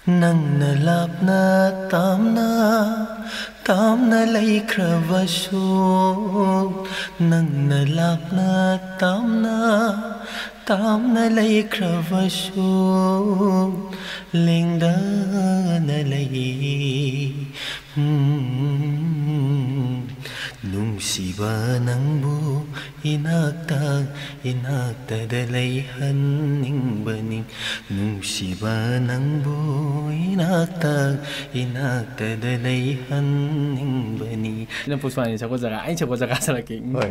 ꯅꯪꯅ ꯂꯥꯞꯅ ꯇꯥꯝꯅ, ꯇꯥꯝꯅ ꯂꯩꯈ꯭ꯔꯕꯁꯨ, ꯅꯪꯅ ꯂꯥꯞꯅ ꯇꯥꯝꯅ, ꯇꯥꯝꯅ ꯂꯩꯈ꯭ꯔꯕꯁꯨ, ꯂꯦꯡꯗꯅ ꯂꯩ꯫ ꯎꯝ, ꯅꯨꯡꯁꯤꯕ ꯅꯪꯕꯨ ꯏꯅꯥꯛꯇ, ꯏꯅꯥꯛꯇꯗ ꯂꯩꯍꯟꯅꯤꯡꯕꯅꯤ꯫ ꯅꯨꯡꯁꯤꯕ ꯅꯪꯕꯨ ꯏꯅꯥꯛꯇ, ꯏꯅꯥꯛꯇꯗ ꯂꯩꯍꯟꯅꯤꯡꯕꯅꯤ꯫ ꯁꯤꯅ ꯄꯨꯁꯄꯥꯅꯤ ꯁꯛꯄ ꯖꯒꯥ, ꯑꯩꯅ ꯁꯛꯄ ꯖꯒꯥ ꯁꯛꯂꯛꯀꯦ꯫ ꯎꯝ. ꯍꯣꯏ.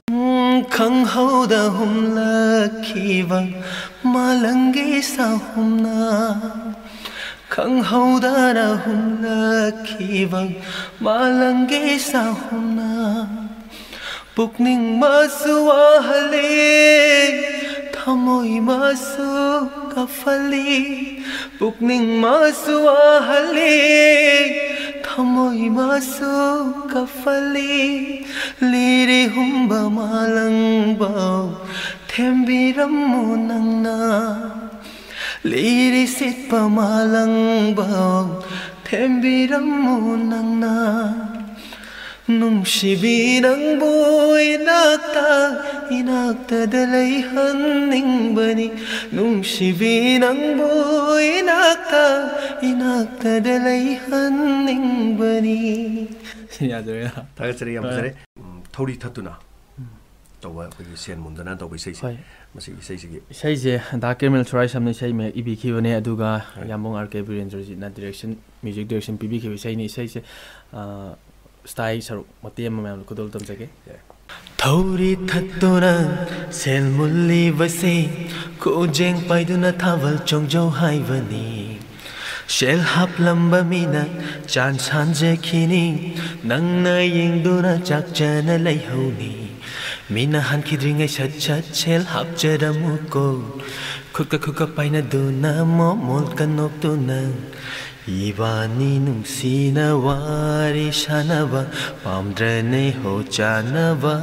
ꯎꯝ, ꯈꯪꯍꯧꯗ ꯍꯨꯝꯂꯛꯈꯤꯕ ꯃꯥꯂꯪꯒꯤ ꯁꯥꯍꯨꯝꯅ, ꯈꯪꯍꯧꯗꯅ ꯍꯨꯝꯂꯛꯈꯤꯕ ꯃꯥꯂꯪꯒꯤ ꯁꯥꯍꯨꯝꯅ, ꯄꯨꯛꯅꯤꯡ ꯃꯁꯨ ꯋꯥꯍꯜꯂꯤ, ꯊꯃꯣꯏ ꯃꯁꯨ ꯀꯞꯍꯜꯂꯤ, ꯄꯨꯛꯅꯤꯡ ꯃꯁꯨ ꯋꯥꯍꯜꯂꯤ, ꯊꯃꯣꯏ ꯃꯁꯨ ꯀꯞꯍꯜꯂꯤ꯫ ꯂꯤꯔꯤ ꯍꯨꯝꯕ ꯃꯥꯂꯪꯕꯧ ꯊꯦꯝꯕꯤꯔꯝꯃꯨ ꯅꯪꯅ, ꯂꯤꯔꯤ ꯁꯤꯠꯄ ꯃꯥꯂꯪꯕꯧ ꯊꯦꯝꯕꯤꯔꯝꯃꯨ ꯅꯪꯅ꯫ ꯅꯨꯡꯁꯤꯕꯤ ꯅꯪꯕꯨ ꯏꯅꯥꯛꯇ, ꯏꯅꯥꯛꯇꯗ ꯂꯩꯍꯟꯅꯤꯡꯕꯅꯤ꯫ ꯅꯨꯡꯁꯤꯕꯤ ꯅꯪꯕꯨ ꯏꯅꯥꯛꯇ, ꯏꯅꯥꯛꯇꯗ ꯂꯩꯍꯟꯅꯤꯡꯕꯅꯤ꯫ ꯁꯤ ꯌꯥꯗꯣꯏꯔꯥ? ꯊꯥꯒꯠꯆꯔꯤ, ꯌꯥꯝ ꯍꯣꯏ꯫ ꯐꯖꯔꯦ꯫ ꯎꯝ, ꯊꯧꯔꯤ ꯊꯠꯇꯨꯅ ꯎꯝ꯫ ꯇꯧꯕ ꯑꯩꯈꯣꯏꯒꯤ ꯁꯦꯟ ꯃꯨꯟꯗꯅ ꯇꯧꯕ ꯏꯁꯩꯁꯦ꯫ ꯍꯣꯏ꯫ ꯃꯁꯤꯒꯤ ꯏꯁꯩꯁꯤꯒꯤ ꯏꯁꯩꯁꯦ ꯗꯥ ꯀꯦꯃꯦꯜ ꯁꯣꯔꯥꯏꯁꯝꯅ ꯏꯁꯩ ꯃꯌꯦꯛ ꯏꯕꯤꯈꯤꯕꯅꯦ, ꯑꯗꯨꯒ ꯍꯣꯏ꯫ ꯌꯥꯝꯕꯨꯡ ꯑꯥꯔ ꯀꯦ ꯕꯤꯔꯦꯟꯗ꯭ꯔꯖꯤꯠꯅ direction, music direction ꯄꯤꯕꯤꯈꯤꯕ ꯏꯁꯩꯅꯤ꯫ ꯏꯁꯩꯁꯦ, ꯑ, style ꯁꯔꯨꯛ ꯃꯇꯦꯛ ꯑꯃ ꯃꯌꯥꯝꯗ ꯈꯨꯗꯣꯜ ꯇꯝꯖꯒꯦ꯫ ꯌꯥꯏ꯫ ꯊꯧꯔꯤ ꯊꯠꯇꯨꯅ ꯁꯦꯜ ꯃꯨꯜꯂꯤꯕꯁꯦ, ꯈꯨꯖꯦꯡ ꯄꯥꯏꯗꯨꯅ ꯊꯥꯕꯜ ꯆꯣꯡꯖꯧ ꯍꯥꯏꯕꯅꯤ꯫ ꯁꯦꯜ ꯍꯥꯞꯂꯝꯕ ꯃꯤꯅ ꯆꯥꯟ ꯁꯥꯟꯖꯈꯤꯅꯤ, ꯅꯪꯅ ꯌꯦꯡꯗꯨꯅ ꯆꯥꯛꯆꯅ ꯂꯩꯍꯧꯅꯤ꯫ ꯃꯤꯅ ꯍꯟꯈꯤꯗ꯭ꯔꯤꯉꯩ ꯁꯠ ꯁꯠ ꯁꯦꯜ ꯍꯥꯞꯆꯔꯝꯃꯨꯀꯣ, ꯈꯨꯠꯀ ꯈꯨꯠꯀ ꯄꯥꯏꯅꯗꯨꯅ ꯃꯣꯃꯣꯜ ꯀꯅꯣꯛꯇꯨꯅ꯫ ꯏꯕꯥꯅꯤ ꯅꯨꯡꯁꯤꯅ ꯋꯥꯔꯤ ꯁꯥꯟꯅꯕ ꯄꯥꯝꯗ꯭ꯔꯅꯦ ꯍꯣ ꯆꯥꯅꯕ꯫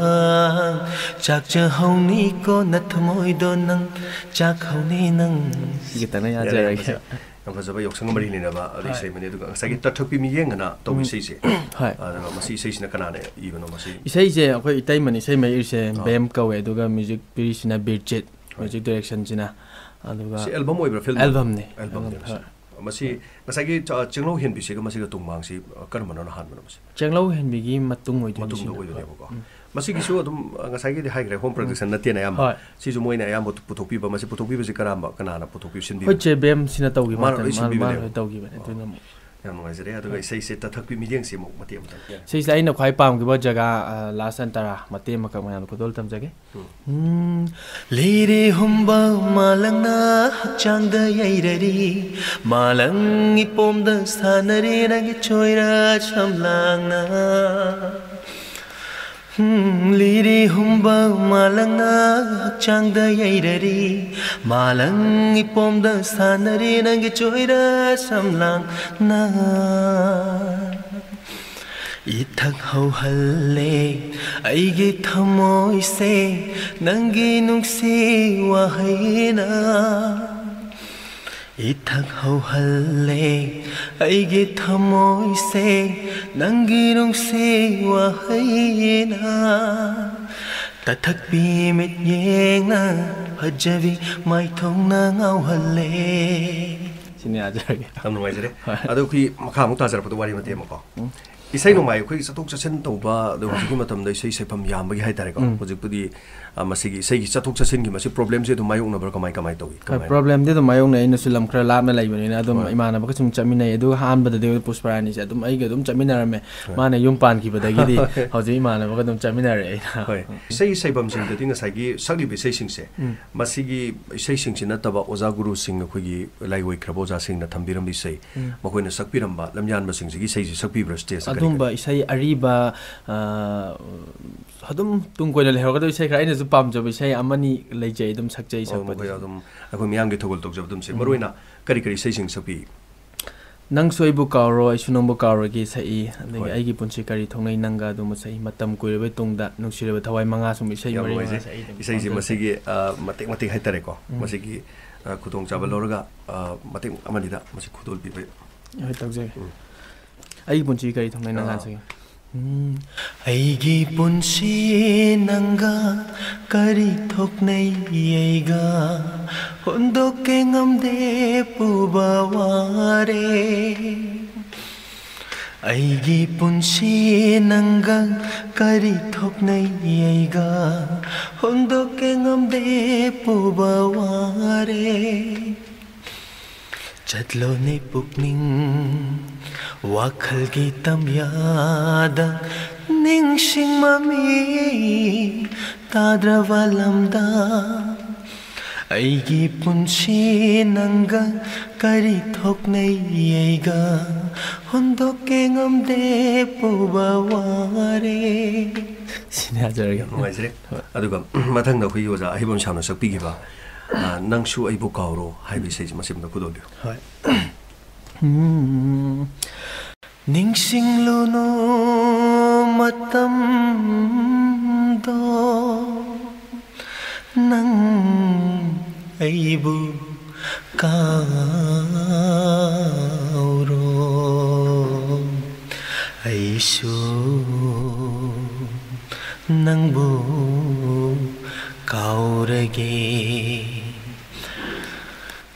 ꯆꯥꯛ ꯆꯥꯍꯧꯅꯤꯀꯣ ꯅꯊꯃꯣꯏꯗꯣ ꯅꯪ, ꯆꯥꯛꯍꯧꯅꯤ ꯅꯪ꯫ ꯁꯤ ꯈꯤꯇꯪꯅ ꯌꯥꯔꯦ, ꯌꯥꯖꯔꯒꯦ꯫ ꯌꯥꯝ ꯐꯖ-, ꯌꯥꯝ ꯐꯖꯕ ꯌꯥꯎꯁꯪꯒ ꯃꯔꯤ ꯂꯩꯅꯕ ꯑꯗꯨ ꯍꯣꯏ꯫ ꯏꯁꯩ ꯑꯃꯅꯤ꯫ ꯑꯗꯨꯒ ꯉꯁꯥꯏꯒꯤ ꯎꯝ꯫ ꯇꯊꯛꯄꯤ ꯃꯤꯠꯌꯦꯡ ꯑꯅ ꯇꯧꯕ ꯎꯝ꯫ ꯏꯁꯩꯁꯦ, ꯍꯣꯏ꯫ ꯑꯗꯨꯒ ꯃꯁꯤ ꯏꯁꯩꯁꯤꯅ ꯀꯅꯥꯅ ꯏꯕꯅꯣ ꯃꯁꯤ? ꯏꯁꯩꯁꯦ ꯑꯩꯈꯣꯏ ꯏꯇꯩꯃꯅꯤ ꯏꯁꯩ ꯃꯌꯦꯛ ꯏꯔꯤꯁꯦ, ꯑꯥ꯫ ꯕꯦꯝ ꯀꯧꯋꯦ, ꯑꯗꯨꯒ music ꯄꯤꯔꯤꯁꯤꯅ ꯕꯤꯔꯖꯤꯠ, ꯍꯣꯏ꯫ Music directionꯁꯤꯅ꯫ ꯑꯗꯨꯒ ꯁꯤ album ꯑꯣꯏꯕ꯭ꯔꯥ, film? Albumꯅꯤ꯫ Albumꯅꯤ, album, ꯃꯁꯤ꯫ ꯍꯣꯏ꯫ ꯃꯁꯤ ꯉꯁꯥꯏꯒꯤ ꯆ-, ꯆꯦꯡꯂꯧ ꯍꯦꯟꯕꯤꯁꯤꯒ ꯃꯁꯤꯒ ꯇꯨꯡꯃꯥꯡꯁꯤ, ꯑ, ꯀꯔꯝꯕꯅꯣꯅ ꯍꯥꯟꯕꯅꯣ ꯃꯁꯤ? ꯆꯦꯡꯂꯧ ꯍꯦꯟꯕꯤꯒꯤ ꯃꯇꯨꯡ ꯑꯣꯏꯗꯣꯏꯅꯤ ꯃꯇꯨꯡꯗ ꯁꯤꯅ꯫ ꯑꯣꯏꯗꯣꯏꯅꯦꯕꯀꯣ꯫ ꯎꯝ꯫ ꯃꯁꯤꯒꯤꯁꯨ ꯑꯗꯨꯝ, ꯑ, ꯉꯁꯥꯏꯒꯤꯗꯤ ꯍꯥꯏꯈ꯭ꯔꯦ, home production ꯎꯝ꯫ ꯅꯠꯇꯦꯅ ꯑꯌꯥꯝꯕ꯫ ꯍꯣꯏ꯫ ꯁꯤꯁꯨ ꯃꯣꯏꯅ ꯑꯌꯥꯝꯕ ꯄꯨꯊꯣꯛꯄꯤꯕ, ꯃꯁꯤ ꯄꯨꯊꯣꯛꯄꯤꯕꯁꯤ ꯀꯔꯝꯕ, ꯀꯅꯥꯅ ꯄꯨꯊꯣꯛꯄꯤ-, ꯁꯤꯟꯕꯤꯕꯅꯣ? ꯑꯩꯈꯣꯏ ꯆꯦ ꯕꯦꯝꯁꯤꯅ ꯇꯧꯈꯤꯕ ꯃꯥꯅ ꯍꯥꯏꯇꯥꯔꯦ꯫ ꯂꯣꯏ ꯃꯥꯅ, ꯃꯥꯅ ꯁꯤꯟꯕꯤꯕꯅꯦꯕ? ꯂꯣꯏ ꯇꯧꯈꯤꯕꯅꯦ꯫ ꯑꯣ꯫ ꯑꯗꯨꯅ ꯑꯃꯨꯛ ꯌꯥꯝ ꯅꯨꯡꯉꯥꯏꯖꯔꯦ꯫ ꯑꯗꯨꯒ ꯍꯣꯏ꯫ ꯏꯁꯩꯁꯦ ꯇꯊꯛꯄꯤ ꯃꯤꯠꯌꯦꯡꯁꯤ ꯑꯃꯨꯛ ꯃꯇꯦꯛ ꯑꯃꯇꯪ꯫ ꯁꯤꯁꯦ ꯑꯩꯅ ꯈ꯭ꯋꯥꯏ ꯄꯥꯝꯈꯤꯕ ꯖꯒꯥ, ꯑ, last ꯑꯟꯇꯔꯥ ꯃꯇꯦꯛ ꯑꯃꯈꯛ ꯃꯌꯥꯝꯗ ꯈꯨꯗꯣꯜ ꯇꯝꯖꯒꯦ꯫ ꯎꯝ꯫ ꯎꯝ, ꯂꯤꯔꯤ ꯍꯨꯝꯕ ꯃꯥꯂꯪꯅ ꯍꯛꯆꯥꯡꯗ ꯌꯩꯔꯔꯤ, ꯃꯥꯂꯪ ꯏꯄꯣꯝꯗ ꯁꯥꯟꯅꯔꯤ ꯅꯪꯒꯤ ꯆꯣꯏꯔ ꯁꯝꯂꯥꯡꯅ꯫ ꯂꯤꯔꯤ ꯍꯨꯝꯕ ꯃꯥꯂꯪꯅ ꯍꯛꯆꯥꯡꯗ ꯌꯩꯔꯔꯤ, ꯃꯥꯂꯪ ꯏꯄꯣꯝꯗ ꯁꯥꯟꯅꯔꯤ ꯅꯪꯒꯤ ꯆꯣꯏꯔ ꯁꯝꯂꯥꯡꯅ꯫ ꯏꯊꯛ ꯍꯧꯍꯜꯂꯦ ꯑꯩꯒꯤ ꯊꯃꯣꯏꯁꯦ ꯅꯪꯒꯤ ꯅꯨꯡꯁꯤ ꯋꯥꯍꯩꯅ꯫ ꯏꯊꯛ ꯍꯧꯍꯜꯂꯦ ꯑꯩꯒꯤ ꯊꯃꯣꯏꯁꯦ ꯅꯪꯒꯤ ꯅꯨꯡꯁꯤ ꯋꯥꯍꯩꯅ꯫ ꯇꯊꯛꯄꯤ ꯃꯤꯠꯌꯦꯡꯅ ꯐꯖꯕꯤ ꯃꯥꯏꯊꯣꯡꯅ ꯉꯥꯎꯍꯜꯂꯦ꯫ ꯁꯤꯅꯤ ꯌꯥꯖꯔꯒꯦ꯫ ꯌꯥꯝ ꯅꯨꯡꯉꯥꯏꯖꯔꯦ꯫ ꯍꯣꯏ꯫ ꯑꯗꯣ ꯑꯩꯈꯣꯏ ꯃꯈꯥ ꯑꯃꯨꯛ ꯇꯥꯖꯔꯛꯄꯗ ꯋꯥꯔꯤ ꯃꯇꯦꯛ ꯑꯃꯀꯣ꯫ ꯎꯝ꯫ ꯏꯁꯩ ꯅꯣꯡꯃꯥꯏ ꯑꯩꯈꯣꯏꯒꯤ ꯆꯠꯊꯣꯛ ꯆꯠꯁꯤꯟ ꯇꯧꯕ, ꯑꯗꯣ ꯍꯧꯖꯤꯛꯀꯤ ꯃꯇꯝꯗ ꯏꯁꯩ ꯁꯩꯐꯝ ꯌꯥꯝꯕꯒꯤ ꯍꯥꯏꯇꯥꯔꯦꯀꯣ꯫ ꯎꯝ꯫ ꯍꯧꯖꯤꯛꯄꯨꯗꯤ, ꯑ, ꯃꯁꯤꯒꯤ ꯏꯁꯩꯒꯤ ꯆꯠꯊꯣꯛ ꯆꯠꯁꯤꯟꯒꯤ ꯃꯁꯤ problemꯁꯦ ꯑꯗꯨꯝ ꯃꯥꯌꯣꯛꯅꯕ꯭ꯔꯥ? ꯀꯃꯥꯏ, ꯀꯃꯥꯏ ꯇꯧꯏ? ꯍꯣꯏ, ꯀꯃꯥꯏ? Problemꯗꯤ ꯑꯗꯨꯝ ꯃꯥꯌꯣꯛꯅꯩ꯫ ꯑꯩꯅꯁꯨ ꯂꯝ ꯈꯔ ꯂꯥꯞꯅ ꯂꯩꯕꯅꯤꯅ ꯑꯗꯨꯝ ꯍꯣꯏ꯫ ꯏꯃꯥꯟꯅꯕꯒ ꯁꯨꯝ ꯆꯠꯃꯤꯟꯅꯩ꯫ ꯑꯗꯨꯒ ꯑꯍꯥꯟꯕꯗꯗꯤ ꯄꯨꯁꯄꯔꯥꯅꯤꯁꯦ ꯑꯗꯨꯝ ꯑꯩꯒ ꯑꯗꯨꯝ ꯆꯠꯃꯤꯟꯅꯔꯝꯃꯦ꯫ ꯍꯣꯏ꯫ ꯃꯥꯅ ꯌꯨꯝ ꯄꯥꯟꯈꯤꯕꯗꯒꯤꯗꯤ ꯍꯣꯏ꯫ ꯍꯧꯖꯤꯛ ꯏꯃꯥꯟꯅꯕꯒ ꯑꯗꯨꯝ ꯆꯠꯃꯤꯟꯅꯔꯦ ꯑꯩꯅ꯫ ꯍꯣꯏ꯫ ꯏꯁꯩ ꯁꯩꯐꯝꯁꯤꯡꯗꯗꯤ ꯉꯁꯥꯏꯒꯤ ꯁꯛꯂꯤꯕ ꯏꯁꯩꯁꯤꯡꯁꯦ, ꯎꯝ꯫ ꯃꯁꯤꯒꯤ ꯏꯁꯩꯁꯤꯡꯁꯤ ꯅꯠꯇꯕ ꯑꯣꯖꯥ ꯒꯨꯔꯨꯁꯤꯡ, ꯑꯩꯈꯣꯏꯒꯤ ꯂꯥꯏ ꯑꯣꯏꯈ꯭ꯔꯕ ꯑꯣꯖꯥꯁꯤꯡꯅ ꯊꯝꯕꯤꯔꯝꯕ ꯏꯁꯩ, ꯎꯝ꯫ ꯃꯈꯣꯏꯅ ꯁꯛꯄꯤꯔꯝꯕ ꯂꯝꯌꯥꯟꯕꯁꯤꯡꯁꯤꯒꯤ ꯏꯁꯩꯁꯤ ꯁꯛꯄꯤꯕ꯭ꯔꯥ stageꯇ ꯀꯔꯤ ꯀꯔꯤ? ꯑꯗꯨꯝꯕ ꯏꯁꯩ ꯑꯔꯤꯕ, ꯑ, ꯑꯗꯨꯝ ꯇꯨꯡ ꯀꯣꯏꯅ ꯂꯩꯍꯧꯔꯒꯗꯕ ꯏꯁꯩ ꯈꯔ, ꯑꯩꯅꯁꯨ ꯄꯥꯝꯖꯕ ꯏꯁꯩ ꯑꯃꯅꯤ ꯂꯩꯖꯩ, ꯑꯗꯨꯝ ꯁꯛꯆꯩ, ꯑꯣ, ꯁꯛꯄꯗꯤ꯫ ꯃꯈꯣꯏ ꯑꯗꯨꯝ ꯑꯩꯈꯣꯏ ꯃꯤꯌꯥꯝꯒꯤ ꯊꯧꯒꯜ ꯇꯧꯖꯕ ꯑꯗꯨꯝ ꯁꯛꯏ꯫ ꯎꯝ꯫ ꯃꯔꯨꯑꯣꯏꯅ ꯀꯔꯤ ꯀꯔꯤ ꯏꯁꯩꯁꯤꯡ ꯁꯛꯄꯤ? ꯅꯪꯁꯨ ꯑꯩꯕꯨ ꯀꯥꯎꯔꯣ, ꯑꯩꯁꯨ ꯅꯪꯕꯨ ꯀꯥꯎꯔꯣꯏꯒꯤ ꯁꯛꯏ, ꯑꯗꯒꯤ ꯍꯣꯏ꯫ ꯑꯩꯒꯤ ꯄꯨꯟꯁꯤ ꯀꯔꯤ ꯊꯣꯛꯅꯩ ꯅꯪꯒ ꯑꯗꯨꯝꯕ ꯁꯛꯏ, ꯃꯇꯝ ꯀꯨꯏꯔꯕ ꯇꯨꯡꯗ, ꯅꯨꯡꯁꯤꯔꯕ ꯊꯋꯥꯏ, ꯃꯉꯥ ꯁꯨꯝꯕ ꯏꯁꯩ ꯌꯥꯝ ꯃꯔꯤ ꯃꯉꯥ ꯅꯨꯡꯉꯥꯏꯖꯩ꯫ ꯁꯛꯏ ꯑꯗꯨꯝ ꯏꯁꯩꯁꯦ ꯄꯥꯝꯖꯩ꯫ ꯃꯁꯤꯒꯤ, ꯑ, ꯃꯇꯦꯛ ꯃꯇꯦꯛ ꯍꯥꯏꯇꯥꯔꯦꯀꯣ꯫ ꯎꯝ꯫ ꯃꯁꯤꯒꯤ, ꯑ, ꯈꯨꯗꯣꯡꯆꯥꯕ ꯎꯝ꯫ ꯂꯧꯔꯒ, ꯑ, ꯃꯇꯦꯛ ꯑꯃꯅꯤꯗ ꯃꯁꯤ ꯈꯨꯗꯣꯜꯕꯤꯕ꯫ ꯍꯣꯏ, ꯇꯧꯖꯒꯦ꯫ ꯎꯝ꯫ ꯑꯩꯒꯤ ꯄꯨꯟꯁꯤ ꯀꯔꯤ ꯊꯣꯛꯅꯩ ꯅꯪꯒ ꯑꯥ꯫ ꯍꯥꯏꯖꯒꯦ꯫ ꯎꯝ꯫ ꯑꯩꯒꯤ ꯄꯨꯟꯁꯤ ꯅꯪꯒ ꯀꯔꯤ ꯊꯣꯛꯅꯩ ꯑꯩꯒ ꯍꯣꯟꯗꯣꯛꯀꯦ ꯉꯝꯗꯦ ꯄꯨꯕ ꯋꯥꯔꯦ꯫ ꯑꯩꯒꯤ ꯄꯨꯟꯁꯤ ꯅꯪꯒ ꯀꯔꯤ ꯊꯣꯛꯅꯩ ꯑꯩꯒ ꯍꯣꯟꯗꯣꯛꯀꯦ ꯉꯝꯗꯦ ꯄꯨꯕ ꯋꯥꯔꯦ꯫ ꯆꯠꯂꯣꯅꯦ ꯄꯨꯛꯅꯤꯡ ꯋꯥꯈꯜꯒꯤ ꯇꯝꯌꯥꯗ ꯅꯤꯡꯁꯤꯡ ꯃꯃꯤ ꯇꯥꯗ꯭ꯔꯕ ꯂꯝꯗ ꯑꯩꯒꯤ ꯄꯨꯟꯁꯤ ꯅꯪꯒ ꯀꯔꯤ ꯊꯣꯛꯅꯩ ꯑꯩꯒ ꯍꯣꯟꯗꯣꯛꯀꯦ ꯉꯝꯗꯦ ꯄꯨꯕ ꯋꯥꯔꯦ꯫ ꯁꯤꯅꯤ ꯍꯥꯏꯖꯔꯒꯦ꯫ ꯌꯥꯝ ꯅꯨꯡꯉꯥꯏꯖꯔꯦ꯫ ꯍꯣꯏ꯫ ꯑꯗꯨꯒ ꯃꯊꯪꯗ ꯑꯩꯈꯣꯏꯒꯤ ꯑꯣꯖꯥ ꯑꯍꯩꯕꯝ ꯁꯥꯝꯅ ꯁꯛꯄꯤꯈꯤꯕ, ꯑ, "ꯅꯪꯁꯨ ꯑꯩꯕꯨ ꯀꯥꯎꯔꯣ" ꯍꯥꯏꯕ ꯏꯁꯩꯁꯦ, ꯃꯁꯤ ꯑꯃꯇ ꯐꯨꯗꯣꯛꯄꯤꯌꯨ꯫ ꯍꯣꯏ꯫ ꯎꯝ꯫ ꯅꯤꯡꯁꯤꯡꯂꯨꯅꯨ ꯃꯇꯝꯗꯣ, ꯅꯪ ꯑꯩꯕꯨ ꯀꯥꯎꯔꯣ, ꯑꯩꯁꯨ ꯅꯪꯕꯨ ꯀꯥꯎꯔꯒꯦ꯫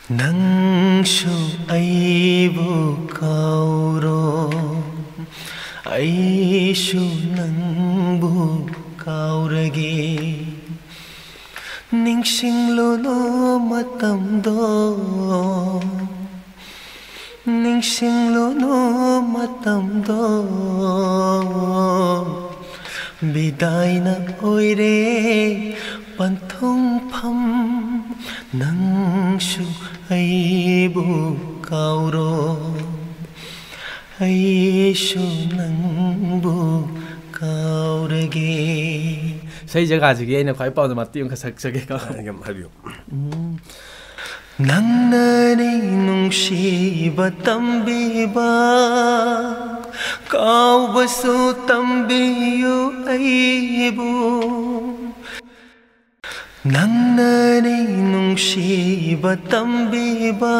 ꯅꯪꯁꯨ ꯑꯩꯕꯨ ꯀꯥꯎꯔꯣ, ꯑꯩꯁꯨ ꯅꯪꯕꯨ ꯀꯥꯎꯔꯒꯦ꯫ ꯅꯤꯡꯁꯤꯡꯂꯨꯅꯨ ꯃꯇꯝꯗꯣ, ꯅꯤꯡꯁꯤꯡꯂꯨꯅꯨ ꯃꯇꯝꯗꯣ, ꯕꯤꯗꯥꯏꯅ ꯑꯣꯏꯔꯦ ꯄꯟꯊꯨꯡꯐꯝ꯫ ꯅꯪꯁꯨ ꯑꯩꯕꯨ ꯀꯥꯎꯔꯣ, ꯑꯩꯁꯨ ꯅꯪꯕꯨ ꯀꯥꯎꯔꯒꯦ꯫ ꯏꯁꯩ ꯖꯒꯥꯁꯤꯒꯤ ꯑꯩꯅ ꯈ꯭ꯋꯥꯏ ꯄꯥꯝꯕ ꯃꯇꯦꯛ ꯑꯃꯈꯛ ꯁꯛꯆꯒꯦꯀꯣ꯫ ꯑ, ꯌꯥꯝ ꯍꯥꯏꯕꯤꯌꯨ꯫ ꯎꯝ꯫ ꯅꯪꯅꯅꯤ ꯅꯨꯡꯁꯤꯕ ꯇꯝꯕꯤꯕ, ꯀꯥꯎꯕꯁꯨ ꯇꯝꯕꯤꯌꯨ ꯑꯩꯕꯨ꯫ ꯅꯪꯅꯅꯤ ꯅꯨꯡꯁꯤꯕ ꯇꯝꯕꯤꯕ,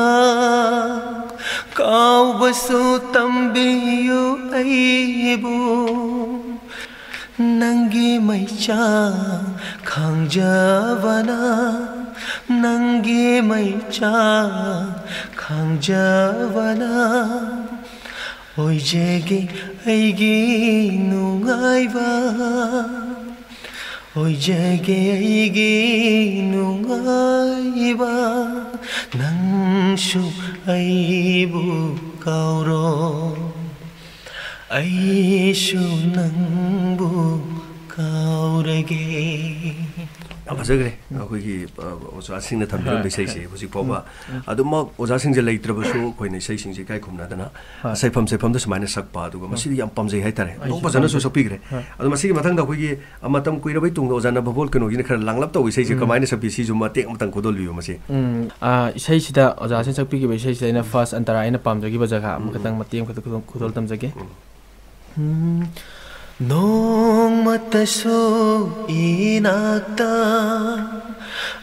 ꯀꯥꯎꯕꯁꯨ ꯇꯝꯕꯤꯌꯨ ꯑꯩꯕꯨ꯫ ꯅꯪꯒꯤ ꯃꯩꯆꯥꯛ ꯈꯥꯡꯖꯕꯅ, ꯅꯪꯒꯤ ꯃꯩꯆꯥꯛ ꯈꯥꯡꯖꯕꯅ ꯑꯣꯏꯖꯒꯦ ꯑꯩꯒꯤ ꯅꯨꯡꯉꯥꯏꯕ, ꯑꯣꯏꯖꯒꯦ ꯑꯩꯒꯤ ꯅꯨꯡꯉꯥꯏꯕ꯫ ꯅꯪꯁꯨ ꯑꯩꯕꯨ ꯀꯥꯎꯔꯣ, ꯑꯩꯁꯨ ꯅꯪꯕꯨ ꯀꯥꯎꯔꯒꯦ꯫ ꯌꯥꯝ ꯐꯖꯈ꯭ꯔꯦ꯫ ꯑꯩꯈꯣꯏꯒꯤ, ꯑ, ꯑꯣꯖꯥꯁꯤꯡꯅ ꯊꯝꯕꯤꯔꯝꯕ ꯏꯁꯩꯁꯦ ꯍꯧꯖꯤꯛ ꯐꯥꯎꯕ ꯑꯗꯨꯃꯛ ꯑꯣꯖꯥꯁꯤꯡꯁꯦ ꯂꯩꯇ꯭ꯔꯕꯁꯨ ꯑꯩꯈꯣꯏꯅ ꯏꯁꯩꯁꯤꯡꯁꯦ ꯏꯀꯥꯏ ꯈꯨꯝꯅꯗꯅ ꯁꯩꯐꯝ, ꯁꯩꯐꯝꯗ ꯁꯨꯃꯥꯏꯅ ꯁꯛꯄ, ꯑꯗꯨꯒ ꯃꯁꯤꯗꯤ ꯌꯥꯝ ꯄꯥꯝꯖꯩ ꯍꯥꯏꯇꯥꯔꯦ꯫ ꯑꯩꯁꯨ ꯑꯗꯨꯝ ꯐꯖꯅꯁꯨ ꯄꯥꯝꯖꯩ꯫ ꯁꯛꯄꯤꯈ꯭ꯔꯦ꯫ ꯑꯗꯣ ꯃꯁꯤꯒꯤ ꯃꯊꯪꯗ ꯑꯩꯈꯣꯏꯒꯤ, ꯑ, ꯃꯇꯝ ꯀꯨꯏꯔꯕꯩ ꯇꯨꯡꯗ ꯑꯣꯖꯥ ꯅꯕꯕꯣꯜ ꯀꯩꯅꯣꯒꯤꯅ ꯈꯔ ꯂꯥꯡꯂꯞ ꯇꯧꯕ ꯏꯁꯩꯁꯦ ꯀꯃꯥꯏꯅ ꯁꯛꯄꯤ, ꯁꯤꯁꯨ ꯃꯇꯦꯛ ꯑꯃꯇꯪ ꯈꯨꯗꯣꯜꯕꯤꯌꯨ ꯃꯁꯤ꯫ ꯎꯝ, ꯑ, ꯏꯁꯩꯁꯤꯗ ꯑꯣꯖꯥꯁꯤꯡ ꯁꯛꯄꯤꯈꯤꯕ ꯏꯁꯩꯁꯤꯗ ꯑꯩꯅ first ꯑꯟꯇꯔꯥ ꯑꯩꯅ ꯄꯥꯝꯖꯈꯤꯕ ꯖꯒꯥ ꯑꯃꯈꯛꯇꯪ ꯃꯇꯦꯛ ꯑꯃꯈꯛꯇ ꯈꯨꯗꯣꯜ, ꯈꯨꯗꯣꯜ ꯇꯝꯖꯒꯦ꯫ ꯎꯝ, ꯅꯣꯡꯃꯇꯁꯨ ꯏꯅꯥꯛꯇ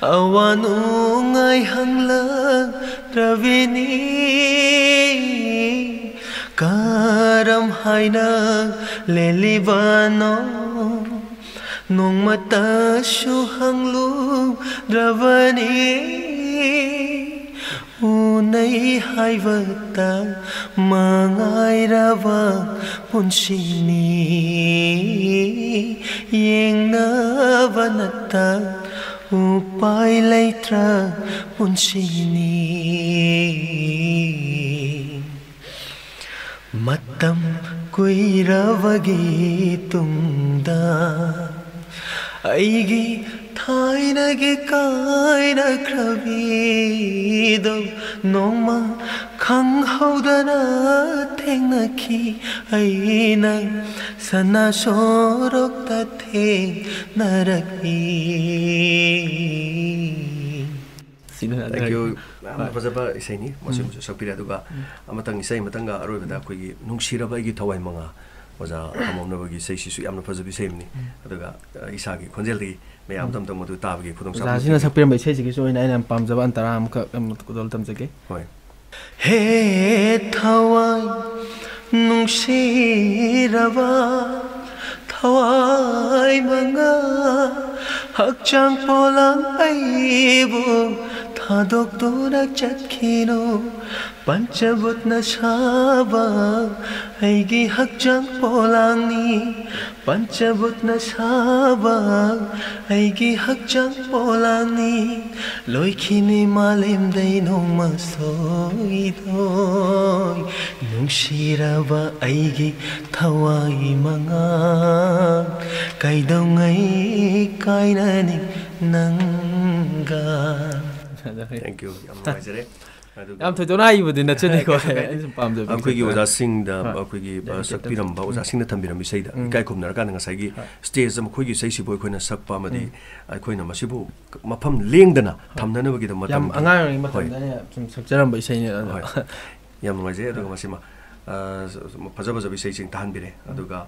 ꯑꯋꯥ ꯅꯨꯡꯉꯥꯏ ꯍꯪꯂꯛꯇ꯭ꯔꯕꯤꯅꯤ꯫ ꯀꯔꯝ ꯍꯥꯏꯅ ꯂꯦꯜꯂꯤꯕꯅꯣ? ꯅꯣꯡꯃꯇꯁꯨ ꯍꯪꯂꯨꯗ꯭ꯔꯕꯅꯤ꯫ ꯎꯅꯩ ꯍꯥꯏꯕꯇ ꯃꯉꯥꯏꯔꯕ ꯄꯨꯟꯁꯤꯅꯤ꯫ ꯌꯦꯡꯅꯕ ꯅꯠꯇ ꯎꯄꯥꯏ ꯂꯩꯇ꯭ꯔ ꯄꯨꯟꯁꯤꯅꯤ꯫ ꯃꯇꯝ ꯀꯨꯏꯔꯕꯒꯤ ꯇꯨꯡꯗ ꯑꯩꯒꯤ ꯊꯥꯏꯅꯒꯤ ꯀꯥꯏꯅꯈ꯭ꯔꯕꯤꯗꯣ ꯅꯣꯡꯃ ꯈꯪꯍꯧꯗꯅ ꯊꯦꯡꯅꯈꯤ꯫ ꯑꯩꯅ ꯁꯅꯥ ꯁꯣꯔꯣꯛꯇ ꯊꯦꯡꯅꯔꯛꯏ꯫ ꯁꯤꯅ Thank you. ꯌꯥꯝꯅ ꯐꯖꯕ ꯏꯁꯩꯅꯤ꯫ ꯃꯁꯤꯃꯁꯨ ꯁꯛꯄꯤꯔꯦ꯫ ꯑꯗꯨꯒ ꯑꯃꯇꯪ ꯏꯁꯩ ꯑꯃꯇꯪꯒ ꯑꯔꯣꯏꯕꯗ ꯑꯩꯈꯣꯏꯒꯤ ꯅꯨꯡꯁꯤꯔꯕ ꯑꯩꯒꯤ ꯊꯋꯥꯏ ꯃꯉꯥ, ꯑꯣꯖꯥ ꯈꯝꯕꯝꯅꯕꯒꯤ ꯏꯁꯩꯁꯤꯁꯨ ꯌꯥꯝꯅ ꯐꯖꯕ ꯏꯁꯩ ꯑꯃꯅꯤ꯫ ꯑꯗꯨꯒ, ꯑ, ꯏꯁꯥꯒꯤ ꯈꯣꯟꯖꯦꯜꯗꯒꯤ ꯃꯌꯥꯝ ꯑꯃꯇꯪ ꯃꯗꯨ ꯇꯥꯕꯒꯤ ꯈꯨꯗꯣꯡꯆꯥꯕ ꯑꯣꯖꯥꯁꯤꯅ ꯄꯤꯕꯤꯌꯨ꯫ ꯁꯛꯄꯤꯔꯝꯕ ꯏꯁꯩꯁꯤꯒꯤꯁꯨ ꯑꯣꯏꯅ ꯑꯩꯅ ꯌꯥꯝ ꯄꯥꯝꯖꯕ ꯑꯟꯇꯔꯥ ꯑꯃꯈꯛ ꯑꯃ ꯈꯨꯗꯣꯜ ꯇꯝꯖꯒꯦ꯫ ꯍꯣꯏ꯫ ꯍꯦ ꯊꯋꯥꯏ ꯅꯨꯡꯁꯤꯔꯕ ꯊꯋꯥꯏ ꯃꯉꯥ, ꯍꯛꯆꯥꯡ ꯄꯣꯂꯥꯡ ꯑꯩꯕꯨ ꯊꯥꯗꯣꯛꯇꯨꯅ ꯆꯠꯈꯤꯅꯨ꯫ ꯄꯟꯆꯚꯨꯠꯅ ꯁꯥꯕ ꯑꯩꯒꯤ ꯍꯛꯆꯥꯡ ꯄꯣꯂꯥꯡꯅꯤ꯫ ꯄꯟꯆꯚꯨꯠꯅ ꯁꯥꯕ ꯑꯩꯒꯤ ꯍꯛꯆꯥꯡ ꯄꯣꯂꯥꯡꯅꯤ꯫ ꯂꯣꯏꯈꯤꯅꯤ ꯃꯥꯂꯦꯝꯗꯩ ꯅꯣꯡꯃ ꯁꯣꯏꯗꯣꯏ꯫ ꯅꯨꯡꯁꯤꯔꯕ ꯑꯩꯒꯤ ꯊꯋꯥꯏ ꯃꯉꯥ, ꯀꯩꯗꯧꯉꯩ ꯀꯥꯏꯅꯅꯤ ꯅꯪꯒ꯫ Thank you. ꯌꯥꯝ ꯅꯨꯡꯉꯥꯏꯖꯔꯦ꯫ ꯑꯗꯨꯒ ꯌꯥꯝ ꯊꯣꯏꯗꯣꯛꯅ ꯍꯩꯕꯗꯤ ꯅꯠꯆꯗꯦꯀꯣ꯫ ꯀꯩꯁꯨ ꯀꯥꯏꯗꯦ꯫ ꯑꯩꯅ ꯁꯨꯝ ꯄꯥꯝꯖꯕ ꯑꯩꯈꯣꯏꯒꯤ ꯁꯛꯇ꯫ ꯑꯣꯖꯥꯁꯤꯡꯗ, ꯍꯣꯏ꯫ ꯑꯩꯈꯣꯏꯒꯤ, ꯑ, dedicated ꯁꯛꯄꯤꯔꯝꯕ ꯎꯝ꯫ ꯑꯣꯖꯥꯁꯤꯡꯅ ꯊꯝꯕꯤꯔꯝꯕ ꯏꯁꯩꯗ ꯎꯝ꯫ ꯏꯀꯥꯏ ꯈꯨꯝꯅꯔꯀꯥꯟꯗ ꯉꯁꯥꯏꯒꯤ ꯍꯣꯏ꯫ Stage ꯑꯃ ꯑꯩꯈꯣꯏꯒꯤ ꯏꯁꯩꯁꯤꯕꯨ ꯑꯩꯈꯣꯏꯅ ꯁꯛꯄ ꯑꯃꯗꯤ ꯎꯝ꯫ ꯑꯩꯈꯣꯏꯅ ꯃꯁꯤꯕꯨ ꯃꯐꯝ ꯂꯦꯡꯗꯅ ꯍꯣꯏ꯫ ꯊꯝꯅꯅꯕꯒꯤꯗꯃꯛ ꯌꯥꯝ ꯃꯇꯝꯒꯤ ꯑꯉꯥꯡ ꯑꯣꯏꯔꯤꯉꯩ ꯍꯣꯏ꯫ ꯃꯇꯝꯗ ꯑꯩꯅ ꯁꯨꯝ ꯁꯛꯆꯔꯝꯕ ꯏꯁꯩꯅꯦ ꯑꯗꯣ꯫ ꯍꯣꯏ꯫ ꯌꯥꯝ ꯅꯨꯡꯉꯥꯏꯖꯩ꯫ ꯑꯗꯨꯒ ꯍꯣꯏ꯫ ꯃꯁꯤꯃ, ꯑ, ꯐꯖ ꯐꯖꯕ ꯏꯁꯩꯁꯤꯡ ꯇꯥꯍꯟꯕꯤꯔꯦ꯫ ꯎꯝ꯫ ꯑꯗꯨꯒ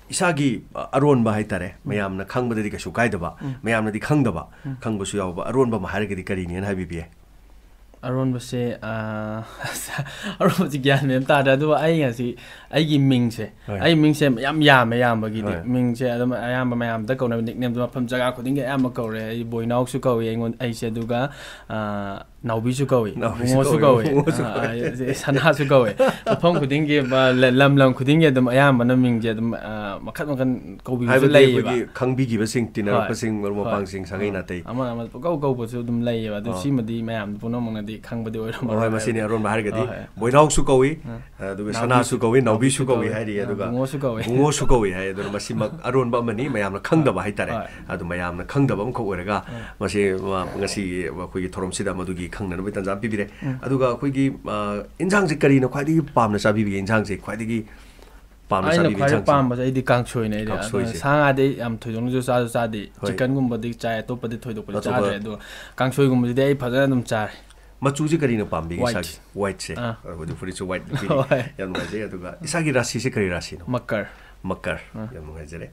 ꯏꯁꯥꯒꯤ, ꯑ, ꯑꯔꯣꯟꯕ ꯍꯥꯏꯇꯥꯔꯦ, ꯎꯝ꯫ ꯃꯌꯥꯝꯅ ꯈꯪꯕꯗꯗꯤ ꯀꯩꯁꯨ ꯀꯥꯏꯗꯕ, ꯎꯝ꯫ ꯃꯌꯥꯝꯅꯗꯤ ꯈꯪꯗꯕ, ꯎꯝ꯫ ꯈꯪꯕꯁꯨ ꯌꯥꯎꯕ ꯑꯔꯣꯟꯕ ꯑꯃ ꯍꯥꯏꯔꯒꯗꯤ ꯀꯔꯤꯅꯦꯅ ꯍꯥꯏꯕꯤꯕ ꯌꯥꯏ? ꯑꯔꯣꯟꯕꯁꯦ, ꯑ, ꯑꯔꯣꯟꯕꯁꯤ ꯒ꯭ꯌꯥꯟ ꯃꯦꯟ ꯑꯃ ꯇꯥꯗ꯭ꯔꯦ꯫ ꯑꯗꯨꯕꯨ ꯑꯩ ꯉꯁꯤ ꯑꯩꯒꯤ ꯃꯤꯡꯁꯦ, ꯍꯣꯏ꯫ ꯑꯩ ꯃꯤꯡꯁꯦ ꯌꯥꯝ ꯌꯥꯝꯃꯦ, ꯌꯥꯝꯕꯒꯤꯗꯤ꯫ ꯍꯣꯏ꯫ ꯃꯤꯡꯁꯦ ꯑꯗꯨꯝ ꯑꯌꯥꯝꯕ ꯃꯌꯥꯝꯗ ꯀꯧꯅꯕ nickname ꯗꯣ ꯃꯐꯝ ꯖꯒꯥ ꯈꯨꯗꯤꯡꯒꯤ ꯑꯌꯥꯝꯕ ꯀꯧꯔꯦ꯫ ꯑꯩ ꯕꯣꯏꯅꯥꯎꯁꯨ ꯀꯧꯏ ꯑꯩꯉꯣꯟ-, ꯑꯩꯁꯦ꯫ ꯑꯗꯨꯒ, ꯑ, ꯅꯥꯎꯕꯤꯁꯨ ꯀꯧꯏ, ꯅꯥꯎꯕꯤꯁꯨ ꯕꯨꯡꯉꯣꯁꯨ ꯀꯧꯏ, ꯀꯧꯏ, ꯕꯨꯡꯉꯣꯁꯨ ꯑ, ꯀꯧꯏ꯫ ꯑ, ꯁꯅꯥꯁꯨ ꯀꯧꯏ꯫ ꯃꯐꯝ ꯈꯨꯗꯤꯡꯒꯤ, ꯕ-, ꯂ-, ꯂꯝ ꯂꯝ ꯈꯨꯗꯤꯡꯒꯤ ꯑꯗꯨꯝ ꯑꯌꯥꯝꯕꯅ ꯃꯤꯡꯁꯦ ꯑꯗꯨꯝ, ꯑ, ꯃꯈꯜ ꯃꯈꯜ ꯀꯧꯕꯤꯕꯁꯨ ꯍꯥꯏꯕꯗꯤ ꯂꯩꯌꯦꯕ꯫ ꯑꯩꯈꯣꯏꯒꯤ ꯈꯪꯕꯤꯈꯤꯕꯁꯤꯡ, ꯍꯣꯏ꯫ ꯇꯤꯟꯅꯔꯛꯄꯁꯤꯡ, ꯃꯔꯨꯞ ꯍꯣꯏ꯫ ꯃꯄꯥꯡꯁꯤꯡ, ꯁꯥꯒꯩ ꯑꯥ꯫ ꯅꯥꯇꯩ꯫ ꯑꯃ ꯑꯃ ꯄꯨꯡꯀꯧ ꯀꯧꯕꯁꯨ ꯑꯗꯨꯝ ꯂꯩꯌꯦꯕ꯫ ꯑꯗꯨ ꯑꯥ꯫ ꯁꯤꯃꯗꯤ ꯃꯌꯥꯝ ꯄꯨꯝꯅꯃꯛꯅꯗꯤ ꯈꯪꯕꯗꯤ ꯑꯣꯏꯔꯝꯃꯔꯣꯏ ꯍꯣꯏ, ꯃꯁꯤꯅꯤ ꯍꯥꯏꯕꯗꯤ꯫ ꯑꯔꯣꯟꯕ ꯍꯥꯏꯔꯒꯗꯤ꯫ ꯍꯣꯏ, ꯍꯣꯏ꯫ ꯕꯣꯏꯅꯥꯎꯁꯨ ꯀꯧꯏ, ꯑꯥ꯫ ꯑꯗꯨꯒ ꯅꯥꯎꯕꯤꯁꯨ-, ꯁꯅꯥꯁꯨ ꯀꯧꯏ, ꯅꯥꯎꯕꯤꯁꯨ ꯅꯥꯎꯕꯤꯁꯨ ꯀꯧꯏ ꯀꯧꯏ, ꯍꯥꯏꯔꯤ, ꯑꯥ, ꯑꯗꯨꯒ ꯕꯨꯡꯉꯣꯁꯨ ꯀꯧꯏ꯫ ꯕꯨꯡꯉꯣꯁꯨ ꯀꯧꯏ ꯍꯥꯏ꯫ ꯑꯗꯨꯅ ꯃꯁꯤꯃꯛ ꯑꯔꯣꯟꯕ ꯑꯃꯅꯤ, ꯃꯌꯥꯝꯅ ꯈꯪꯗꯕ ꯍꯥꯏꯇꯥꯔꯦ꯫ ꯍꯣꯏ꯫ ꯑꯗꯨ ꯃꯌꯥꯝꯅ ꯈꯪꯗꯕ ꯑꯃꯈꯛ ꯑꯣꯏꯔꯒ ꯎꯝ꯫ ꯃꯁꯤ, ꯃ-, ꯉꯁꯤ ꯑꯩꯈꯣꯏꯒꯤ ꯊꯧꯔꯝꯁꯤꯗ ꯃꯗꯨꯒꯤ ꯈꯪꯅꯅꯕꯒꯤ ꯇꯥꯟꯖꯥ ꯑꯃ ꯄꯤꯕꯤꯔꯦ꯫ ꯎꯝ꯫ ꯑꯗꯨꯒ ꯑꯩꯈꯣꯏꯒꯤ, ꯑ, ꯏꯟꯖꯥꯡꯁꯦ ꯀꯔꯤꯅ ꯈ꯭ꯋꯥꯏꯗꯒꯤ ꯄꯥꯝꯅ ꯆꯥꯕꯤꯕꯒꯦ? ꯏꯟꯖꯥꯡꯁꯦ ꯈ꯭ꯋꯥꯏꯗꯒꯤ ꯄꯥꯝꯅ ꯑꯩꯅ ꯆꯥꯕꯤꯕ ꯈ꯭ꯋꯥꯏꯗꯩ ꯏꯟꯖꯥꯡꯁꯦ? ꯄꯥꯝꯕꯁꯦ ꯑꯩꯗꯤ ꯀꯥꯡꯁꯣꯏꯅꯦ꯫ ꯑꯩꯗꯤ, ꯀꯥꯡꯁꯣꯏꯁꯦ꯫ ꯑ, ꯁꯥ ꯉꯥꯗꯤ ꯑꯩ ꯌꯥꯝ ꯊꯣꯏꯗꯣꯛꯅꯁꯨ ꯆꯥꯁꯨ ꯆꯥꯗꯦ꯫ ꯍꯣꯏ꯫ Chicken ꯒꯨꯝꯕꯗꯤ ꯆꯥꯏ, ꯑꯇꯣꯞꯄꯗꯤ ꯊꯣꯏꯗꯣꯛꯄꯗꯤ ꯑꯇꯣꯞꯄ ꯆꯥꯗ꯭ꯔꯦ꯫ ꯑꯗꯣ ꯀꯥꯡꯁꯣꯏꯒꯨꯝꯕꯗꯤ ꯑꯩ ꯐꯖꯅ ꯑꯗꯨꯝ ꯆꯥꯔꯦ꯫ ꯃꯆꯨꯁꯦ ꯀꯔꯤꯅ ꯄꯥꯝꯕꯤꯒꯦ? White꯫ ꯏꯁꯥꯒꯤ? White ꯁꯦ꯫ ꯑꯥ꯫ ꯑ, ꯍꯧꯖꯤꯛ ꯐꯨꯔꯤꯠꯁꯨ white ꯂꯤꯠꯄꯤꯔꯤ꯫ ꯍꯣꯏ꯫ ꯌꯥꯝ ꯅꯨꯡꯉꯥꯏꯖꯩ꯫ ꯑꯗꯨꯒ ꯏꯁꯥꯒꯤ ꯔꯥꯁꯤꯁꯦ ꯀꯔꯤ ꯔꯥꯁꯤꯅꯣ? ꯃꯀꯔ꯫ ꯃꯀꯔ꯫ ꯑꯥ꯫ ꯌꯥꯝ ꯅꯨꯡꯉꯥꯏꯖꯔꯦ꯫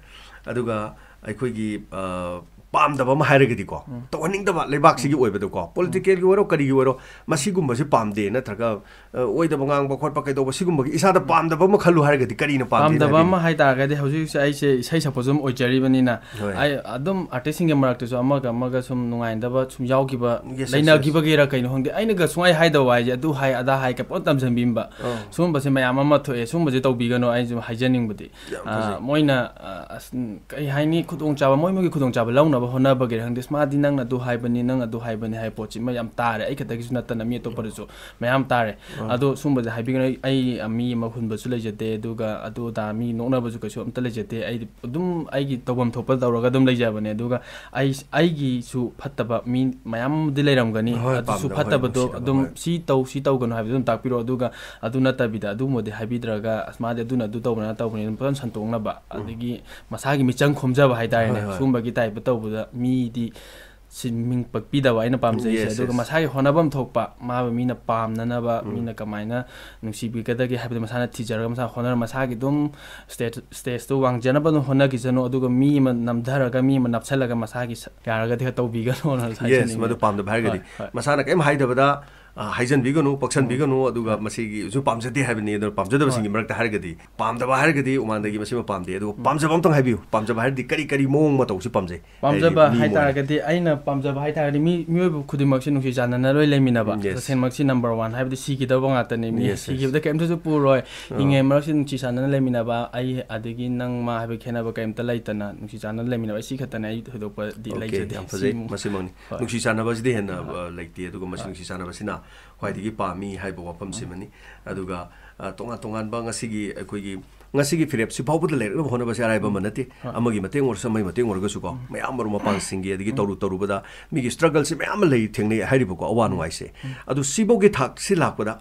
ꯑꯗꯨꯒ ꯑꯩꯈꯣꯏꯒꯤ, ꯑ, ꯄꯥꯝꯗꯕ ꯑꯃ ꯍꯥꯏꯔꯒꯗꯤꯀꯣ, ꯎꯝ꯫ ꯇꯧꯍꯟꯅꯤꯡꯗꯕ ꯂꯩꯕꯥꯛꯁꯤꯒꯤ ꯎꯝ꯫ ꯑꯣꯏꯕꯗꯀꯣ, ꯎꯝ꯫ Political ꯒꯤ ꯑꯣꯏꯔꯣ, ꯀꯔꯤꯒꯤ ꯑꯣꯏꯔꯣ, ꯃꯁꯤꯒꯨꯝꯕꯁꯦ ꯄꯥꯝꯗꯦ, ꯅꯠꯇ꯭ꯔꯒ, ꯑ, ꯑꯣꯏꯗꯕ ꯉꯥꯡꯕ ꯈꯣꯠꯄ ꯀꯩꯗꯧꯕ, ꯁꯤꯒꯨꯝꯕꯒꯤ ꯏꯁꯥꯗ ꯎꯝ꯫ ꯄꯥꯝꯗꯕ ꯑꯃ ꯈꯜꯂꯨ ꯍꯥꯏꯔꯒꯗꯤ ꯀꯔꯤꯅ ꯄꯥꯝꯒꯦꯅ ꯄꯥꯝꯗꯕ ꯍꯥꯏꯕꯤꯒꯦ? ꯑꯃ ꯍꯥꯏ ꯇꯥꯔꯒꯗꯤ ꯍꯧꯖꯤꯛ ꯍꯧꯖꯤꯛꯁꯦ ꯑꯩꯁꯦ ꯏꯁꯩ ꯁꯛꯄꯁꯨ ꯑꯗꯨꯝ ꯑꯣꯏꯖꯔꯤꯕꯅꯤꯅ, ꯍꯣꯏ꯫ ꯑꯩ ꯑꯗꯨꯝ artist ꯁꯤꯡꯒꯤ ꯃꯔꯛꯇꯁꯨ ꯑꯃꯒ ꯑꯃꯒ ꯁꯨꯝ ꯅꯨꯡꯉꯥꯏꯅꯗꯕ ꯁꯨꯝ ꯌꯥꯎꯈꯤꯕ, yes, yes, yes꯫ ꯂꯩꯅꯈꯤꯕꯒꯤꯔ ꯀꯩꯅꯣ ꯈꯪꯗꯦ, ꯑꯩꯅꯒ ꯁꯨꯡꯍꯥꯏ ꯍꯥꯏꯗꯕ ꯍꯥꯏꯁꯦ, ꯑꯗꯨ ꯍꯥꯏ, ꯑꯗꯥ ꯍꯥꯏ, ꯀꯩ ꯄꯪꯇꯝ ꯇꯝꯁꯤꯟꯕꯤꯕ, ꯑꯥ꯫ ꯁꯨꯝꯕꯁꯦ ꯃꯌꯥꯝ ꯑꯃ ꯊꯣꯛꯑꯦ꯫ ꯁꯨꯝꯕꯁꯦ ꯇꯧꯕꯤꯒꯅꯨ, ꯑꯩꯁꯨ ꯍꯥꯏꯖꯅꯤꯡꯕꯗꯤ꯫ ꯌꯥꯝ ꯑ, ꯐꯖꯩ꯫ ꯃꯣꯏꯅ, ꯑ, ꯑꯁ, ꯎꯝ, ꯀꯩ ꯍꯥꯏꯅꯤ, ꯈꯨꯗꯣꯡꯆꯥꯕ, ꯃꯣꯏ ꯃꯣꯏꯒꯤ ꯈꯨꯗꯣꯡꯆꯥꯕ ꯂꯧꯅꯕ ꯍꯣꯠꯅꯕꯒꯤꯔ ꯈꯪꯗꯦ, "ꯑꯁ, ꯃꯥꯗꯤ ꯅꯪ ꯑꯗꯨ ꯍꯥꯏꯕꯅꯤ, ꯅꯪ ꯑꯗꯨ ꯍꯥꯏꯕꯅꯤ" ꯍꯥꯏꯕ ꯄꯣꯠꯁꯤꯃ ꯌꯥꯝ ꯇꯥꯔꯦ꯫ ꯑꯩ ꯈꯛꯇꯒꯤꯁꯨ ꯅꯠꯇꯅ ꯃꯤ ꯑꯇꯣꯞꯄꯗꯁꯨ ꯃꯌꯥꯝ ꯇꯥꯔꯦ꯫ ꯑꯗꯣ ꯁꯨꯝꯕꯁꯦ ꯍꯥꯏꯕꯤꯒꯅꯨ꯫ ꯑꯩ, ꯑꯩ ꯃꯤ ꯑꯃ ꯍꯨꯟꯕꯁꯨ ꯂꯩꯖꯗꯦ, ꯑꯗꯨꯒ ꯑꯗꯨ ꯑꯗꯥ ꯃꯤ ꯅꯣꯛꯅꯕꯁꯨ ꯀꯩꯁꯨ ꯑꯝꯇ ꯂꯩꯖꯗꯦ꯫ ꯑꯩꯗꯤ ꯑꯗꯨꯝ ꯑꯩꯒꯤ ꯇꯧꯐꯝ ꯊꯣꯛꯄ ꯇꯧꯔꯒ ꯑꯗꯨꯝ ꯂꯩꯖꯕꯅꯦ꯫ ꯑꯗꯨꯒ ꯑꯩ, ꯑꯩꯒꯤꯁꯨ ꯐꯠꯇꯕ ꯃꯤ ꯃꯌꯥꯝ ꯑꯃꯗꯤ ꯂꯩꯔꯝꯒꯅꯤ, ꯍꯣꯏ, ꯑꯗꯨꯁꯨ ꯄꯥꯝꯗꯕ, ꯍꯣꯏ, ꯐꯠꯇꯕꯗꯣ ꯅꯨꯡꯁꯤꯅꯕ, ꯑꯗꯨꯝ ꯍꯣꯏ꯫ "ꯁꯤ ꯇꯧ, ꯁꯤ ꯇꯧꯒꯅꯨ" ꯍꯥꯏꯕꯗꯣ ꯑꯗꯨꯝ ꯇꯥꯛꯄꯤꯔꯣ꯫ ꯑꯗꯨꯒ ꯑꯗꯨ ꯅꯠꯇꯕꯤꯗ ꯑꯗꯨꯒꯨꯝꯕꯗꯤ ꯍꯥꯏꯕꯤꯗ꯭ꯔꯒ, "ꯑꯁ, ꯃꯥꯗꯤ ꯑꯗꯨꯅ ꯑꯗꯨ ꯇꯧꯕꯅ ꯇꯧꯕꯅꯤ", ꯑꯗꯨꯝ ꯐꯖꯅ ꯁꯟꯇꯣꯛꯅꯕ, ꯑꯗꯒꯤ ꯃꯁꯥꯒꯤ ꯃꯤꯆꯪ ꯈꯣꯝꯖꯕ ꯍꯥꯏꯇꯥꯔꯦꯅꯦ꯫ ꯍꯣꯏ, ꯍꯣꯏ꯫ ꯁꯨꯝꯕꯒꯤ ꯇꯥꯏꯞꯇ ꯇꯧꯕꯗ ꯃꯤꯗꯤ ꯁꯤ ꯃꯤꯡ ꯄꯛꯄꯤꯗꯕ ꯑꯩꯅ ꯄꯥꯝꯖꯩꯁꯦ꯫ Yes, ꯑꯗꯨꯒ yes꯫ ꯃꯁꯥꯒꯤ ꯍꯣꯠꯅꯐꯝ ꯊꯣꯛꯄ, ꯃꯥꯕꯨ ꯃꯤꯅ ꯄꯥꯝꯅꯅꯕ, ꯎꯝ꯫ ꯃꯤꯅ ꯀꯃꯥꯏꯅ ꯅꯨꯡꯁꯤꯕꯤꯒꯗꯒꯦ ꯍꯥꯏꯕꯗꯣ ꯃꯁꯥꯅ ꯊꯤꯖꯔꯒ, ꯃꯁꯥꯅ ꯍꯣꯠꯅꯔ, ꯃꯁꯥꯒꯤ ꯑꯗꯨꯝ stage, stageꯇꯨ ꯋꯥꯡꯖꯅꯕ ꯑꯗꯨꯝ ꯍꯣꯠꯅꯈꯤꯁꯅꯨ꯫ ꯑꯗꯨꯒ ꯃꯤ ꯑꯃ ꯅꯝꯊꯔꯒ, ꯃꯤ ꯑꯃ ꯅꯞꯁꯜꯂꯒ, ꯃꯁꯥꯒꯤ ꯁ-, ꯌꯥꯔꯒꯗꯤ ꯈꯔ ꯇꯧꯕꯤꯒꯅꯣꯅ Yes, ꯍꯥꯏꯖꯅꯤꯡꯉꯤ꯫ ꯃꯗꯨ ꯄꯥꯝꯗꯕ ꯍꯥꯏꯔꯒꯗꯤ꯫ ꯍꯣꯏ, ꯍꯣꯏ꯫ ꯃꯁꯥꯅ ꯀꯔꯤꯝ ꯍꯥꯏꯗꯕꯗ, ꯑ, ꯍꯥꯏꯖꯟꯕꯤꯒꯅꯨ, ꯄꯛꯁꯟꯕꯤꯒꯅꯨ, ꯍꯣꯏ꯫ ꯑꯗꯨꯒ ꯍꯣꯏ꯫ ꯃꯁꯤꯒꯤꯁꯨ ꯄꯥꯝꯖꯗꯦ ꯍꯥꯏꯕꯅꯤ꯫ ꯑꯗꯨꯅ ꯄꯥꯝꯖꯗꯕꯁꯤꯡꯒꯤ ꯍꯣꯏ꯫ ꯃꯔꯛꯇ ꯍꯥꯏꯔꯒꯗꯤ, ꯄꯥꯝꯗꯕ ꯍꯥꯏꯔꯒꯗꯤ ꯎꯃꯥꯡꯗꯒꯤ ꯃꯁꯤꯃ ꯄꯥꯝꯗꯦ꯫ ꯑꯗꯨꯒ ꯎꯝ꯫ ꯄꯥꯝꯖꯕ ꯑꯝꯇꯪ ꯍꯥꯏꯕꯤꯌꯨ꯫ ꯄꯥꯝꯖꯕ ꯍꯥꯏꯔꯗꯤ ꯀꯔꯤ, ꯀꯔꯤ ꯃꯑꯣꯡ ꯃꯇꯧꯁꯤ ꯄꯥꯝꯖꯩ? ꯄꯥꯝꯖꯕ ꯍꯥꯏꯗꯤ ꯃꯤ ꯑꯃ ꯑꯣꯏꯅ꯫ ꯍꯥꯏꯇꯥꯔꯒꯗꯤ, ꯑꯩꯅ ꯄꯥꯝꯖꯕ ꯍꯥꯏꯇꯥꯔꯒꯗꯤ ꯃꯤ, ꯃꯤꯑꯣꯏꯕ ꯈꯨꯗꯤꯡꯃꯛꯁꯦ ꯅꯨꯡꯁꯤ ꯆꯥꯟꯅꯅ ꯂꯣꯏ ꯂꯩꯃꯤꯟꯅꯕ꯫ Yes꯫ ꯇꯁꯦꯡꯃꯛꯁꯤ number one ꯍꯥꯏꯕꯗꯤ ꯁꯤꯈꯤꯗꯧꯕ ꯉꯥꯛꯇꯅꯤ꯫ ꯃꯤ Yes, yes꯫ ꯁꯤꯈꯤꯕꯗ ꯀꯔꯤꯝꯇꯁꯨ ꯄꯨꯔꯣꯏ꯫ ꯑꯥ꯫ ꯍꯤꯡꯉꯤꯉꯩ ꯃꯔꯛꯁꯤ ꯅꯨꯡꯁꯤ ꯆꯥꯟꯅꯅ ꯂꯩꯃꯤꯟꯅꯕ, ꯑꯩ ꯑꯗꯒꯤ ꯅꯪ ꯃꯥ ꯍꯥꯏꯕ ꯈꯦꯠꯅꯕ ꯀꯔꯤꯝꯇ ꯂꯩꯇꯅ ꯅꯨꯡꯁꯤ ꯆꯥꯟꯅꯅ ꯂꯩꯃꯤꯟꯅꯕ, ꯑꯩ ꯁꯤ ꯈꯛꯇꯅꯦ꯫ ꯑꯩ ꯊꯣꯏꯗꯣꯛꯄꯗꯤ Okay, ꯂꯩꯖꯗꯦ꯫ ꯌꯥꯝ ꯐꯖꯩ꯫ ꯁꯤꯃꯨꯛ-, ꯃꯁꯤꯃꯛꯅꯤ꯫ ꯍꯣꯏ꯫ ꯅꯨꯡꯁꯤ ꯆꯥꯟꯅꯕꯁꯤꯗꯤ ꯍꯦꯟꯅ, ꯍꯣꯏ꯫ ꯑ, ꯂꯩꯇꯦ꯫ ꯑꯗꯨꯒ ꯃꯁꯤ ꯍꯣꯏ꯫ ꯅꯨꯡꯁꯤ ꯆꯥꯟꯅꯕꯁꯤꯅ ꯈ꯭ꯋꯥꯏꯗꯒꯤ ꯄꯥꯝꯃꯤ ꯍꯥꯏꯕ ꯋꯥꯐꯝꯁꯤꯃꯅꯤ꯫ ꯑꯗꯨꯒ, ꯑ, ꯇꯣꯉꯥꯟ ꯇꯣꯉꯥꯟꯕ ꯉꯁꯤꯒꯤ ꯑꯩꯈꯣꯏꯒꯤ, ꯉꯁꯤꯒꯤ ꯐꯤꯔꯦꯞꯁꯤ ꯐꯥꯎꯕꯗ ꯂꯩꯔꯛꯅꯕ ꯍꯣꯠꯅꯕꯁꯦ ꯑꯔꯥꯏꯕ ꯑꯃ ꯅꯠꯇꯦ꯫ ꯍꯣꯏ꯫ ꯑꯃꯒꯤ ꯃꯇꯦꯡ ꯑꯣꯏꯔꯁꯨ, ꯑꯃꯒꯤ ꯃꯇꯦꯡ ꯑꯣꯏꯔꯒꯁꯨꯀꯣ, ꯎꯝ꯫ ꯃꯌꯥꯝ ꯃꯔꯨꯞ ꯃꯄꯥꯡꯁꯤꯡꯒꯤ, ꯑꯗꯒꯤ ꯎꯝ꯫ ꯇꯧꯔꯨ ꯇꯧꯔꯨꯕꯗ ꯃꯤꯒꯤ struggleꯁꯤ ꯃꯌꯥꯝ ꯑꯃ ꯂꯩ, ꯊꯦꯡꯅꯩ ꯍꯥꯏꯔꯤꯕꯀꯣ, ꯑꯋꯥ ꯎꯝ꯫ ꯅꯨꯡꯉꯥꯏꯁꯦ꯫ ꯎꯝ꯫ ꯑꯗꯨ ꯁꯤꯐꯥꯎꯒꯤ ꯊꯥꯛꯁꯤ ꯂꯥꯛꯄꯗ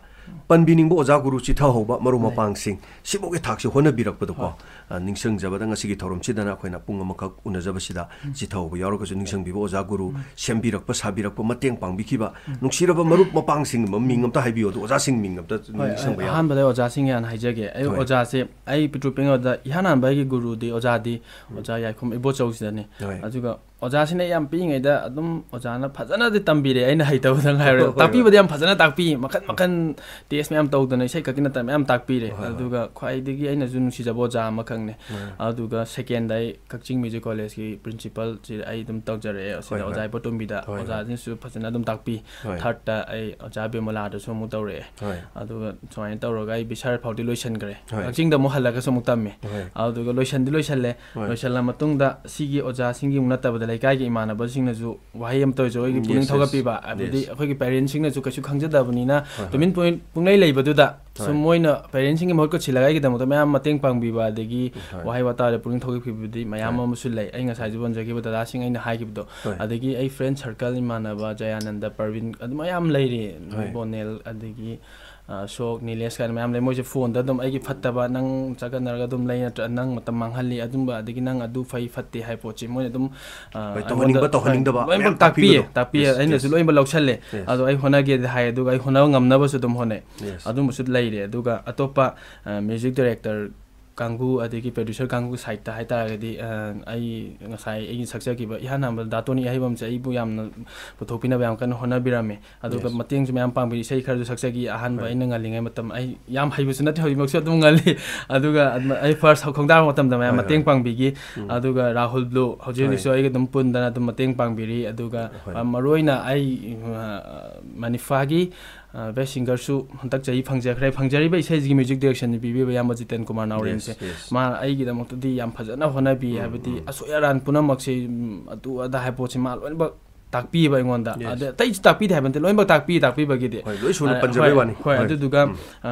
ꯄꯟꯕꯤꯅꯤꯡꯕ ꯑꯣꯖꯥ ꯒꯨꯔꯨ ꯆꯤꯊꯍꯧꯕ ꯃꯔꯨꯞ ꯎꯝ꯫ ꯃꯄꯥꯡꯁꯤꯡ, ꯁꯤꯐꯥꯎꯒꯤ ꯊꯥꯛꯁꯤ ꯍꯣꯠꯅꯕꯤꯔꯛꯄꯗꯀꯣ, ꯍꯣꯏ꯫ ꯑ, ꯅꯤꯡꯁꯤꯡꯖꯕꯗ ꯉꯁꯤꯒꯤ ꯊꯧꯔꯝꯁꯤꯗꯅ ꯑꯩꯈꯣꯏꯅ ꯄꯨꯡ ꯑꯃꯈꯛ ꯎꯅꯖꯕꯁꯤꯗ ꯎꯝ꯫ ꯆꯤꯊꯍꯧꯕ ꯌꯥꯎꯔꯒꯁꯨ ꯅꯤꯡꯁꯤꯡꯕꯤꯕ ꯑꯣꯖꯥ ꯒꯨꯔꯨ, ꯎꯝ꯫ ꯁꯦꯝꯕꯤꯔꯛꯄ, ꯁꯥꯕꯤꯔꯛꯄ, ꯃꯇꯦꯡ ꯄꯥꯡꯕꯤꯈꯤꯕ, ꯎꯝ꯫ ꯅꯨꯡꯁꯤꯔꯕ ꯃꯔꯨꯞ ꯃꯄꯥꯡꯁꯤꯡ ꯃꯃꯤꯡ ꯑꯝꯇ ꯍꯥꯏꯕꯤꯌꯨ꯫ ꯑꯗꯨ ꯑꯣꯖꯥꯁꯤꯡ ꯃꯤꯡ ꯑꯝꯇ ꯍꯣꯏ, ꯅꯤꯡꯁꯤꯡꯕ ꯑꯩ ꯌꯥꯎ-, ꯑꯍꯥꯟꯕꯗ ꯑꯣꯖꯥꯁꯤꯡ ꯍꯥꯟꯅ ꯍꯥꯏꯖꯒꯦ꯫ ꯑꯩ ꯍꯣꯏ꯫ ꯑꯣꯖꯥꯁꯦ, ꯑꯩ ꯄꯤꯛꯇ꯭ꯔꯨ ꯄꯤꯛꯏꯉꯩꯗ ꯏꯍꯥꯟ ꯍꯥꯟꯕ ꯑꯩꯒꯤ ꯒꯨꯔꯨꯗꯤ ꯑꯣꯖꯥꯗꯤ ꯎꯝ꯫ ꯑꯣꯖꯥ ꯌꯥꯏꯈꯣꯝ ꯏꯕꯣꯆꯧꯁꯤꯗꯅꯤ꯫ ꯍꯣꯏ꯫ ꯑꯗꯨꯒ ꯑꯣꯖꯥꯁꯤꯅ ꯌꯥꯝ ꯄꯤꯛꯏꯉꯩꯗ ꯑꯗꯨꯝ ꯑꯣꯖꯥꯅ ꯐꯖꯅꯗꯤ ꯇꯝꯕꯤꯔꯦ, ꯑꯩꯅ ꯍꯩꯇꯕꯗꯪ ꯍꯥꯏꯔꯦ꯫ ꯍꯣꯏ, ꯍꯣꯏ꯫ ꯇꯥꯛꯄꯤꯕꯗꯤ ꯌꯥꯝ ꯐꯖꯅ ꯇꯥꯛꯄꯤ, ꯃꯈꯟ ꯃꯈꯟ test ꯃꯌꯥꯝ ꯇꯧꯗꯅ, ꯏꯁꯩ ꯈꯛꯀꯤ ꯅꯠꯇꯅ ꯃꯌꯥꯝ ꯇꯥꯛꯄꯤꯔꯦ꯫ ꯍꯣꯏ, ꯍꯣꯏ꯫ ꯑꯗꯨꯒ ꯈ꯭ꯋꯥꯏꯗꯒꯤ ꯑꯩꯅꯁꯨ ꯅꯨꯡꯁꯤꯖꯕ ꯑꯣꯖꯥ ꯑꯃꯈꯛꯅꯦ꯫ ꯍꯣꯏ꯫ ꯑꯗꯨꯒ secondꯗ ꯑꯩ ꯀꯛꯆꯤꯡ Music Collegeꯀꯤ principalꯁꯤ ꯑꯩ ꯑꯗꯨꯝ ꯇꯧꯖꯔꯛꯑꯦ꯫ ꯑꯁꯤꯗ ꯍꯣꯏ, ꯍꯣꯏ꯫ ꯑꯣꯖꯥ ꯏꯕꯣꯇꯣꯝꯕꯤꯗ, ꯍꯣꯏ, ꯍꯣꯏ꯫ ꯑꯣꯖꯥꯁꯤꯡꯁꯨ ꯐꯖꯅ ꯑꯗꯨꯝ ꯇꯥꯛꯄꯤ꯫ ꯍꯣꯏ꯫ Thirdꯇ ꯑꯩ ꯑꯣꯖꯥ ꯕꯤꯃꯣꯂꯥꯗꯁꯨ ꯑꯃꯨꯛ ꯇꯧꯔꯛꯑꯦ꯫ ꯍꯣꯏ꯫ ꯑꯗꯨꯒ ꯁꯨꯃꯥꯏꯅ ꯇꯧꯔꯒ ꯑꯩ ꯕꯤꯁꯥꯜ ꯐꯥꯎꯗꯤ ꯂꯣꯏꯁꯤꯟꯈ꯭ꯔꯦ꯫ ꯍꯣꯏ꯫ ꯀꯛꯆꯤꯡꯗ ꯑꯃꯨꯛ ꯍꯜꯂꯒꯁꯨ ꯑꯃꯨꯛ ꯇꯝꯃꯦ꯫ ꯍꯣꯏ꯫ ꯑꯗꯨꯒ ꯂꯣꯏꯁꯤꯟꯗꯤ ꯂꯣꯏꯁꯤꯜꯂꯦ꯫ ꯍꯣꯏ꯫ ꯂꯣꯏꯁꯤꯜꯂ ꯃꯇꯨꯡꯗ ꯁꯤꯒꯤ ꯑꯣꯖꯥꯁꯤꯡꯒꯤ ꯑꯃꯨꯛ ꯅꯠꯇꯕꯗ ꯂꯩꯀꯥꯏꯒꯤ ꯏꯃꯥꯟꯅꯕꯁꯤꯡꯅꯁꯨ ꯋꯥꯍꯩ ꯑꯃꯇ ꯑꯣꯏꯔꯁꯨ ꯑꯩꯒꯤ Yes, ꯄꯨꯛꯅꯤꯡ yes. ꯊꯧꯒꯠꯄꯤꯕ, ꯍꯥꯏꯕꯗꯤ Yes. ꯑꯩꯈꯣꯏꯒꯤ ꯄꯦꯔꯦꯟꯁꯁꯤꯡꯅꯁꯨ ꯀꯩꯁꯨ ꯈꯪꯖꯗꯕꯅꯤꯅ ꯍꯣꯏ, ꯍꯣꯏ. ꯇꯨꯃꯤꯟ ꯄꯨꯡ- ꯄꯨꯡꯂꯩ ꯂꯩꯕꯗꯨꯗ ꯁꯨꯝ ꯍꯣꯏ. ꯃꯣꯏꯅ ꯄꯦꯔꯦꯟꯁꯁꯤꯡꯒꯤ ꯃꯍꯨꯠꯀ ꯁꯤꯜꯂꯒ ꯑꯩꯒꯤꯗꯃꯛꯇ ꯃꯌꯥꯝ ꯃꯇꯦꯡ ꯄꯥꯡꯕꯤꯕ, ꯑꯗꯒꯤ ꯍꯣꯏ. ꯋꯥꯍꯩ ꯋꯥꯇꯥꯗ ꯄꯨꯛꯅꯤꯡ ꯊꯧꯒꯠꯄꯤꯕꯗꯤ ꯃꯌꯥꯝ ꯍꯣꯏ. ꯑꯃꯁꯨ ꯂꯩ꯫ ꯑꯩ ꯉꯁꯥꯏꯁꯨ ꯄꯟꯖꯈꯤꯕ ꯗꯗꯥꯁꯤꯡ ꯑꯩꯅ ꯍꯥꯏꯈꯤꯕꯗꯣ, ꯍꯣꯏ. ꯑꯗꯒꯤ ꯑꯩ ꯐ꯭ꯔꯦꯟ ꯁꯔꯀꯜ, ꯏꯃꯥꯟꯅꯕ ꯖꯌꯥꯅꯟꯗ, ꯄ꯭ꯔꯕꯤꯟ, ꯑꯗꯨ ꯃꯌꯥꯝ ꯂꯩꯔꯤ꯫ ꯍꯣꯏ. ꯕꯣꯅꯦꯜ, ꯑꯗꯒꯤ ꯑ, ꯁꯣꯛ, ꯅꯤꯂꯦꯁ ꯀꯥꯏꯅ ꯃꯌꯥꯝ ꯂꯩ꯫ ꯃꯣꯏꯁꯦ ꯐꯣꯟꯗ ꯑꯗꯨꯝ ꯑꯩꯒꯤ ꯐꯠꯇꯕ, "ꯅꯪ ꯆꯠꯀꯠꯅꯔꯒ ꯑꯗꯨꯝ ꯂꯩ ꯅꯠꯇ꯭ꯔ, ꯅꯪ ꯃꯇꯝ ꯃꯥꯡꯍꯜꯂꯤ", ꯑꯗꯨꯝꯕ, ꯑꯗꯒꯤ "ꯅꯪ ꯑꯗꯨ ꯐꯩ ꯐꯠꯇꯦ" ꯍꯥꯏ ꯄꯣꯠꯁꯦ ꯃꯣꯏꯅ ꯑꯗꯨꯝ, ꯑ, ꯍꯣꯏ, ꯑꯩꯉꯣꯟꯗ ꯇꯧꯍꯟꯅꯤꯡꯕ, ꯇꯧꯍꯟꯅꯤꯡꯗꯕ ꯂꯣꯏꯅꯃꯛ ꯃꯌꯥꯝ ꯇꯥꯛꯄꯤꯌꯦ, ꯇꯥꯛꯄꯤꯕꯗꯣ. ꯇꯥꯛꯄꯤꯌꯦ꯫ Yes, ꯑꯩꯅꯁꯨ yes. ꯂꯣꯏꯅꯃꯛ ꯂꯧꯁꯜꯂꯦ꯫ Yes. ꯑꯗꯣ ꯑꯩ ꯍꯣꯠꯅꯒꯦꯗꯤ ꯍꯥꯏ, ꯑꯗꯨꯒ ꯑꯩ ꯍꯣꯠꯅꯕ ꯉꯝꯅꯕꯁꯨ ꯑꯗꯨꯝ ꯍꯣꯠꯅꯩ꯫ Yes. ꯑꯗꯨꯝꯕꯁꯨ ꯂꯩꯔꯦ꯫ ꯑꯗꯨꯒ ꯑꯇꯣꯞꯄ, ꯑ, ꯃ꯭ꯌꯨꯖꯤꯛ ꯗꯥꯏꯔꯦꯛꯇꯔ ꯀꯥꯡꯕꯨ, ꯑꯗꯒꯤ ꯄ꯭ꯔꯗ꯭ꯌꯨꯁꯔ ꯀꯥꯡꯕꯨ ꯁꯥꯏꯠꯇ ꯍꯥꯏꯇꯥꯔꯒꯗꯤ, ꯑ, ꯑꯩ ꯉꯁꯥꯏ ꯑꯩꯒꯤ ꯁꯛꯆꯈꯤꯕ ꯏꯍꯥꯟ ꯍꯥꯟꯕꯗ ꯗꯥ ꯇꯣꯅꯤ ꯑꯍꯩꯕꯝꯁꯦ ꯑꯩꯕꯨ ꯌꯥꯝꯅ ꯄꯨꯊꯣꯛꯄꯤꯅꯕ ꯌꯥꯝ ꯀꯟꯅ ꯍꯣꯠꯅꯕꯤꯔꯝꯃꯦ꯫ ꯑꯗꯨꯒ Yes. ꯃꯇꯦꯡꯁꯨ ꯃꯌꯥꯝ ꯄꯥꯡꯕꯤꯔꯤ꯫ ꯏꯁꯩ ꯈꯔꯁꯨ ꯁꯛꯆꯈꯤ ꯑꯍꯥꯟꯕ ꯍꯣꯏ. ꯑꯩꯅ ꯉꯜꯂꯤꯉꯩ ꯃꯇꯝ꯫ ꯑꯩ ꯌꯥꯝ ꯍꯩꯕꯁꯨ ꯅꯠꯇꯦ, ꯍꯧꯖꯤꯛꯃꯛꯁꯨ ꯑꯗꯨꯝ ꯉꯜꯂꯤ꯫ ꯑꯗꯨꯒ ꯑꯗꯨꯃ-, ꯑꯩ ꯐꯥꯔꯁ ꯈꯣꯡꯗꯥꯕ ꯃꯇꯝꯗ ꯃꯌꯥꯝ ꯍꯣꯏ, ꯃꯇꯦꯡ ꯍꯣꯏ. ꯄꯥꯡꯕꯤꯈꯤ꯫ ꯎꯝ. ꯑꯗꯨꯒ ꯔꯥꯍꯨꯜ ꯕ꯭ꯂꯨ, ꯍꯧꯖꯤꯛ ꯍꯣꯏ. ꯍꯧꯖꯤꯛꯁꯨ ꯑꯩꯒ ꯑꯗꯨꯝ ꯄꯨꯟꯗꯅ ꯑꯗꯨꯝ ꯃꯇꯦꯡ ꯄꯥꯡꯕꯤꯔꯤ꯫ ꯑꯗꯨꯒ, ꯍꯣꯏ. ꯑ, ꯃꯔꯨꯑꯣꯏꯅ ꯑꯩ, ꯑ, ꯃꯅꯤꯐꯥꯒꯤ, ꯑ, ꯕꯦꯁ ꯁꯤꯡꯒꯔꯁꯨ ꯍꯟꯗꯛ ꯆꯍꯤ ꯐꯪꯖꯈ꯭ꯔꯦ꯫ ꯐꯪꯖꯔꯤꯕ ꯏꯁꯩꯁꯤꯒꯤ ꯃ꯭ꯌꯨꯖꯤꯛ ꯗꯥꯏꯔꯦꯛꯁꯟ ꯄꯤꯕꯤꯕ ꯏꯌꯥꯝꯕ ꯖꯤꯇꯦꯟ ꯀꯨꯃꯥꯔ ꯅꯥꯎꯔꯦꯝꯁꯦ꯫ Yes, yes. ꯃꯥ ꯑꯩꯒꯤꯗꯃꯛꯇꯗꯤ ꯌꯥꯝ ꯐꯖꯅ ꯍꯣꯠꯅꯕꯤ, ꯎꯝ, ꯍꯥꯏꯕꯗꯤ ꯎꯝ. ꯑꯁꯣꯏ ꯑꯔꯥꯟ ꯄꯨꯝꯅꯃꯛꯁꯦ, ꯎꯝ, ꯑꯗꯨ ꯑꯗꯥ ꯍꯥꯏ ꯄꯣꯠꯁꯦ ꯃꯥ ꯂꯣꯏꯅꯃꯛ ꯇꯥꯛꯄꯤꯕ ꯑꯩꯉꯣꯟꯗ꯫ Yes. ꯑꯗ ꯑꯇꯩꯁꯨ ꯇꯥꯛꯄꯤꯗꯦ ꯍꯥꯏꯕ ꯅꯠꯇꯦ, ꯂꯣꯏꯅꯃꯛ ꯇꯥꯛꯄꯤ, ꯇꯥꯛꯄꯤꯕꯒꯤꯗꯤ꯫ ꯍꯣꯏ, ꯂꯣꯏ ꯁꯨꯅ ꯑ, ꯄꯟꯖꯕꯩ ꯍꯣꯏ, ꯋꯥꯅꯤ꯫ ꯍꯣꯏ, ꯍꯣꯏ. ꯑꯗꯨꯗꯨꯒ, ꯎꯝ. ꯑ,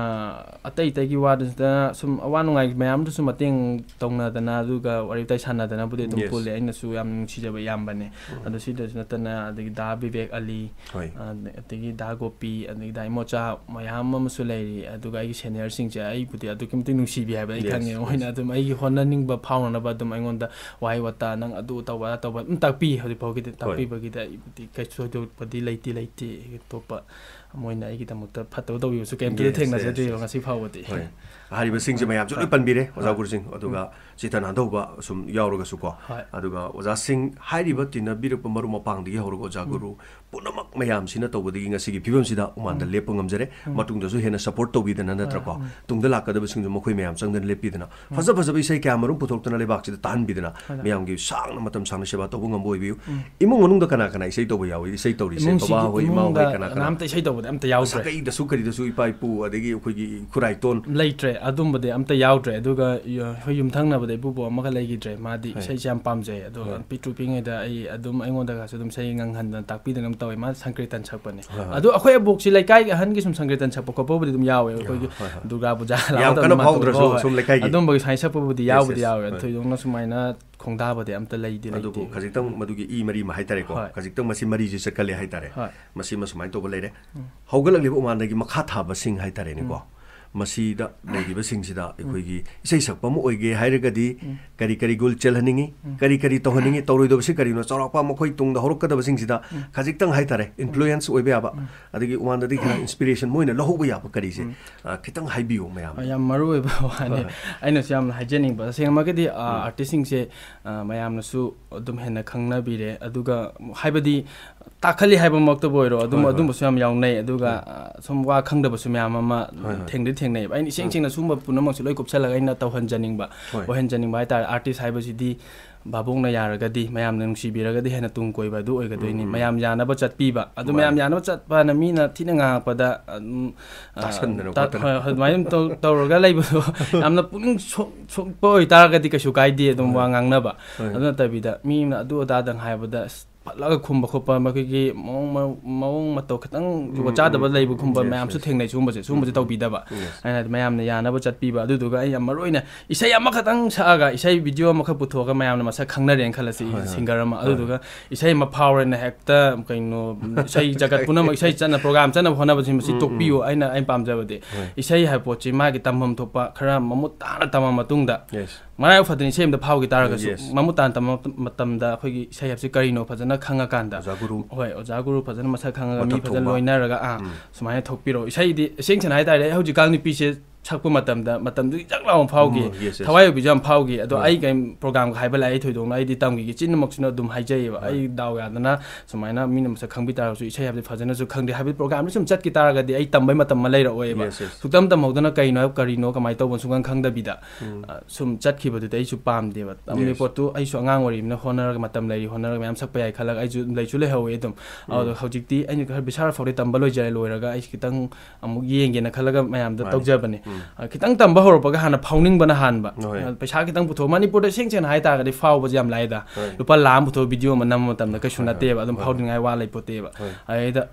ꯑꯇꯩ ꯑꯇꯩꯒꯤ ꯋꯥꯗꯨ ꯅꯠꯇꯅ ꯁꯨꯝ ꯑꯋꯥ ꯅꯨꯡꯉꯥꯏ ꯃꯌꯥꯝꯗꯨꯁꯨ ꯃꯇꯦꯡ ꯇꯧꯅꯗꯅ, ꯑꯗꯨꯒ ꯋꯥꯔꯤ ꯋꯥꯇꯥꯏ ꯁꯥꯟꯅꯗꯅꯕꯨꯗꯤ ꯑꯗꯨꯝ Yes. ꯄꯨꯜꯂꯦ꯫ ꯑꯩꯅꯁꯨ ꯌꯥꯝ ꯅꯨꯡꯁꯤꯖꯕ ꯏꯌꯥꯝꯕꯅꯦ꯫ ꯎꯝ. ꯑꯗꯣ ꯁꯤꯗꯁꯨ ꯅꯠꯇꯅ, ꯑꯗꯒꯤ ꯗꯥ ꯕꯤꯕꯦꯛ ꯑꯂꯤ, ꯍꯣꯏ. ꯑ, ꯑꯗꯒꯤ ꯗꯥ ꯒꯣꯄꯤ, ꯑꯗꯒꯤ ꯗꯥ ꯏꯃꯣꯆꯥ ꯃꯌꯥꯝ ꯑꯃꯁꯨ ꯂꯩꯔꯤ꯫ ꯑꯗꯨꯒ ꯑꯩꯒꯤ ꯁꯦꯅꯤꯌꯔꯁꯤꯡꯁꯦ ꯑꯩꯕꯨꯗꯤ ꯑꯗꯨꯛꯀꯤ ꯃꯇꯤꯛ ꯅꯨꯡꯁꯤꯕꯤ ꯍꯥꯏꯕ ꯑꯩ Yes, ꯈꯪꯉꯦ꯫ yes. ꯃꯣꯏꯅ ꯑꯗꯨꯝ ꯑꯩꯒꯤ ꯍꯣꯠꯅꯅꯤꯡꯕ ꯐꯥꯎꯅꯅꯕ ꯑꯗꯨꯝ ꯑꯩꯉꯣꯟꯗ ꯋꯥꯍꯩ ꯋꯥꯇꯥ, "ꯅꯪ ꯑꯗꯨ ꯇꯧꯕ, ꯑꯗꯥ ꯇꯧꯕ", ꯑꯗꯨꯝ ꯇꯥꯛꯄꯤ꯫ ꯍꯧꯖꯤꯛ ꯐꯥꯎꯒꯤꯗꯤ ꯍꯣꯏ. ꯇꯥꯛꯄꯤꯕꯒꯤꯗꯤ ꯑꯩꯕꯨꯗꯤ ꯀꯩꯁꯨ ꯊꯣꯏꯗꯣꯛꯄꯗꯤ ꯂꯩꯇꯦ, ꯂꯩꯇꯦ꯫ ꯑꯇꯣꯞꯄ ꯃꯣꯏꯅ ꯑꯩꯒꯤꯗꯃꯛꯇ ꯐꯠꯇꯕ ꯇꯧꯕꯤꯕꯁꯨ ꯀꯩꯝꯇ Yes, ꯊꯦꯡꯅꯖꯗ꯭ꯔꯤꯕ yes, yes. ꯉꯁꯤ ꯐꯥꯎꯕꯗꯤ꯫ ꯍꯣꯏ. ꯍꯥꯏꯔꯤꯕꯁꯤꯡꯁꯦ ꯃꯌꯥꯝꯁꯨ ꯂꯣꯏ ꯄꯟꯕꯤꯔꯦ, ꯑꯣꯖꯥ ꯍꯣꯏ. ꯒꯨꯔꯨꯁꯤꯡ꯫ ꯑꯗꯨꯒ ꯆꯤꯇꯟ ꯍꯟꯗꯧꯕ ꯁꯨꯝ ꯌꯥꯎꯔꯒꯁꯨꯀꯣ꯫ ꯍꯣꯏ. ꯑꯗꯨꯒ ꯑꯣꯖꯥꯁꯤꯡ, ꯍꯥꯏꯔꯤꯕ ꯇꯤꯟꯅꯕꯤꯔꯛꯄ ꯃꯔꯨꯞ ꯃꯄꯥꯡꯗꯒꯤ ꯍꯧꯔꯒ ꯑꯣꯖꯥ ꯒꯨꯔꯨ ꯄꯨꯝꯅꯃꯛ ꯃꯌꯥꯝꯁꯤꯅ ꯇꯧꯕꯗꯒꯤ ꯉꯁꯤꯒꯤ ꯐꯤꯕꯝꯁꯤꯗ ꯎꯃꯥꯟꯗ ꯂꯦꯞꯄ ꯉꯝꯖꯔꯦ꯫ ꯃꯇꯨꯡꯗꯁꯨ ꯍꯦꯟꯅ ꯁꯄꯣꯔꯠ ꯇꯧꯕꯤꯗꯅ ꯅꯠꯇ꯭ꯔꯀꯣ, ꯎꯝ. ꯇꯨꯡꯗ ꯂꯥꯛꯀꯗꯕꯁꯤꯡꯁꯨ ꯃꯈꯣꯏ ꯃꯌꯥꯝ ꯆꯪꯗꯅ ꯂꯦꯞꯄꯤꯗꯅ, ꯐꯖ ꯐꯖꯕ ꯏꯁꯩ ꯀꯌꯥ ꯃꯔꯨꯝ ꯄꯨꯊꯣꯛꯇꯅ ꯂꯩꯕꯥꯛꯁꯤꯗ ꯇꯥꯍꯟꯕꯤꯗꯅ, ꯍꯣꯏ. ꯃꯌꯥꯝꯒꯤ ꯁꯥꯡꯅ ꯃꯇꯝ ꯁꯥꯡꯅ ꯁꯦꯕꯥ ꯇꯧꯕ ꯉꯝꯕ ꯑꯣꯏꯕꯤꯌꯨ꯫ ꯎꯝ. ꯏꯃꯨꯡ ꯃꯅꯨꯡꯗ ꯀꯅꯥ ꯀꯅꯥ ꯅ ꯏꯁꯩ ꯇꯧꯕ ꯌꯥꯎꯋꯤ, ꯏꯁꯩ ꯇꯧꯔꯤꯁꯦ ꯏꯃꯨꯡꯁꯤꯒꯤ ꯕꯕꯥ ꯍꯣꯏ, ꯏꯃꯥ ꯍꯣꯏ, ꯏꯃꯨꯡꯗ ꯀꯅꯥ ꯀꯅꯥ? ꯀꯅꯥꯝꯇ ꯏꯁꯩ ꯇꯧꯕꯗꯤ ꯑꯝꯇ ꯌꯥꯎꯗ꯭ꯔꯦ꯫ ꯁꯥꯒꯩꯗꯁꯨ ꯀꯔꯤꯗꯁꯨ ꯏꯄꯥ ꯏꯄꯨ ꯑꯗꯒꯤ ꯑꯩꯈꯣꯏꯒꯤ ꯈꯨꯔꯥꯏꯇꯣꯟ? ꯂꯩꯇ꯭ꯔꯦ, ꯑꯗꯨꯝꯕꯗꯤ ꯑꯝꯇ ꯌꯥꯎꯗ꯭ꯔꯦ꯫ ꯑꯗꯨꯒ ꯌ-, ꯑꯩꯈꯣꯏ ꯌꯨꯝꯊꯪꯅꯕꯗ ꯏꯄꯨꯕꯣꯛ ꯑꯃꯒ ꯂꯩꯈꯤꯗ꯭ꯔꯦ, ꯃꯥꯗꯤ ꯍꯣꯏ꯫ ꯏꯁꯩꯁꯦ ꯌꯥꯝ ꯄꯥꯝꯖꯩ꯫ ꯑꯗꯣ ꯍꯣꯏ꯫ ꯄꯤꯛꯇ꯭ꯔꯨ ꯄꯤꯛꯉꯩꯗ ꯑꯩ ꯑꯗꯨꯝ ꯑꯩꯉꯣꯟꯗꯒꯁꯨ ꯑꯗꯨꯝ ꯏꯁꯩ ꯉꯪꯍꯟꯗꯅ ꯇꯥꯛꯄꯤꯗꯅ ꯑꯗꯨꯝ ꯇꯧꯋꯦ꯫ ꯃꯥ ꯁꯪꯀ꯭ꯔꯤꯇꯟ ꯁꯛꯄꯅꯦ꯫ ꯍꯣꯏ, ꯍꯣꯏ꯫ ꯑꯗꯣ ꯑꯩꯈꯣꯏ ꯑꯕꯣꯛꯁꯤ ꯂꯩꯀꯥꯏꯒꯤ ꯑꯍꯟꯒꯤ ꯁꯨꯝ ꯁꯪꯀ꯭ꯔꯤꯇꯟ ꯁꯛꯄ ꯈꯣꯠꯄꯕꯨꯗꯤ ꯑꯗꯨꯝ ꯌꯥꯎꯋꯦ꯫ ꯑꯩꯈꯣꯏꯒꯤ ꯍꯣꯏ, ꯍꯣꯏ꯫ ꯗꯨꯔꯒꯥ ꯄꯨꯖꯥ ꯌꯥꯝ ꯂꯥꯛꯄ ꯀꯟꯅ ꯃꯇꯝꯗ, ꯐꯥꯎꯗ꯭ꯔꯁꯨ ꯍꯣꯏ, ꯍꯣꯏ꯫ ꯁꯨꯝ ꯂꯩꯀꯥꯏꯒꯤ꯫ ꯑꯗꯨꯝꯕꯒꯤ ꯁꯨꯃꯥꯏꯅ ꯁꯛꯄꯕꯨꯗꯤ Yes, ꯌꯥꯎꯕꯗꯤ yes. ꯌꯥꯎꯋꯦ꯫ ꯍꯣꯏ꯫ ꯊꯣꯏꯗꯣꯛꯅ ꯁꯨꯃꯥꯏꯅ ꯈꯣꯡꯗꯥꯕꯗꯤ ꯑꯝꯇ ꯂꯩꯗꯤ ꯑꯗꯨꯕꯨ ꯂꯩꯇꯦ꯫ ꯈꯖꯤꯛꯇꯪ ꯃꯗꯨꯒꯤ ꯏ ꯃꯔꯤ ꯑꯃ ꯍꯥꯏꯇꯥꯔꯦꯀꯣ, ꯍꯣꯏ꯫ ꯈꯖꯤꯛꯇꯪ ꯃꯁꯤ ꯃꯔꯤꯁꯦ ꯆꯠꯀꯜꯂꯦ ꯍꯥꯏꯇꯥꯔꯦ꯫ ꯍꯣꯏ꯫ ꯃꯁꯤꯃ ꯁꯨꯃꯥꯏꯅ ꯇꯧꯕ ꯂꯩꯔꯦ꯫ ꯎꯝ꯫ ꯍꯧꯒꯠꯂꯛꯂꯤꯕ ꯎꯃꯥꯟꯗꯒꯤ ꯃꯈꯥ ꯊꯥꯕꯁꯤꯡ ꯍꯥꯏꯇꯥꯔꯦꯅꯦꯀꯣ, ꯎꯝ꯫ ꯃꯁꯤꯗ ꯂꯩꯔꯤꯕꯁꯤꯡꯁꯤꯗ ꯑꯩꯈꯣꯏꯒꯤ ꯏꯁꯩ ꯁꯛꯄ ꯑꯃ ꯑꯣꯏꯒꯦ ꯍꯥꯏꯔꯒꯗꯤ ꯎꯝ꯫ ꯀꯔꯤ ꯀꯔꯤ ꯒꯨꯜ ꯆꯦꯜꯍꯟꯅꯤꯡꯉꯤ, ꯎꯝ꯫ ꯀꯔꯤ ꯀꯔꯤ ꯇꯧꯍꯟꯅꯤꯡꯉꯤ, ꯇꯧꯔꯣꯏꯗꯕꯁꯤ ꯀꯔꯤꯅꯣ, ꯆꯥꯎꯔꯥꯛꯄ ꯃꯈꯣꯏ ꯇꯨꯡꯗ ꯍꯧꯔꯛꯀꯗꯕꯁꯤꯡꯁꯤꯗ ꯎꯝ꯫ ꯈꯖꯤꯛꯇꯪ ꯍꯥꯏꯇꯥꯔꯦ, ꯏꯟꯐ꯭ꯂꯨꯌꯦꯟꯁ ꯑꯣꯏꯕ ꯌꯥꯕ, ꯎꯝ꯫ ꯑꯗꯒꯤ ꯎꯃꯥꯟꯗꯗꯤ ꯈꯔ ꯏꯟꯁꯄꯤꯔꯦꯁꯟ ꯃꯣꯏꯅ ꯂꯧꯍꯧꯕ ꯌꯥꯕ ꯀꯔꯤꯁꯦ, ꯎꯝ꯫ ꯑ, ꯈꯤꯇꯪ ꯍꯥꯏꯕꯤꯌꯨ ꯃꯌꯥꯝ꯫ ꯑ, ꯌꯥꯝ ꯃꯔꯨ ꯑꯣꯏꯕ ꯋꯥꯅꯤ꯫ ꯍꯣꯏ, ꯍꯣꯏ꯫ ꯑꯩꯅꯁꯨ ꯌꯥꯝꯅ ꯍꯥꯏꯖꯅꯤꯡꯕ, ꯇꯁꯦꯡꯅꯃꯛꯀꯤꯗꯤ, ꯑ, ꯎꯝ꯫ ꯑꯥꯔꯇꯤꯁꯁꯤꯡꯁꯦ, ꯑ, ꯃꯌꯥꯝꯅꯁꯨ ꯑꯗꯨꯝ ꯍꯦꯟꯅ ꯈꯪꯅꯕꯤꯔꯦ꯫ ꯑꯗꯨꯒ ꯍꯥꯏꯕꯗꯤ ꯇꯥꯛꯈꯠꯂꯤ ꯍꯥꯏꯕꯃꯛꯇꯕꯨ ꯑꯣꯏꯔꯣ, ꯑꯗꯨꯝ, ꯍꯣꯏ, ꯍꯣꯏ꯫ ꯑꯗꯨꯝꯕꯁꯨ ꯌꯥꯝ ꯌꯥꯎꯅꯩ꯫ ꯑꯗꯨꯒ, ꯎꯝ꯫ ꯑ, ꯁꯨꯝ ꯋꯥ ꯈꯪꯗꯕꯁꯨ ꯃꯌꯥꯝ ꯑꯃ ꯍꯣꯏ, ꯍꯣꯏ꯫ ꯊꯦꯡꯗꯤ ꯊꯦꯡꯅꯩꯌꯦꯕ꯫ ꯑꯩꯅ ꯏꯁꯦꯡ ꯎꯝ꯫ ꯁꯦꯡꯅ ꯁꯨꯝꯕ ꯄꯨꯝꯅꯃꯛꯁꯦ ꯂꯣꯏ ꯀꯨꯞꯁꯜꯂꯒ ꯑꯩꯅ ꯇꯧꯍꯟꯖꯅꯤꯡꯕ, ꯍꯣꯏ꯫ ꯑꯣꯏꯍꯟꯖꯅꯤꯡꯕ ꯍꯥꯏꯇꯥꯔꯦ꯫ ꯑꯥꯔꯇꯤꯁ ꯍꯥꯏꯕꯁꯤꯗꯤ ꯚꯥꯕꯣꯛꯅ ꯌꯥꯔꯒꯗꯤ, ꯃꯌꯥꯝꯅ ꯅꯨꯡꯁꯤꯕꯤꯔꯒꯗꯤ ꯍꯦꯟꯅ ꯇꯨꯡ ꯀꯣꯏꯕ ꯑꯗꯨ ꯑꯣꯏꯒꯗꯣꯏꯅꯤ꯫ ꯎꯝ, ꯎꯝ꯫ ꯃꯌꯥꯝ ꯌꯥꯅꯕ ꯆꯠꯄꯤꯕ꯫ ꯑꯗꯨ ꯃꯥꯅꯤ꯫ ꯃꯌꯥꯝ ꯌꯥꯅꯕ ꯆꯠꯄꯅ ꯃꯤꯅ ꯊꯤꯅ ꯉꯥꯡꯉꯛꯄꯗ, ꯑꯗꯨꯝ, ꯑ, ꯇꯥꯁꯟꯗꯅ ꯇꯥ-, ꯈꯣꯠꯇꯅ꯫ ꯍꯣꯏ, ꯍꯣꯏ, ꯑꯗꯨꯃꯥꯏꯅ ꯑꯗꯨꯝ ꯇꯧ-, ꯇꯧꯔꯒ ꯂꯩꯕꯗꯣ ꯌꯥꯝꯅ ꯄꯨꯛꯅꯤꯡ ꯁꯣꯛ-, ꯁꯣꯛꯄ ꯑꯣꯏꯇꯥꯔꯒꯗꯤ ꯀꯩꯁꯨ ꯀꯥꯏꯗꯦ, ꯑꯗꯨꯝ ꯍꯣꯏ꯫ ꯋꯥ ꯉꯥꯡꯅꯕ꯫ ꯍꯣꯏ꯫ ꯑꯗꯨ ꯅꯠꯇꯕꯤꯗ ꯃꯤ ꯑꯃꯅ ꯑꯗꯨ ꯑꯗꯥꯗꯪ ꯍꯥꯏꯕꯗ ꯑꯁ ꯐꯠꯂꯒ ꯈꯨꯝꯕ ꯈꯣꯠꯄ, ꯃꯈꯣꯏꯒꯤ ꯃꯑꯣꯡ ꯃ-, ꯃꯑꯣꯡ ꯃꯇꯧ ꯈꯤꯇꯪ ꯖꯨꯒꯣꯠ ꯎꯝ, ꯆꯥꯗꯕ ꯎꯝ, ꯂꯩꯕ ꯎꯝ, ꯈꯨꯝꯕ yes, ꯃꯌꯥꯝꯁꯨ yes. ꯊꯦꯡꯅꯩ꯫ ꯁꯤꯒꯨꯝꯕꯁꯦ, ꯁꯤꯒꯨꯝꯕꯁꯦ ꯎꯝ, ꯇꯧꯕꯤꯗꯕ꯫ Yes. ꯑꯩꯅ ꯍꯥꯏꯗꯤ ꯃꯌꯥꯝꯅ ꯌꯥꯅꯕ ꯆꯠꯄꯤꯕ꯫ ꯑꯗꯨꯗꯨꯒ ꯑꯩ ꯌꯥꯝ ꯃꯔꯨ ꯑꯣꯏꯅ ꯏꯁꯩ ꯑꯃꯈꯛꯇꯪ ꯁꯛꯑꯒ, ꯏꯁꯩ ꯚꯤꯗꯤꯑꯣ ꯑꯃꯈꯛ ꯄꯨꯊꯣꯛꯑꯒ ꯃꯌꯥꯝꯅ ꯃꯁꯛ ꯈꯪꯅꯔꯦꯅ ꯈꯜꯂꯁꯤ, ꯍꯣꯏ, ꯍꯣꯏ꯫ ꯁꯤꯡꯒꯔ ꯑꯃ꯫ ꯍꯣꯏ꯫ ꯑꯗꯨꯗꯨꯒ ꯏꯁꯩ ꯑꯃ ꯐꯥꯎꯔꯦꯅ ꯍꯦꯛꯇ, ꯀꯩꯅꯣ, ꯏꯁꯩ ꯖꯒꯠ ꯄꯨꯝꯅꯃꯛ ꯏꯁꯩ ꯆꯠꯅ, ꯄ꯭ꯔꯣꯒ꯭ꯔꯥꯝ ꯆꯠꯅꯕ ꯍꯣꯠꯅꯕꯁꯤ ꯃꯁꯤ ꯎꯝ, ꯎꯝ꯫ ꯇꯣꯛꯄꯤꯌꯨ꯫ ꯑꯩꯅ, ꯑꯩꯅ ꯄꯥꯝꯖꯕꯗꯤ ꯍꯣꯏ꯫ ꯏꯁꯩ ꯍꯥꯏꯕ ꯄꯣꯠꯁꯤ ꯃꯥꯒꯤ ꯇꯝꯐꯝ ꯊꯣꯛꯄ ꯈꯔ ꯃꯃꯨꯠ ꯇꯥꯅ ꯇꯝꯃ ꯃꯇꯨꯡꯗ, Yes. ꯃꯔꯥꯏꯕꯛ ꯐꯗꯅ ꯏꯁꯩ ꯑꯃꯗ ꯐꯥꯎꯈꯤ ꯇꯥꯔꯒꯁꯨ, Yes. ꯃꯃꯨꯠ ꯇꯥꯅ ꯇꯝꯕ ꯃꯇꯝꯗ ꯑꯩꯈꯣꯏꯒꯤ ꯏꯁꯩ ꯍꯥꯏꯕꯁꯤ ꯀꯔꯤꯅꯣ ꯐꯖꯅ ꯈꯪꯉꯀꯥꯟꯗ, ꯑꯣꯖꯥ ꯒꯨꯔꯨ꯫ ꯍꯣꯏ, ꯑꯣꯖꯥ ꯒꯨꯔꯨ ꯐꯖꯅ ꯃꯁꯛ ꯈꯪꯉꯒ ꯃꯤ ꯃꯊꯛ ꯐꯖꯅ ꯊꯣꯡꯕ꯫ ꯂꯣꯏꯅꯔꯒ, ꯑꯥ, ꯎꯝ꯫ ꯁꯨꯃꯥꯏꯅ ꯊꯣꯛꯄꯤꯔꯣ꯫ ꯏꯁꯩꯗꯤ ꯏꯁꯦꯡ ꯁꯦꯡꯅ ꯍꯥꯏꯇꯥꯔꯦ, ꯑꯩ ꯍꯧꯖꯤꯛꯀꯥꯟ ꯅꯨꯄꯤꯁꯦ ꯁꯛꯄ ꯃꯇꯝꯗ ꯃꯇꯝꯗꯨꯒꯤ ꯆꯥꯛ ꯂꯥꯎꯕ ꯐꯥꯎꯈꯤ꯫ ꯎꯝ, yes, yes. ꯊꯋꯥꯏ ꯑꯣꯏꯕꯤꯁꯨ ꯌꯥꯝ ꯐꯥꯎꯈꯤ꯫ ꯑꯗꯣ ꯎꯝ꯫ ꯑꯩ ꯀꯩꯝ ꯄ꯭ꯔꯣꯒ꯭ꯔꯥꯝꯒ ꯍꯥꯏꯕ ꯂꯥꯛꯑꯦ, ꯑꯩ ꯊꯣꯏꯗꯣꯛꯅ ꯑꯩꯗꯤ ꯇꯝꯈꯤꯒꯦ, ꯆꯤꯟꯅꯃꯛꯁꯤꯅ ꯑꯗꯨꯝ ꯍꯥꯏꯖꯩꯌꯦꯕ꯫ ꯍꯣꯏ꯫ ꯑꯩ ꯗꯥꯎ ꯌꯥꯗꯅ ꯁꯨꯃꯥꯏꯅ ꯃꯤꯅ ꯃꯁꯛ ꯈꯪꯕꯤ ꯇꯥꯔꯒꯁꯨ ꯏꯁꯩ ꯍꯥꯏꯕꯗꯤ ꯐꯖꯅꯁꯨ ꯈꯪꯗꯦ꯫ ꯍꯥꯏꯕꯗꯤ ꯄ꯭ꯔꯣꯒ꯭ꯔꯥꯝꯗ ꯁꯨꯝ ꯆꯠꯈꯤ ꯇꯥꯔꯒꯗꯤ ꯑꯩ ꯇꯝꯕꯩ ꯃꯇꯝ ꯑꯃ ꯂꯩꯔꯛꯑꯣꯏꯕ꯫ Yes, yes. ꯁꯨꯛꯇꯝ ꯇꯝꯍꯧꯗꯅ ꯀꯩꯅꯣ ꯍꯥꯏꯕ, ꯀꯔꯤꯅꯣ, ꯀꯃꯥꯏꯅ ꯇꯧꯕꯅꯣ ꯁꯨꯡꯈꯪ ꯈꯪꯗꯕꯤꯗ, ꯎꯝ꯫ ꯑ, ꯁꯨꯝ ꯆꯠꯈꯤꯕꯗꯨꯗꯤ ꯑꯩꯁꯨ ꯄꯥꯝꯗꯦꯕ꯫ ꯇꯝꯂꯤ Yes. ꯄꯣꯠꯇꯨ ꯑꯩꯁꯨ ꯑꯉꯥꯡ ꯑꯣꯏꯔꯤꯕꯅꯤꯅ ꯍꯣꯠꯅꯔꯒ ꯃꯇꯝ ꯂꯩꯔꯤ, ꯍꯣꯠꯅꯔꯒ ꯃꯌꯥꯝ ꯁꯛꯄ ꯌꯥꯏ ꯈꯜꯂꯒ ꯑꯩꯁꯨ ꯂꯩꯁꯨ ꯂꯩꯍꯧꯋꯦ ꯑꯗꯨꯝ꯫ ꯎꯝ꯫ ꯑꯗꯣ ꯍꯧꯖꯤꯛꯇꯤ ꯑꯩꯅ ꯈꯔ ꯕꯤꯁꯥꯜ ꯐꯥꯎꯗꯤ ꯇꯝꯕ ꯂꯣꯏꯖꯔꯦ, ꯂꯣꯏꯔꯒ ꯑꯩꯁꯨ ꯈꯤꯇꯪ ꯑꯃꯨꯛ ꯌꯦꯡꯒꯦꯅ ꯈꯜꯂꯒ ꯃꯌꯥꯝꯗ ꯃꯥꯅꯤ꯫ ꯇꯧꯖꯕꯅꯦ꯫ ꯎꯝ꯫ ꯑ, ꯈꯤꯇꯪ ꯇꯝꯕ ꯍꯧꯔꯛꯄꯒ ꯍꯥꯟꯅ ꯐꯥꯎꯅꯤꯡꯕꯅ ꯍꯥꯟꯕ꯫ ꯍꯣꯏ꯫ ꯑ, ꯄꯩꯁꯥ ꯈꯤꯇꯪ ꯄꯨꯊꯣꯛ-, ꯃꯅꯤꯄꯨꯔꯗ ꯁꯦꯡ ꯁꯦꯡꯅ ꯍꯥꯏ ꯇꯥꯔꯒꯗꯤ ꯐꯥꯎꯕꯁꯦ ꯌꯥꯝ ꯂꯥꯏꯗ꯫ ꯍꯣꯏ꯫ ꯂꯨꯄꯥ ꯂꯥꯈ ꯑꯃ ꯄꯨꯊꯣꯛꯑ ꯚꯤꯗꯤꯑꯣ ꯑꯃ ꯅꯝꯕ ꯃꯇꯝꯗ ꯀꯩꯁꯨ ꯍꯣꯏ, ꯍꯣꯏ, ꯅꯠꯇꯦꯕ, ꯑꯗꯨꯝ ꯍꯣꯏ, ꯍꯣꯏ꯫ ꯐꯥꯎꯅꯤꯡꯉꯥꯏ ꯋꯥ ꯂꯩꯄꯣꯠꯇꯦꯕ꯫ ꯍꯣꯏ꯫ ꯑꯗꯩꯗ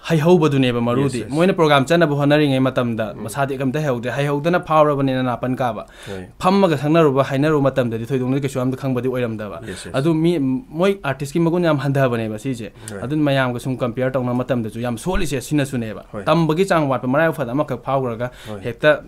ꯍꯩꯍꯧꯕꯗꯨꯅꯦꯕ ꯃꯔꯨꯗꯤ꯫ Yes, yes. ꯃꯣꯏꯅ ꯄ꯭ꯔꯣꯒ꯭ꯔꯥꯝ ꯆꯠꯅꯕ ꯍꯣꯠꯅꯔꯤꯉꯩ ꯃꯇꯝꯗ ꯎꯝ꯫ ꯃꯁꯥꯗꯤ ꯀꯩꯝꯇ ꯍꯩꯍꯧꯗꯦ꯫ ꯍꯩꯍꯧꯗꯅ ꯐꯥꯎꯔꯕꯅꯤꯅ ꯅꯥꯄꯟ ꯀꯥꯕ꯫ ꯍꯣꯏ꯫ ꯐꯝꯃꯒ ꯈꯪꯅꯔꯨꯕ, ꯍꯥꯏꯅꯔꯨꯕ ꯃꯇꯝꯗꯗꯤ ꯊꯣꯏꯗꯣꯛꯅꯗꯤ ꯀꯩꯁꯨ ꯌꯥꯝꯗ ꯈꯪꯕꯗꯤ ꯑꯣꯏꯔꯝꯗꯕ꯫ Yes, yes. ꯑꯗꯨ ꯃꯤ, ꯃꯣꯏ ꯑꯥꯔꯇꯤꯁꯀꯤ ꯃꯒꯨꯟ ꯌꯥꯝ ꯍꯟꯊꯕꯅꯦꯕ ꯁꯤꯁꯦ꯫ ꯍꯣꯏ꯫ ꯑꯗꯨꯅ ꯃꯌꯥꯝꯒ ꯁꯨꯝ ꯀꯝꯄꯤꯌꯔ ꯇꯧꯅꯕ ꯃꯇꯝꯗꯁꯨ ꯌꯥꯝ ꯁꯣꯜꯂꯤꯁꯦ ꯁꯤꯅꯁꯨꯅꯦꯕ꯫ ꯍꯣꯏ꯫ ꯇꯝꯕꯒꯤ ꯆꯥꯡ ꯋꯥꯠꯄ, ꯃꯔꯥꯏꯕꯛ ꯐꯗ ꯑꯃꯈꯛ ꯐꯥꯎꯈ꯭ꯔꯒ ꯍꯣꯏ꯫ ꯍꯦꯛꯇ,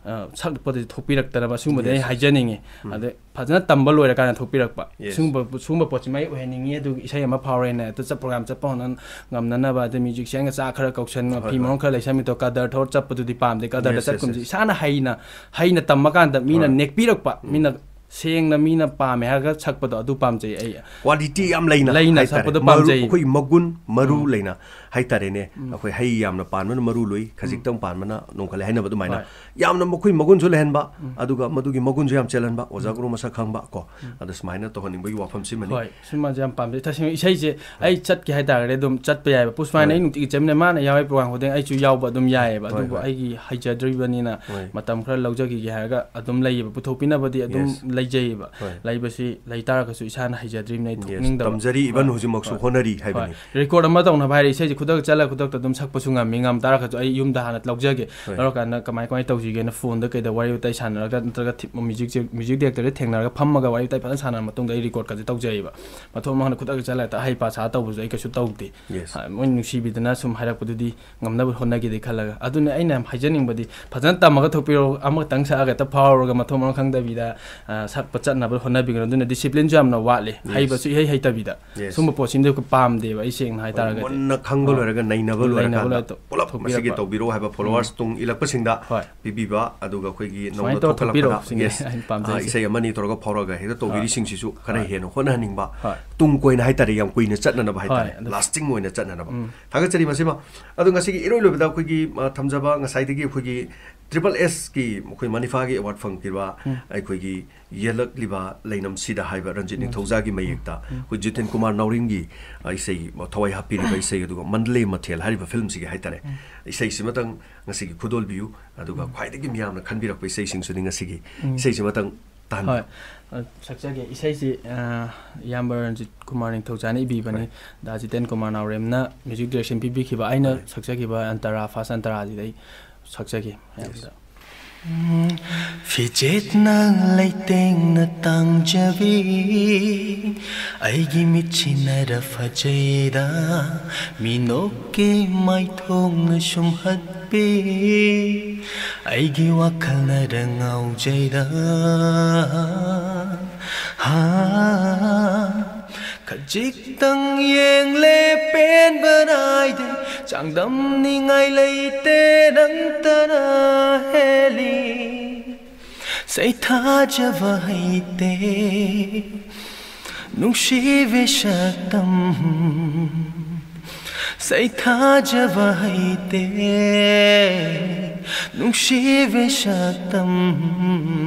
ꯑ, ꯁꯛꯄꯗꯗꯤ ꯊꯣꯛꯄꯤꯔꯛꯇꯅꯕ ꯁꯤꯒꯨꯝꯕꯗꯤ ꯑꯩ Yes, yes. ꯍꯥꯏꯖꯅꯤꯡꯉꯤ꯫ ꯎꯝ꯫ ꯑꯗꯩ ꯐꯖꯅ ꯇꯝꯕ ꯂꯣꯏꯔꯀꯥꯟꯗ ꯊꯣꯛꯄꯤꯔꯛꯄ꯫ Yes. ꯁꯤꯒꯨꯝꯕ, ꯁꯤꯒꯨꯝꯕ ꯄꯣꯠꯁꯤꯃ ꯑꯩ ꯑꯣꯏꯍꯟꯅꯤꯡꯉꯤ꯫ ꯑꯗꯨꯒꯤ ꯏꯁꯩ ꯑꯃ ꯐꯥꯎꯔꯦꯅ ꯍꯦꯛꯇ ꯆꯠ-, ꯄ꯭ꯔꯣꯒ꯭ꯔꯥꯝ ꯆꯠꯄ ꯍꯣꯠꯅ-, ꯉꯝꯅꯅꯕ, ꯑꯗꯩ ꯃ꯭ꯌꯨꯖꯤꯛꯁꯤꯌꯥꯟꯒ ꯆꯥꯛ ꯈꯔ ꯀꯧꯁꯟ, ꯍꯣꯏ, ꯐꯤ ꯍꯣꯏ꯫ ꯃꯔꯣꯟ ꯈꯔ ꯂꯩꯁꯟ, ꯃꯤꯗꯣ ꯀꯗꯔ ꯊꯧꯔ ꯆꯠꯄꯗꯨꯗꯤ ꯄꯥꯝꯗꯦ꯫ ꯀꯗꯔꯗ Yes, yes, ꯆꯠꯀꯨꯝꯁꯤ yes. ꯏꯁꯥꯅ ꯍꯩꯅ, ꯍꯩꯅ ꯇꯝꯃꯀꯥꯟꯗ ꯃꯤꯅ ꯍꯣꯏ꯫ ꯅꯦꯛꯄꯤꯔꯛꯄ, ꯎꯝ꯫ ꯃꯤꯅ ꯁꯦꯡꯅ ꯃꯤꯅ ꯄꯥꯝꯃꯦ ꯍꯥꯏꯔꯒ ꯁꯛꯄꯗꯣ ꯑꯗꯨ ꯄꯥꯝꯖꯩ ꯑꯩ꯫ Quality ꯌꯥꯝ ꯂꯩꯅ ꯂꯩꯅ ꯍꯥꯏꯇꯥꯔꯦ꯫ ꯁꯛꯄꯗꯣ ꯃꯔꯨ, ꯄꯥꯝꯖꯩ꯫ ꯑꯩꯈꯣꯏ ꯃꯒꯨꯟ ꯃꯔꯨ ꯎꯝ꯫ ꯂꯩꯅ ꯍꯥꯏꯇꯥꯔꯦꯅꯦ꯫ ꯎꯝ꯫ ꯑꯩꯈꯣꯏ ꯍꯩ ꯌꯥꯝꯅ ꯄꯥꯟꯕꯅ ꯃꯔꯨ ꯂꯨꯏ, ꯈꯖꯤꯛꯇꯪ ꯎꯝ꯫ ꯄꯥꯟꯕꯅ ꯅꯣꯡꯈꯠꯂꯦ ꯍꯥꯏꯅꯕ ꯑꯗꯨꯃꯥꯏꯅ꯫ ꯍꯣꯏ꯫ ꯌꯥꯝꯅ ꯃꯈꯣꯏ ꯃꯒꯨꯟꯁꯨ ꯂꯩꯍꯟꯕ, ꯎꯝ꯫ ꯑꯗꯨꯒ ꯃꯗꯨꯒꯤ ꯃꯒꯨꯟꯁꯨ ꯌꯥꯝ ꯆꯦꯜꯍꯟꯕ, ꯑꯣꯖꯥ ꯎꯝ꯫ ꯒꯨꯔꯨ ꯃꯁꯛ ꯈꯪꯕ ꯀꯣ꯫ ꯎꯝ꯫ ꯑꯗ ꯁꯨꯃꯥꯏꯅ ꯇꯧꯍꯟꯅꯤꯡꯕꯒꯤ ꯋꯥꯐꯝꯁꯤꯃꯅꯤ꯫ ꯍꯣꯏ, ꯁꯤꯃꯁꯦ ꯌꯥꯝ ꯄꯥꯝꯖꯩ꯫ ꯇꯁꯦꯡꯅ ꯏꯁꯩꯁꯦ ꯍꯣꯏ꯫ ꯑꯩ ꯆꯠꯀꯦ ꯍꯥꯏꯇꯥꯔꯒꯗꯤ ꯑꯗꯨꯝ ꯆꯠꯄ ꯌꯥꯏꯑꯕ꯫ ꯄꯨꯁꯄꯥꯏꯅ ꯍꯣꯏ꯫ ꯑꯩ ꯅꯨꯡꯇꯤꯒꯤ ꯆꯠꯃꯤꯟꯅꯩ, ꯃꯥꯅ ꯌꯥꯎꯋꯦ ꯄ꯭ꯔꯣꯒ꯭ꯔꯥꯝ ꯈꯨꯗꯤꯡ ꯑꯩꯁꯨ ꯌꯥꯎꯕ ꯑꯗꯨꯝ ꯌꯥꯏꯑꯕ꯫ ꯍꯣꯏ, ꯑꯗꯨꯕꯨ ꯍꯣꯏ꯫ ꯑꯩꯒꯤ ꯍꯩꯖꯗ꯭ꯔꯤꯕꯅꯤꯅ ꯍꯣꯏ꯫ ꯃꯇꯝ ꯈꯔ ꯂꯧꯖꯈꯤꯒꯦ ꯍꯥꯏꯔꯒ ꯑꯗꯨꯝ ꯂꯩꯌꯦꯕ꯫ ꯄꯨꯊꯣꯛꯄꯤꯅꯕꯗꯤ ꯑꯗꯨꯝ Yes. ꯂꯩꯖꯩꯌꯦꯕ꯫ ꯍꯣꯏ꯫ ꯂꯩꯕꯁꯤ ꯂꯩ ꯇꯥꯔꯒꯁꯨ ꯏꯁꯥꯅ ꯍꯩꯖꯗ꯭ꯔꯤꯕꯅꯤꯅ ꯑꯩ Yes, ꯊꯣꯛꯅꯤꯡꯗꯕ꯫ ꯇꯝꯖꯔꯤ, even ꯍꯣꯏ꯫ ꯍꯧꯖꯤꯛꯃꯛꯁꯨ ꯍꯣꯏ꯫ ꯍꯣꯠꯅꯔꯤ ꯍꯣꯏ꯫ ꯍꯥꯏꯕꯅꯤ꯫ ꯔꯦꯀꯣꯔꯗ ꯑꯃ ꯇꯧꯅꯕ ꯍꯥꯏꯔꯦ, ꯏꯁꯩꯁꯦ ꯈꯨꯗꯛꯇ ꯆꯠꯂꯒ ꯈꯨꯗꯛꯇ ꯑꯗꯨꯝ ꯁꯛꯄꯁꯨ ꯉꯝꯃꯤ, ꯉꯝ ꯇꯥꯔꯒꯁꯨ ꯑꯩ ꯌꯨꯝꯗ ꯍꯥꯟꯅ ꯂꯧꯖꯒꯦ꯫ ꯍꯣꯏ꯫ ꯂꯧꯔꯀꯥꯟꯗ ꯀꯃꯥꯏ ꯀꯃꯥꯏ ꯇꯧꯁꯤꯒꯦꯅ ꯐꯣꯟꯗ ꯀꯩꯗ ꯋꯥꯔꯤ ꯋꯥꯇꯥꯏ ꯁꯥꯟꯅꯔꯒ ꯅꯠꯇ꯭ꯔꯒ ꯊꯤ-, ꯃ꯭ꯌꯨꯖꯤꯛꯁꯦ, ꯃ꯭ꯌꯨꯖꯤꯛ ꯗꯥꯏꯔꯦꯛꯇꯔꯗ ꯊꯦꯡꯅꯔꯒ ꯐꯝꯃꯒ ꯋꯥꯔꯤ ꯋꯥꯇꯥꯏ ꯐꯖꯅ ꯁꯥꯟꯅꯔ ꯃꯇꯨꯡꯗ ꯑꯩ ꯔꯦꯀꯣꯔꯗꯀꯁꯦ ꯇꯧꯖꯩꯌꯦꯕ꯫ ꯃꯊꯣꯡ ꯃꯔꯝ ꯈꯪꯗꯅ ꯈꯨꯗꯛꯇ ꯆꯠꯂꯒ ꯍꯦꯛꯇ ꯑꯍꯩ ꯄꯥ ꯁꯥ ꯇꯧꯕꯁꯨ ꯑꯩ ꯀꯩꯁꯨ ꯇꯧꯗꯦ꯫ Yes. ꯍꯥ, ꯃꯣꯏ ꯅꯨꯡꯁꯤꯕꯤꯗꯅ ꯁꯨꯝ ꯍꯥꯏꯔꯛꯄꯗꯨꯗꯤ ꯉꯝꯅꯕ ꯍꯣꯠꯅꯒꯦꯗꯤ ꯈꯜꯂꯒ꯫ ꯑꯗꯨꯅ ꯑꯩꯅ ꯌꯥꯝ ꯍꯥꯏꯖꯅꯤꯡꯕꯗꯤ ꯐꯖꯅ ꯇꯝꯃꯒ ꯊꯣꯛꯄꯤꯔꯣ, ꯑꯃꯈꯛꯇꯪ ꯁꯛꯑꯒ ꯍꯦꯛꯇ ꯐꯥꯎꯔꯒ ꯃꯊꯣꯡ ꯃꯔꯝ ꯈꯪꯗꯕꯤꯗ, ꯑ, ꯁꯛꯄ ꯆꯠꯅꯕ ꯍꯣꯠꯅꯕꯤꯒꯅꯨ꯫ ꯑꯗꯨꯅ ꯗꯤꯁꯤꯄ꯭ꯂꯤꯟꯁꯨ ꯌꯥꯝꯅ ꯋꯥꯠꯂꯤ꯫ Yes. ꯍꯩꯕꯁꯨ ꯏꯍꯩ ꯍꯩꯇꯕꯤꯗ꯫ Yes. ꯁꯨꯝꯕ ꯄꯣꯠꯁꯤꯡꯗꯣ ꯄꯥꯝꯗꯦꯕ ꯑꯩ ꯁꯦꯡꯅ ꯍꯥꯏꯇꯥꯔꯒꯗꯤ꯫ ꯃꯨꯟꯅ ꯈꯪꯕ ꯑ, ꯂꯣꯏꯔꯒ ꯅꯩꯅꯕ ꯅꯩꯅꯕ ꯂꯣꯏꯔꯀꯥꯟꯗ ꯂꯣꯏꯔ-, ꯄꯨꯂꯞ ꯃꯁꯤꯒꯤ ꯇꯧꯕꯤꯔꯛꯑꯣ ꯍꯥꯏꯕ followers ꯇꯨꯡ ꯏꯜꯂꯛꯄꯁꯤꯡꯗ ꯄꯤꯕꯤꯕ, ꯑꯗꯨꯒ ꯑꯩꯈꯣꯏꯒꯤ ꯅꯧꯅ ꯊꯣꯛꯀꯠꯂꯛꯄꯗ, yes, ꯏꯁꯩ ꯑꯃꯅꯤ ꯇꯧꯔꯒ ꯐꯥꯎꯔꯛꯑꯒ ꯍꯦꯛꯇ ꯇꯧꯕꯤꯔꯤꯁꯤꯡꯁꯤꯁꯨ ꯈꯔ ꯍꯦꯟꯅ ꯍꯣꯠꯅꯍꯟꯅꯤꯡꯕ, ꯇꯨꯡ ꯀꯣꯏꯅ ꯍꯥꯏꯇꯥꯔꯦ, ꯌꯥꯝ ꯀꯨꯏꯅ ꯆꯠꯅꯅꯕ ꯍꯥꯏꯇꯥꯔꯦ, lasting ꯑꯣꯏꯅ ꯆꯠꯅꯅꯕ꯫ ꯊꯥꯒꯠꯆꯔꯤ꯫ ꯃꯁꯤꯃ ꯑꯗꯣ ꯉꯁꯤꯒꯤ ꯏꯔꯣꯏ ꯂꯣꯏꯕꯗ ꯑꯩꯈꯣꯏꯒꯤ, ꯑ, ꯊꯝꯖꯕ ꯉꯁꯥꯏꯗꯒꯤ ꯑꯩꯈꯣꯏꯒꯤ triple S ꯀꯤ ꯑꯩꯈꯣꯏ ꯃꯅꯤꯐꯥꯒꯤ award ꯐꯪꯈꯤꯕ ꯑꯩꯈꯣꯏꯒꯤ ꯌꯦꯜꯂꯛꯂꯤꯕ ꯂꯩꯅꯝꯁꯤꯗ ꯍꯥꯏꯕ ꯔꯟꯖꯤꯠ ꯅꯤꯡꯊꯧꯖꯥꯒꯤ ꯃꯌꯦꯛꯇ ꯑꯩꯈꯣꯏ ꯖꯤꯇꯦꯟ ꯀꯨꯃꯥꯔ ꯅꯥꯎꯔꯦꯝꯒꯤ, ꯑ, ꯏꯁꯩ, ꯊꯋꯥꯏ ꯍꯥꯞꯄꯤꯔꯤꯕ ꯏꯁꯩ, ꯑꯗꯨꯒ ꯃꯟꯗꯂꯦ ꯃꯊꯦꯜ ꯍꯥꯏꯔꯤꯕ ꯐꯤꯂꯝꯁꯤꯒꯤ ꯍꯥꯏꯇꯥꯔꯦ, ꯏꯁꯩꯁꯤꯃꯇꯪ ꯉꯁꯤꯒꯤ ꯈꯨꯗꯣꯜꯕꯤꯌꯨ꯫ ꯑꯗꯨꯒ ꯈ꯭ꯋꯥꯏꯗꯒꯤ ꯃꯤꯌꯥꯝꯅ ꯈꯟꯕꯤꯔꯛꯄ ꯏꯁꯩꯁꯤꯡꯁꯨꯅꯤ ꯉꯁꯤꯒꯤ ꯏꯁꯩꯁꯤꯃꯇꯪ ꯇꯥꯍꯟꯕꯤꯌꯨ꯫ ꯍꯣꯏ꯫ ꯑ, ꯁꯛꯆꯒꯦ꯫ ꯏꯁꯩꯁꯤ, ꯑ, ꯏꯌꯥꯝꯕ ꯔꯟꯖꯤꯠ ꯀꯨꯃꯥꯔ ꯅꯤꯡꯊꯧꯖꯥꯅ ꯏꯕꯤꯕꯅꯤ꯫ ꯍꯣꯏ꯫ ꯗꯥ ꯖꯤꯇꯦꯟ ꯀꯨꯃꯥꯔ ꯅꯥꯎꯔꯦꯝꯅ music direction ꯄꯤꯕꯤꯈꯤꯕ, ꯑꯩꯅ ꯍꯣꯏ꯫ ꯁꯛꯆꯈꯤꯕ ꯑꯟꯇꯔꯥ, first ꯑꯟꯇꯔꯥꯁꯤꯗ ꯑꯩ ꯁꯛꯆꯒꯦ ꯃꯌꯥꯝꯗ꯫ ꯐꯤꯖꯦꯠꯅ ꯂꯩꯇꯦꯡꯅ ꯇꯥꯡꯖꯕꯤ, ꯑꯩꯒꯤ ꯃꯤꯠꯁꯤꯅꯔ ꯐꯖꯩꯗ, ꯃꯤꯅꯣꯛꯀꯤ ꯃꯥꯏꯊꯣꯡꯅ ꯁꯨꯝꯍꯠꯄꯤ, ꯑꯩꯒꯤ ꯋꯥꯈꯜꯅꯔ ꯉꯥꯎꯖꯩꯗ꯫ ꯍꯥ, ꯈꯖꯤꯛꯇꯪ ꯌꯦꯡꯂꯦ ꯄꯦꯟꯕ ꯅꯥꯏꯗꯦ, ꯆꯥꯡꯗꯝꯅꯤꯡꯉꯥꯏ ꯂꯩꯇꯦ ꯅꯪꯇꯅ ꯍꯦꯜꯂꯤ꯫ ꯁꯩꯊꯥꯖꯕ ꯍꯩꯇꯦ ꯅꯨꯡꯁꯤꯕꯤ ꯁꯛꯇꯝ, ꯁꯩꯊꯥꯖꯕ ꯍꯩꯇꯦ ꯅꯨꯡꯁꯤꯕꯤ ꯁꯛꯇꯝ,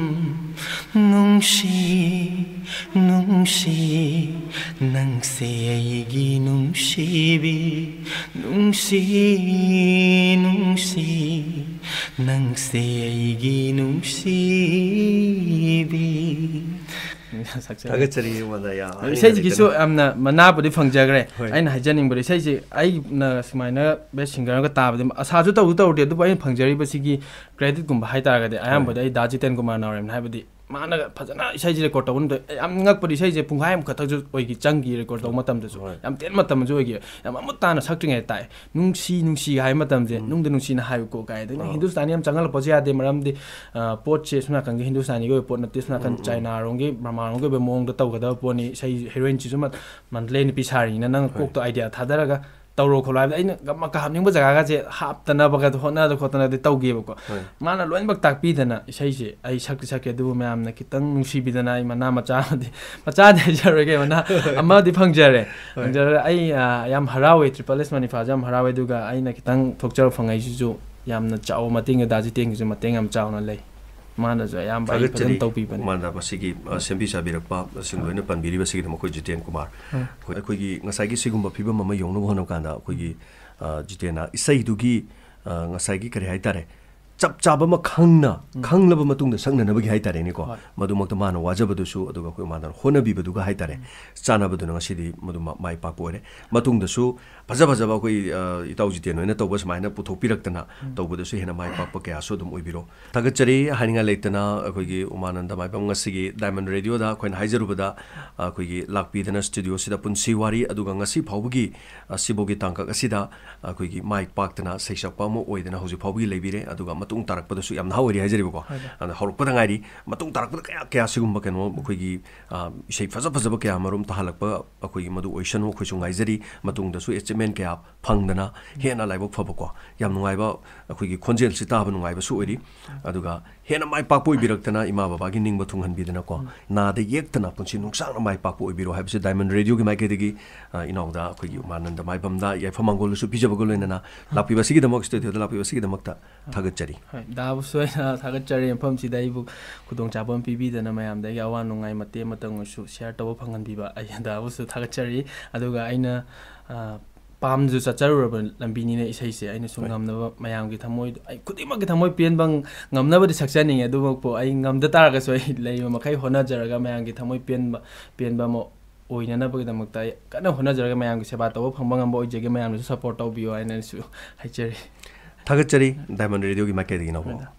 ꯅꯨꯡꯁꯤ, ꯅꯨꯡꯁꯤ, ꯅꯪꯁꯦ ꯑꯩꯒꯤ ꯅꯨꯡꯁꯤꯕꯤ, ꯅꯨꯡꯁꯤ, ꯅꯨꯡꯁꯤ, ꯅꯪꯁꯦ ꯑꯩꯒꯤ ꯅꯨꯡꯁꯤꯕꯤ꯫ ꯊꯥꯒꯠꯆꯔꯤ ꯑꯩꯉꯣꯟꯗ ꯌꯥꯝ ꯏꯁꯩꯁꯤꯒꯤꯁꯨ ꯍꯥꯏꯅꯤꯡꯉꯥꯏ ꯌꯥꯝꯅ ꯃꯅꯥꯕꯨꯗꯤ ꯐꯪꯖꯈ꯭ꯔꯦ꯫ ꯍꯣꯏ꯫ ꯑꯩꯅ ꯍꯥꯏꯖꯅꯤꯡꯕꯗꯤ ꯏꯁꯩꯁꯦ ꯑꯩꯅ ꯁꯨꯃꯥꯏꯅ best singer ꯑꯃꯒ ꯇꯥꯕꯗꯤ ꯑꯁꯥꯁꯨ ꯇꯧꯁꯨ ꯇꯧꯔꯨꯗꯦ, ꯑꯗꯨꯕꯨ ꯑꯩꯅ ꯐꯪꯖꯔꯤꯕꯁꯤꯒꯤ creditꯀꯨꯝꯕ ꯍꯥꯏꯇꯥꯔꯒꯗꯤ ꯑꯌꯥꯝꯕꯗꯤ ꯍꯣꯏ꯫ ꯑꯩ ꯗꯥ ꯖꯤꯇꯦꯟ ꯀꯨꯃꯥꯔ ꯅꯥꯎꯔꯦꯝꯅ, ꯍꯥꯏꯕꯗꯤ ꯃꯥꯅ ꯐꯖꯅ ꯏꯁꯩꯁꯦ record ꯇꯧꯕ ꯅꯨꯃꯤꯠꯇ ꯌꯥꯝ ꯉꯛꯄꯗꯤ, ꯏꯁꯩꯁꯦ ꯄꯨꯡꯈꯥꯏꯃꯨꯛ ꯈꯛꯇꯪꯁꯨ ꯑꯣꯏꯈꯤ, ꯆꯪꯈꯤ record ꯇꯧꯕ ꯃꯇꯝꯗꯁꯨ꯫ ꯍꯣꯏ꯫ ꯌꯥꯝ ꯇꯦꯟꯕ ꯃꯇꯝꯁꯨ ꯑꯣꯏꯈꯤ, ꯌꯥꯝ ꯃꯃꯨꯠ ꯇꯥꯅ ꯁꯛꯇ꯭ꯔꯤꯉꯩꯗ ꯇꯥꯏ꯫ ꯅꯨꯡꯁꯤ, ꯅꯨꯡꯁꯤ ꯍꯥꯏꯕ ꯃꯇꯝꯁꯦ, ꯎꯝ꯫ ꯅꯨꯡꯗ ꯅꯨꯡꯁꯤꯅ ꯍꯥꯏꯌꯨꯀꯣ ꯀꯥꯏ꯫ ꯑꯗꯩ ꯑꯥ꯫ ꯍꯤꯟꯗꯨꯁꯇꯥꯅꯤ ꯌꯥꯝ ꯆꯪꯍꯜꯂꯛꯄꯁꯨ ꯌꯥꯗꯦ, ꯃꯔꯝꯗꯤ, ꯑ, ꯄꯣꯠꯁꯦ ꯁꯣꯝ ꯅꯥꯀꯟꯒꯤ ꯍꯤꯟꯗꯨꯁꯇꯥꯅꯤꯒꯤ ꯑꯣꯏꯕ ꯄꯣꯠ ꯅꯠꯇꯦ, ꯁꯣꯝ ꯅꯥꯀꯟ ꯎꯝ, ꯎꯝ꯫ ꯆꯥꯏꯅꯥꯔꯣꯝꯒꯤ, ꯕ꯭ꯔꯃꯥꯔꯣꯝꯒꯤ ꯑꯣꯏꯕ ꯃꯑꯣꯡꯗ ꯇꯧꯒꯗꯕ ꯄꯣꯠꯅꯤ꯫ ꯏꯁꯩ heroineꯁꯤꯁꯨ ꯃ-, ꯃꯟꯗꯂꯦ ꯅꯨꯄꯤ ꯁꯥꯔꯤꯅꯤꯅ ꯅꯪ ꯍꯣꯏ꯫ ꯀꯣꯛꯇ idea ꯊꯥꯗꯔꯒ ꯇꯧꯔꯣ ꯈꯣꯠꯂꯣ ꯍꯥꯏꯕꯗ ꯑꯩꯅ ꯒꯝ ꯃꯀꯥ ꯍꯥꯞꯅꯤꯡꯕ ꯖꯒꯥꯒꯁꯦ ꯍꯥꯞꯇꯅꯕꯒ ꯍꯣꯠꯅꯗꯅ ꯈꯣꯠꯇꯅꯗꯤ ꯇꯧꯒꯤꯕꯀꯣ꯫ ꯍꯣꯏ꯫ ꯃꯥꯅ ꯂꯣꯏꯅꯃꯛ ꯇꯥꯛꯄꯤꯗꯅ ꯏꯁꯩꯁꯦ ꯑꯩ ꯁꯛꯇꯤ ꯁꯛꯀꯦ, ꯑꯗꯨꯕꯨ ꯃꯌꯥꯝꯅ ꯈꯤꯇꯪ ꯅꯨꯡꯁꯤꯕꯤꯗꯅ ꯑꯩ ꯃꯅꯥ ꯃꯆꯥ ꯑꯃꯗꯤ, ꯃꯆꯥꯗꯤ ꯍꯥꯏꯖꯔꯣꯏꯒꯦ, ꯃꯅꯥ ꯑꯃꯗꯤ ꯐꯪꯖꯔꯦ꯫ ꯍꯣꯏ꯫ ꯐꯪꯖꯔꯦ꯫ ꯑꯩ, ꯑ, ꯌꯥꯝ ꯍꯔꯥꯎꯋꯦ, ꯇ꯭ꯔꯤꯄꯜ ꯑꯦꯁ ꯃꯅꯤꯐꯥꯁꯨ ꯌꯥꯝ ꯍꯔꯥꯎꯋꯦ, ꯑꯗꯨꯒ ꯑꯩꯅ ꯈꯤꯇꯪ ꯊꯣꯛꯆꯕ ꯐꯪꯉꯛꯏꯁꯤꯁꯨ ꯌꯥꯝꯅ ꯆꯥꯎꯕ ꯃꯇꯦꯡꯅꯤ, ꯗꯥ ꯖꯤꯇꯦꯟꯒꯤꯁꯨ ꯃꯇꯦꯡ ꯌꯥꯝ ꯆꯥꯎꯅ ꯂꯩ꯫ ꯃꯥꯅꯁꯨ ꯑꯌꯥꯝꯕ ꯑꯩ ꯐꯖꯅ ꯊꯥꯒꯠꯆꯔꯤ꯫ ꯇꯧꯕꯤꯕꯅꯤ꯫ ꯃꯥꯅ ꯃꯁꯤꯒꯤ, ꯑ, ꯁꯦꯝꯕꯤ ꯁꯥꯕꯤꯔꯛꯄ, ꯃꯁꯤꯡ ꯂꯣꯏꯅ ꯄꯟꯕꯤꯔꯤꯕꯁꯤꯒꯤꯗꯃꯛ ꯑꯩꯈꯣꯏ ꯖꯤꯇꯦꯟ ꯀꯨꯃꯥꯔ꯫ ꯎꯝ꯫ ꯑꯩꯈꯣꯏ, ꯑꯩꯈꯣꯏꯒꯤ ꯉꯁꯥꯏꯒꯤ ꯁꯤꯒꯨꯝꯕ ꯐꯤꯕꯝ ꯑꯃ ꯌꯧꯅꯕ ꯍꯣꯠꯅꯕ ꯀꯥꯟꯗ ꯑꯩꯈꯣꯏꯒꯤ, ꯑ, ꯖꯤꯇꯦꯟꯅ ꯏꯁꯩꯗꯨꯒꯤ, ꯑ, ꯉꯁꯥꯏꯒꯤ ꯀꯔꯤ ꯍꯥꯏꯇꯥꯔꯦ, ꯆꯞ ꯆꯥꯕ ꯑꯃ ꯈꯪꯅ, ꯎꯝ꯫ ꯈꯪꯂꯕ ꯃꯇꯨꯡꯗ ꯁꯛꯅꯅꯕꯒꯤ ꯍꯥꯏꯇꯥꯔꯦꯅꯦꯀꯣ꯫ ꯍꯣꯏ꯫ ꯃꯗꯨꯃꯛꯇ ꯃꯥꯅ ꯋꯥꯖꯕꯗꯨꯁꯨ, ꯑꯗꯨꯒ ꯑꯩꯈꯣꯏ ꯃꯥꯅ ꯍꯣꯠꯅꯕꯤꯕꯗꯨꯒ ꯍꯥꯏꯇꯥꯔꯦ, ꯆꯥꯟꯅꯕꯗꯨꯅ ꯉꯁꯤꯗꯤ ꯃꯗꯨꯃ ꯃꯥꯏ ꯄꯥꯛꯄ ꯑꯣꯏꯔꯦ꯫ ꯃꯇꯨꯡꯗꯁꯨ ꯐꯖ ꯐꯖꯕ ꯑꯩꯈꯣꯏ, ꯑ, ꯏꯇꯥꯎ ꯖꯤꯇꯦꯟ ꯍꯣꯏꯅ ꯇꯧꯕ ꯁꯨꯃꯥꯏꯅ ꯄꯨꯊꯣꯛꯄꯤꯔꯛꯇꯅ ꯎꯝ꯫ ꯇꯧꯕꯗꯁꯨ ꯍꯦꯟꯅ ꯃꯥꯏ ꯄꯥꯛꯄ ꯀꯌꯥꯁꯨ ꯑꯗꯨꯝ ꯑꯣꯏꯕꯤꯔꯣ꯫ ꯊꯥꯒꯠꯆꯔꯤ ꯍꯥꯏꯅꯤꯡꯉꯥꯏ ꯂꯩꯇꯅ ꯑꯩꯈꯣꯏꯒꯤ ꯎꯃꯥꯅꯟꯗ ꯃꯥꯏꯕꯝ ꯉꯁꯤꯒꯤ ꯗꯥꯏꯃꯟ ꯔꯦꯗꯤꯑꯣꯗ ꯑꯩꯈꯣꯏꯅ ꯍꯥꯏꯖꯔꯨꯕꯗ, ꯑ, ꯑꯩꯈꯣꯏꯒꯤ ꯂꯥꯛꯄꯤꯗꯅ ꯁ꯭ꯇꯨꯗꯤꯑꯣꯁꯤꯗ ꯄꯨꯟꯁꯤ ꯋꯥꯔꯤ, ꯑꯗꯨꯒ ꯉꯁꯤ ꯐꯥꯎꯕꯒꯤ, ꯑ, ꯁꯤꯐꯥꯎꯒꯤ ꯇꯥꯡꯀꯛ ꯑꯁꯤꯗ ꯑꯩꯈꯣꯏꯒꯤ ꯃꯥꯏ ꯄꯥꯛꯇꯅ ꯁꯩꯁꯛꯄ ꯑꯃ ꯑꯣꯏꯗꯅ ꯍꯧꯖꯤꯛ ꯐꯥꯎꯕꯒꯤ ꯂꯩꯕꯤꯔꯦ꯫ ꯑꯗꯨꯒ ꯃꯇꯨꯡ ꯇꯥꯔꯛꯄꯗꯁꯨ, ꯌꯥꯝ ꯅꯍꯥ ꯑꯣꯏꯔꯤ ꯍꯥꯏꯖꯔꯤꯕꯀꯣ, ꯍꯣꯏ, ꯍꯣꯏ꯫ ꯑꯗ ꯍꯧꯔꯛꯄꯗ ꯉꯥꯏꯔꯤ, ꯃꯇꯨꯡ ꯇꯥꯔꯛꯄꯗ ꯀꯌꯥ ꯀꯌꯥ ꯁꯤꯒꯨꯝꯕ ꯀꯩꯅꯣ ꯑꯩꯈꯣꯏꯒꯤ, ꯑ, ꯏꯁꯩ ꯐꯖ ꯐꯖꯕ ꯀꯌꯥ ꯃꯔꯨꯝ ꯇꯥꯍꯜꯂꯛꯄ ꯑꯩꯈꯣꯏꯒꯤ ꯃꯗꯨ ꯑꯣꯏꯁꯅꯨ꯫ ꯑꯩꯈꯣꯏꯁꯨ ꯉꯥꯏꯖꯔꯤ ꯃꯇꯨꯡꯗꯁꯨ ꯑꯦꯆꯤꯞꯃꯦꯟ ꯀꯌꯥ ꯐꯪꯗꯅ ꯍꯦꯟꯅ ꯂꯥꯏꯕꯛ ꯐꯕꯀꯣ, ꯌꯥꯝ ꯅꯨꯡꯉꯥꯏꯕ, ꯑꯩꯈꯣꯏꯒꯤ ꯈꯣꯟꯖꯦꯜꯁꯤ ꯇꯥꯕ ꯅꯨꯡꯉꯥꯏꯕꯁꯨ ꯑꯣꯏꯔꯤ꯫ ꯑꯗꯨꯒ ꯍꯦꯟꯅ ꯃꯥꯏ ꯄꯥꯛꯄ ꯑꯣꯏꯕꯤꯔꯛꯇꯅ ꯏꯃꯥ ꯕꯕꯥꯒꯤ ꯅꯤꯡꯕ ꯊꯨꯡꯍꯟꯕꯤꯗꯅꯀꯣ, ꯅꯥꯗ ꯌꯦꯛꯇꯅ ꯄꯨꯟꯁꯤ ꯅꯨꯡꯁꯥꯡꯅ ꯃꯥꯏ ꯄꯥꯛꯄ ꯑꯣꯏꯕꯤꯔꯣ ꯍꯥꯏꯕꯁꯤ ꯗꯥꯏꯃꯟ ꯔꯦꯗꯤꯑꯣꯒꯤ ꯃꯥꯏꯀꯩꯗꯒꯤ, ꯑ, ꯏꯅꯥꯎꯗ ꯑꯩꯈꯣꯏꯒꯤ ꯎꯃꯥꯅꯟꯗ ꯃꯥꯏꯕꯝꯗ ꯌꯥꯏꯐ ꯃꯪꯒꯣꯜꯁꯨ ꯄꯤꯖꯕꯒ ꯂꯣꯏꯅꯅ ꯂꯥꯛꯄꯤꯕꯁꯤꯒꯤꯗꯃꯛ, ꯁ꯭ꯇꯨꯗꯤꯑꯣꯗ ꯂꯥꯛꯄꯤꯕꯁꯤꯒꯤꯗꯃꯛꯇ ꯊꯥꯒꯠꯆꯔꯤ꯫ ꯍꯣꯏ, ꯗꯥꯕꯨꯁꯨ ꯑꯩꯅ ꯊꯥꯒꯠꯆꯔꯤ, ꯃꯐꯝꯁꯤꯗ ꯑꯩꯕꯨ ꯈꯨꯗꯣꯡꯆꯥꯕ ꯑꯃ ꯄꯤꯕꯤꯗꯅ, ꯃꯌꯥꯝꯗ ꯑꯩꯒꯤ ꯑꯋꯥ ꯅꯨꯡꯉꯥꯏ ꯃꯇꯦꯛ ꯑꯃꯇꯪ ꯑꯣꯏꯔꯁꯨ ꯁꯤꯌꯔ ꯇꯧꯕ ꯐꯪꯍꯟꯕꯤꯕ, ꯑꯩ ꯗꯥꯕꯨꯁꯨ ꯊꯥꯒꯠꯆꯔꯤ꯫ ꯑꯗꯨꯒ ꯑꯩꯅ, ꯑ, ꯄꯥꯝꯖ ꯆꯠꯆꯔꯨꯔꯕ ꯂꯝꯕꯤꯅꯤꯅ ꯏꯁꯩꯁꯦ, ꯑꯩꯅꯁꯨ ꯍꯣꯏ꯫ ꯉꯝꯅꯕ ꯃꯌꯥꯝꯒꯤ ꯊꯃꯣꯏ, ꯑꯩ ꯈꯨꯗꯤꯡꯃꯛꯀꯤ ꯊꯃꯣꯏ ꯄꯦꯟꯕ ꯉꯝꯅꯕꯗꯤ ꯁꯛꯆꯅꯤꯡꯉꯤ꯫ ꯑꯗꯨꯃꯛꯄꯨ ꯑꯩ ꯉꯝꯗ ꯇꯥꯔꯒꯁꯨ ꯑꯩ ꯂꯩꯕ ꯃꯈꯩ ꯍꯣꯠꯅꯖꯔꯒ ꯃꯌꯥꯝꯒꯤ ꯊꯃꯣꯏ ꯄꯦꯟꯕ, ꯄꯦꯟꯕ ꯑꯃ ꯑꯣꯏꯅꯅꯕꯒꯤꯗꯃꯛꯇ ꯑꯩ ꯀꯟꯅ ꯍꯣꯠꯅꯖꯔꯒ ꯃꯌꯥꯝꯒꯤ ꯁꯦꯕꯥ ꯇꯧꯕ ꯐꯪꯕ ꯉꯝꯕ ꯑꯣꯏꯖꯒꯦ꯫ ꯃꯌꯥꯝꯅꯁꯨ ꯁꯞꯄꯣꯔꯠ ꯇꯧꯕꯤꯌꯨ ꯍꯥꯏꯅꯁꯨ ꯍꯥꯏꯖꯔꯤ꯫ ꯊꯥꯒꯠꯆꯔꯤ ꯗꯥꯏꯃꯟ ꯔꯦꯗꯤꯑꯣꯒꯤ ꯃꯥꯏꯀꯩꯗꯒꯤ ꯏꯅꯥꯎꯕ꯫